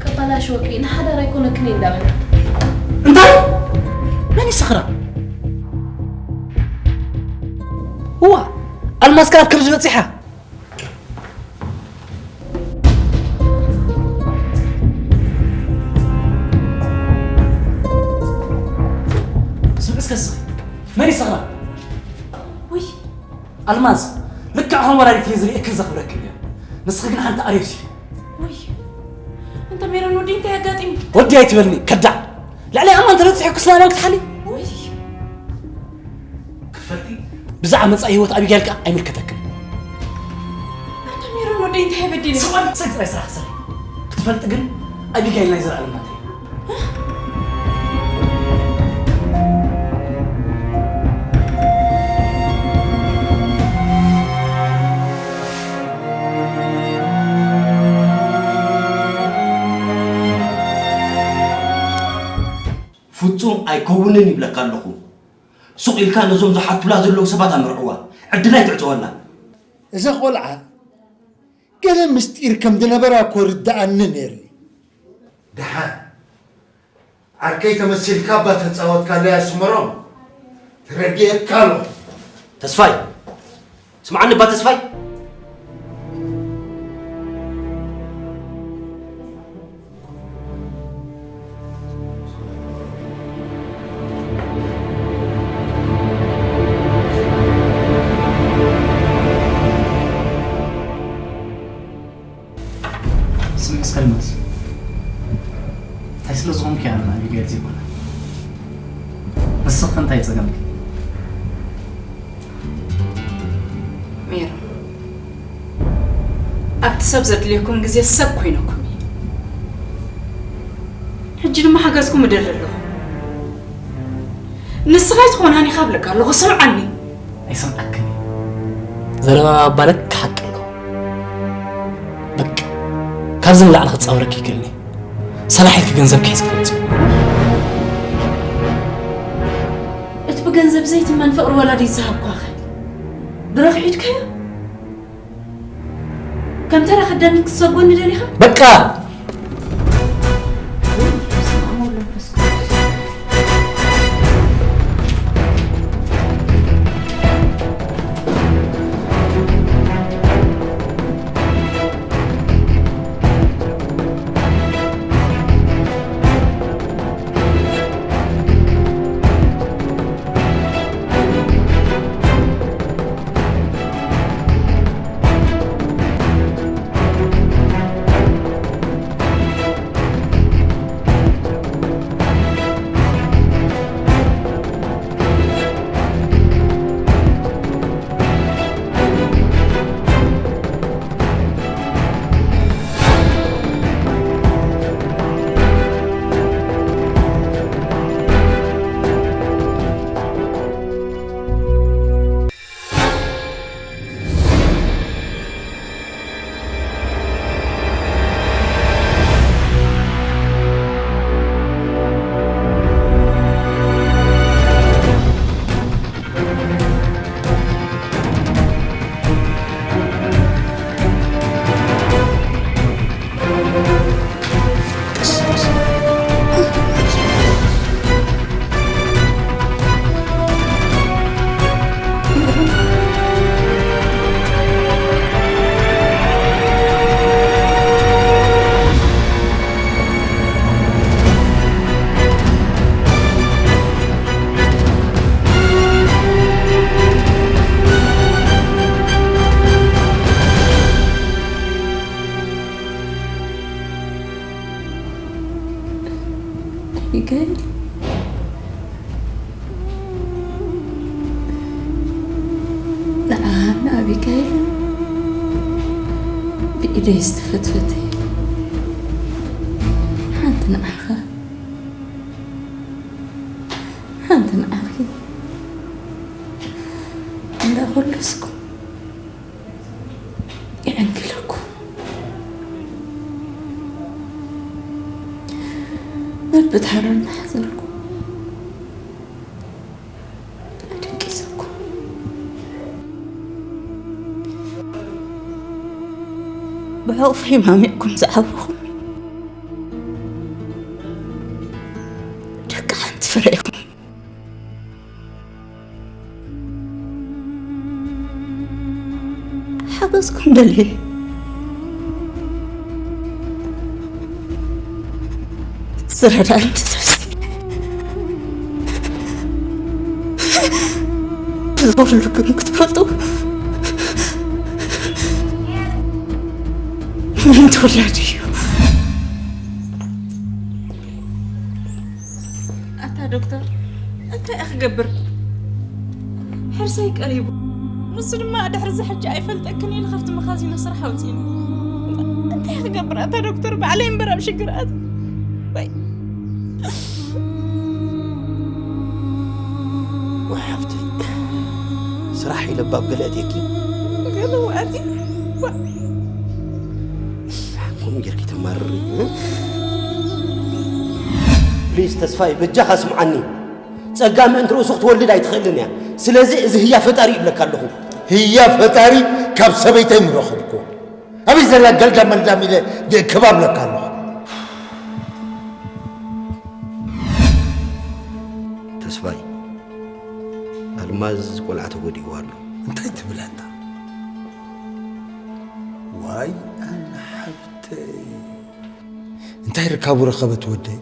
ከበላሽወኪ፣ ንሓዳር ኣይኮነክን እዩ እንዳበለ። እንታይ? መን እዩ ሰኽራም? እዋ፣ ኣልማዝ ከኣ ኣብ ከምዚ በጺሓ። ስምዒ እስከ ስኺ፣ መን እዩ ሰኽራም? ውይ፣ ኣልማዝ፣ ልክዕ ከም ወላዲት እየ ዝርእየክን ዘኽብረክን እየ። ንስኺ ግን ሓንቲ ኣርዮስ ኢኺ። ውይ፣ እንተ ሜሮን ወዲ እንታይ ኣጋጢሙ? ወዲ ኣይትበልኒ፣ ከዳዕ። ልዕሊ ኣማን ተበጺሑ ክስላ ኣማን ክትሓሊ? ውይ። ክትፈልጢ፣ ብዛዕባ መጻኢ ህይወት ኣቢጋይል ከኣ ኣይምልከተክን። ኣንታ ሜሮን ወደይ እንታይ በዲለ? ስቕ በል፣ ስቕ ጥራይ ስራሕ ክሰርሕ። ክትፈልጢ ግን፣ ኣቢጋይል ናይ ዘላለም ናተይ። ፍጹም ኣይከውንን ይብለካ ኣለኹ። ሱቕ ኢልካ ነዞም ዝሓቱላ ዘለዉ ሰባት ኣምርዕዋ። ዕድል ኣይትዕጸወላ። እዛ ቖልዓ ገለ ምስጢር ከም ዝነበራ እኮ ርድኣኒ ነይሩ። ደሓን ዓርከይ ተመሲልካ እባ ተጻወትካለይ ኣስመሮም። ተረዲኤካ ኣለኹ። ተስፋይ፣ ስምዓኒ እባ ተስፋይ። ስምዒ እስከ ኣልማዝ፣ እንታይ ስለ ዝኾንኪ እያ ንኣቢጋይል ዘይኮነ? ንስኺ ከ እንታይ ጸገምኪ? ሜሮን፣ ኣብቲ ሰብ ዘድልየኩም ግዜ ሰብ ኮይነኩም እዩ። ሕጂ ድማ ሓገዝኩም እደሊ ኣለኹ። ንስኻ ኣይትኾናን ኢኻ እብለካ ኣለኹ፣ ስምዓኒ። ኣይሰምዓክን እየ። ዘረባ ባለክ ሓቂ ኣለዎ። በቃ፣ ካብዚ ንላዕሊ ክጻወረኪ ይክእልኒ። ሰላሕ ኢልኪ ገንዘብኪ ሒዝኪ ውጺ። እቲ ብገንዘብ ዘይትመን ፍቕሪ ወላዲት ዝሃብኳኸ ብረኺ ሒድካዮ? ከም ተራ ከዳሚት ክትሰጎኒ ደሊኻ? በቃ! ኣቢጋይል፣ ንዓኻን ንኣቢጋይልን ብኢደይ ዝተፈትፈተ፣ ሓንቲ ንዓኻ፣ ሓንቲ ንዓኺ። ስኩም የዕንግለኩም። በብትሓረን ማሕዘንኩም ኣደቂሰኩም። ብሕቑፍ ሒማም ኢኹም ዝዓበኹም። ደቂ ሓንቲ ፍረ ኢኹም። ሓገዝኩም ደልየ። ዝረዳእን ተሰብሲበ ዝኸፍለኩም ክትፈልጡ ምን ተወላዲ እዩ? ኣታ ዶክተር፣ እንታይ እየ ክገብር? ሕርሰይ ቀሪቡ። ንሱ ድማ ድሕሪ እዚ ሕጂ ኣይፈልጠክን ኢሉ ካብቲ መኻዚኖ ስራሕ ኣውፂእኒ። እንታይ እየ ክገብር ኣታ ዶክተር? ባዕለይ እምበር ኣብ ሽግር ኣት ወይ ወይ ሓፍተይ፣ ስራሕ ኢለ ባብ ገለ እትየኪ ገለ ወኣቲ ከምኡ ጌርኪ ተማርሪ። ፕሊዝ ተስፋይ፣ በጃኻ ስምዓኒ። ጸጋ ምእንቲ ርእሱ ክትወልድ ኣይትኽእልን እያ። ስለዚ እዚ ህያ ፈጣሪ ይብለካ ኣለኹ። ህያ ፈጣሪ ካብ ሰበይተይ ምረኸብኩ። ኣበይ ዘላ ገልዳም መልዳም ኢለ ክባብለካ ኣለኹ። ተስፋይ፣ ኣልማዝ ቆልዓ ተጎዲእዋ ኣሎ። እንታይ ትብል ኣንታ? ዋይ ኣነ ሓብተይ። እንታይ ርካቡ ረኸበት ወደይ?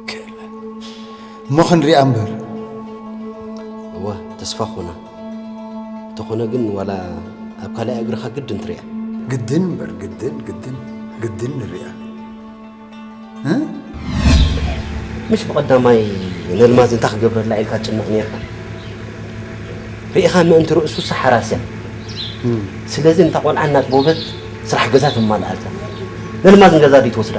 ክእለ እሞ ክንሪኣ እምበር። እወ ተስፋ ኾና። እንተኾነ ግን ዋላ ኣብ ካልኣይ እግርኻ ግድን ትሪኣ። ግድን እምበር ግድን ግድን ግድን ንሪኣ። ምሽ ብቐዳማይ ነልማዝ እንታይ ክገብረላ ኢልካ ትጭነቕ ነርካ? ርኢኻ ምእንቲ ርእሱስ ሓራስ እያ። ስለዚ ንታ ቆልዓ እናጥቦበት ስራሕ ገዛ ተማልኣልካ። ነልማዝ ንገዛ ድዩ ትወስዳ?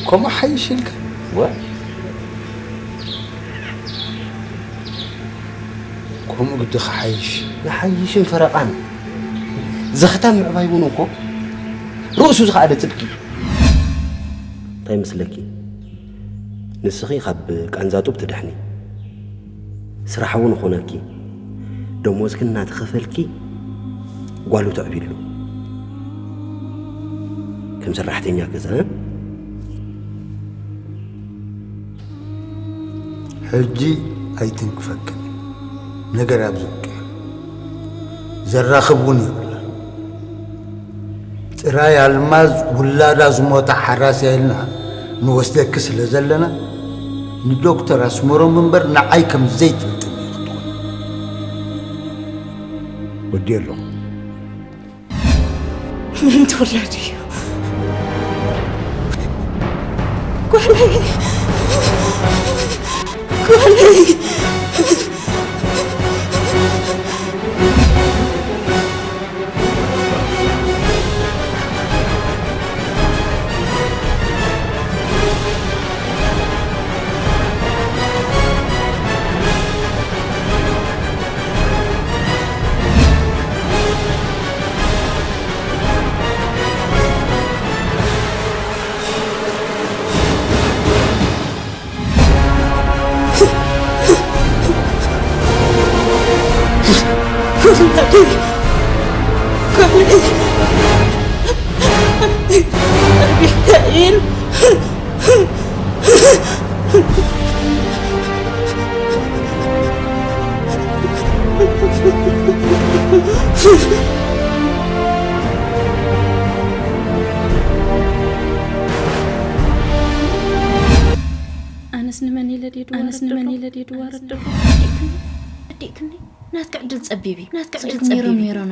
ከምኡ ሓይሽ ኢልካ? ወ ከምኡ ግዲ ክሓይሽ። ንሓይሽን ፈረቓን ዘኽታም ምዕባይ እውን እኮ ርእሱ ዝኸኣለ ጽድቂ እዩ። እንታይ ይመስለኪ? ንስኺ ካብ ቃንዛ ጡብ ትድሕኒ፣ ስራሕ እውን ኾነኪ፣ ደሞዝኪ እናተኸፈልኪ ጓሉ ተዕብይሉ ከም ሰራሕተኛ ገዛ። ሕጂ ኣይትንክፈክን፣ ነገር ኣብዚ ኣብቂዑ። ዘራኽብ እውን የብላን። ጥራይ ኣልማዝ ውላዳ ዝሞታ ሓራስ እያ ኢልና ንወስደኪ ስለ ዘለና ንዶክተር ኣስመሮም እምበር ንዓይ ከም ዘይትፈልጥኒ ክትኾኒ። ወዲ ኣለኹ። ምንም ተወላዲ እዩ። ጓለይ ጓለይ ኣነስ ንመን ኢለ ድየ ድዋረድ ኣነስ ንመን ኢለ ድየ ድዋረድ ደሎ ኣዲእክኒ ናትካ ዕድል ጸቢብ እዩ ናትካ ዕድል ጸቢብ እዩ ሜሮን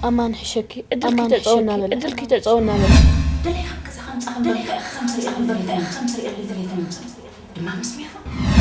ኣማን ሕሸኪ፣ ዕድልኪ ተጸውና በል፣ ዕድልኪ ተጸውና በል። ደለይ ከም ገዛ ከምጻ ከም ደለይ ከም ስሪኤ ደለይ ከም ስሪኤ ደለይ ከም ስሪኤ ድማ ምስ ሚኻ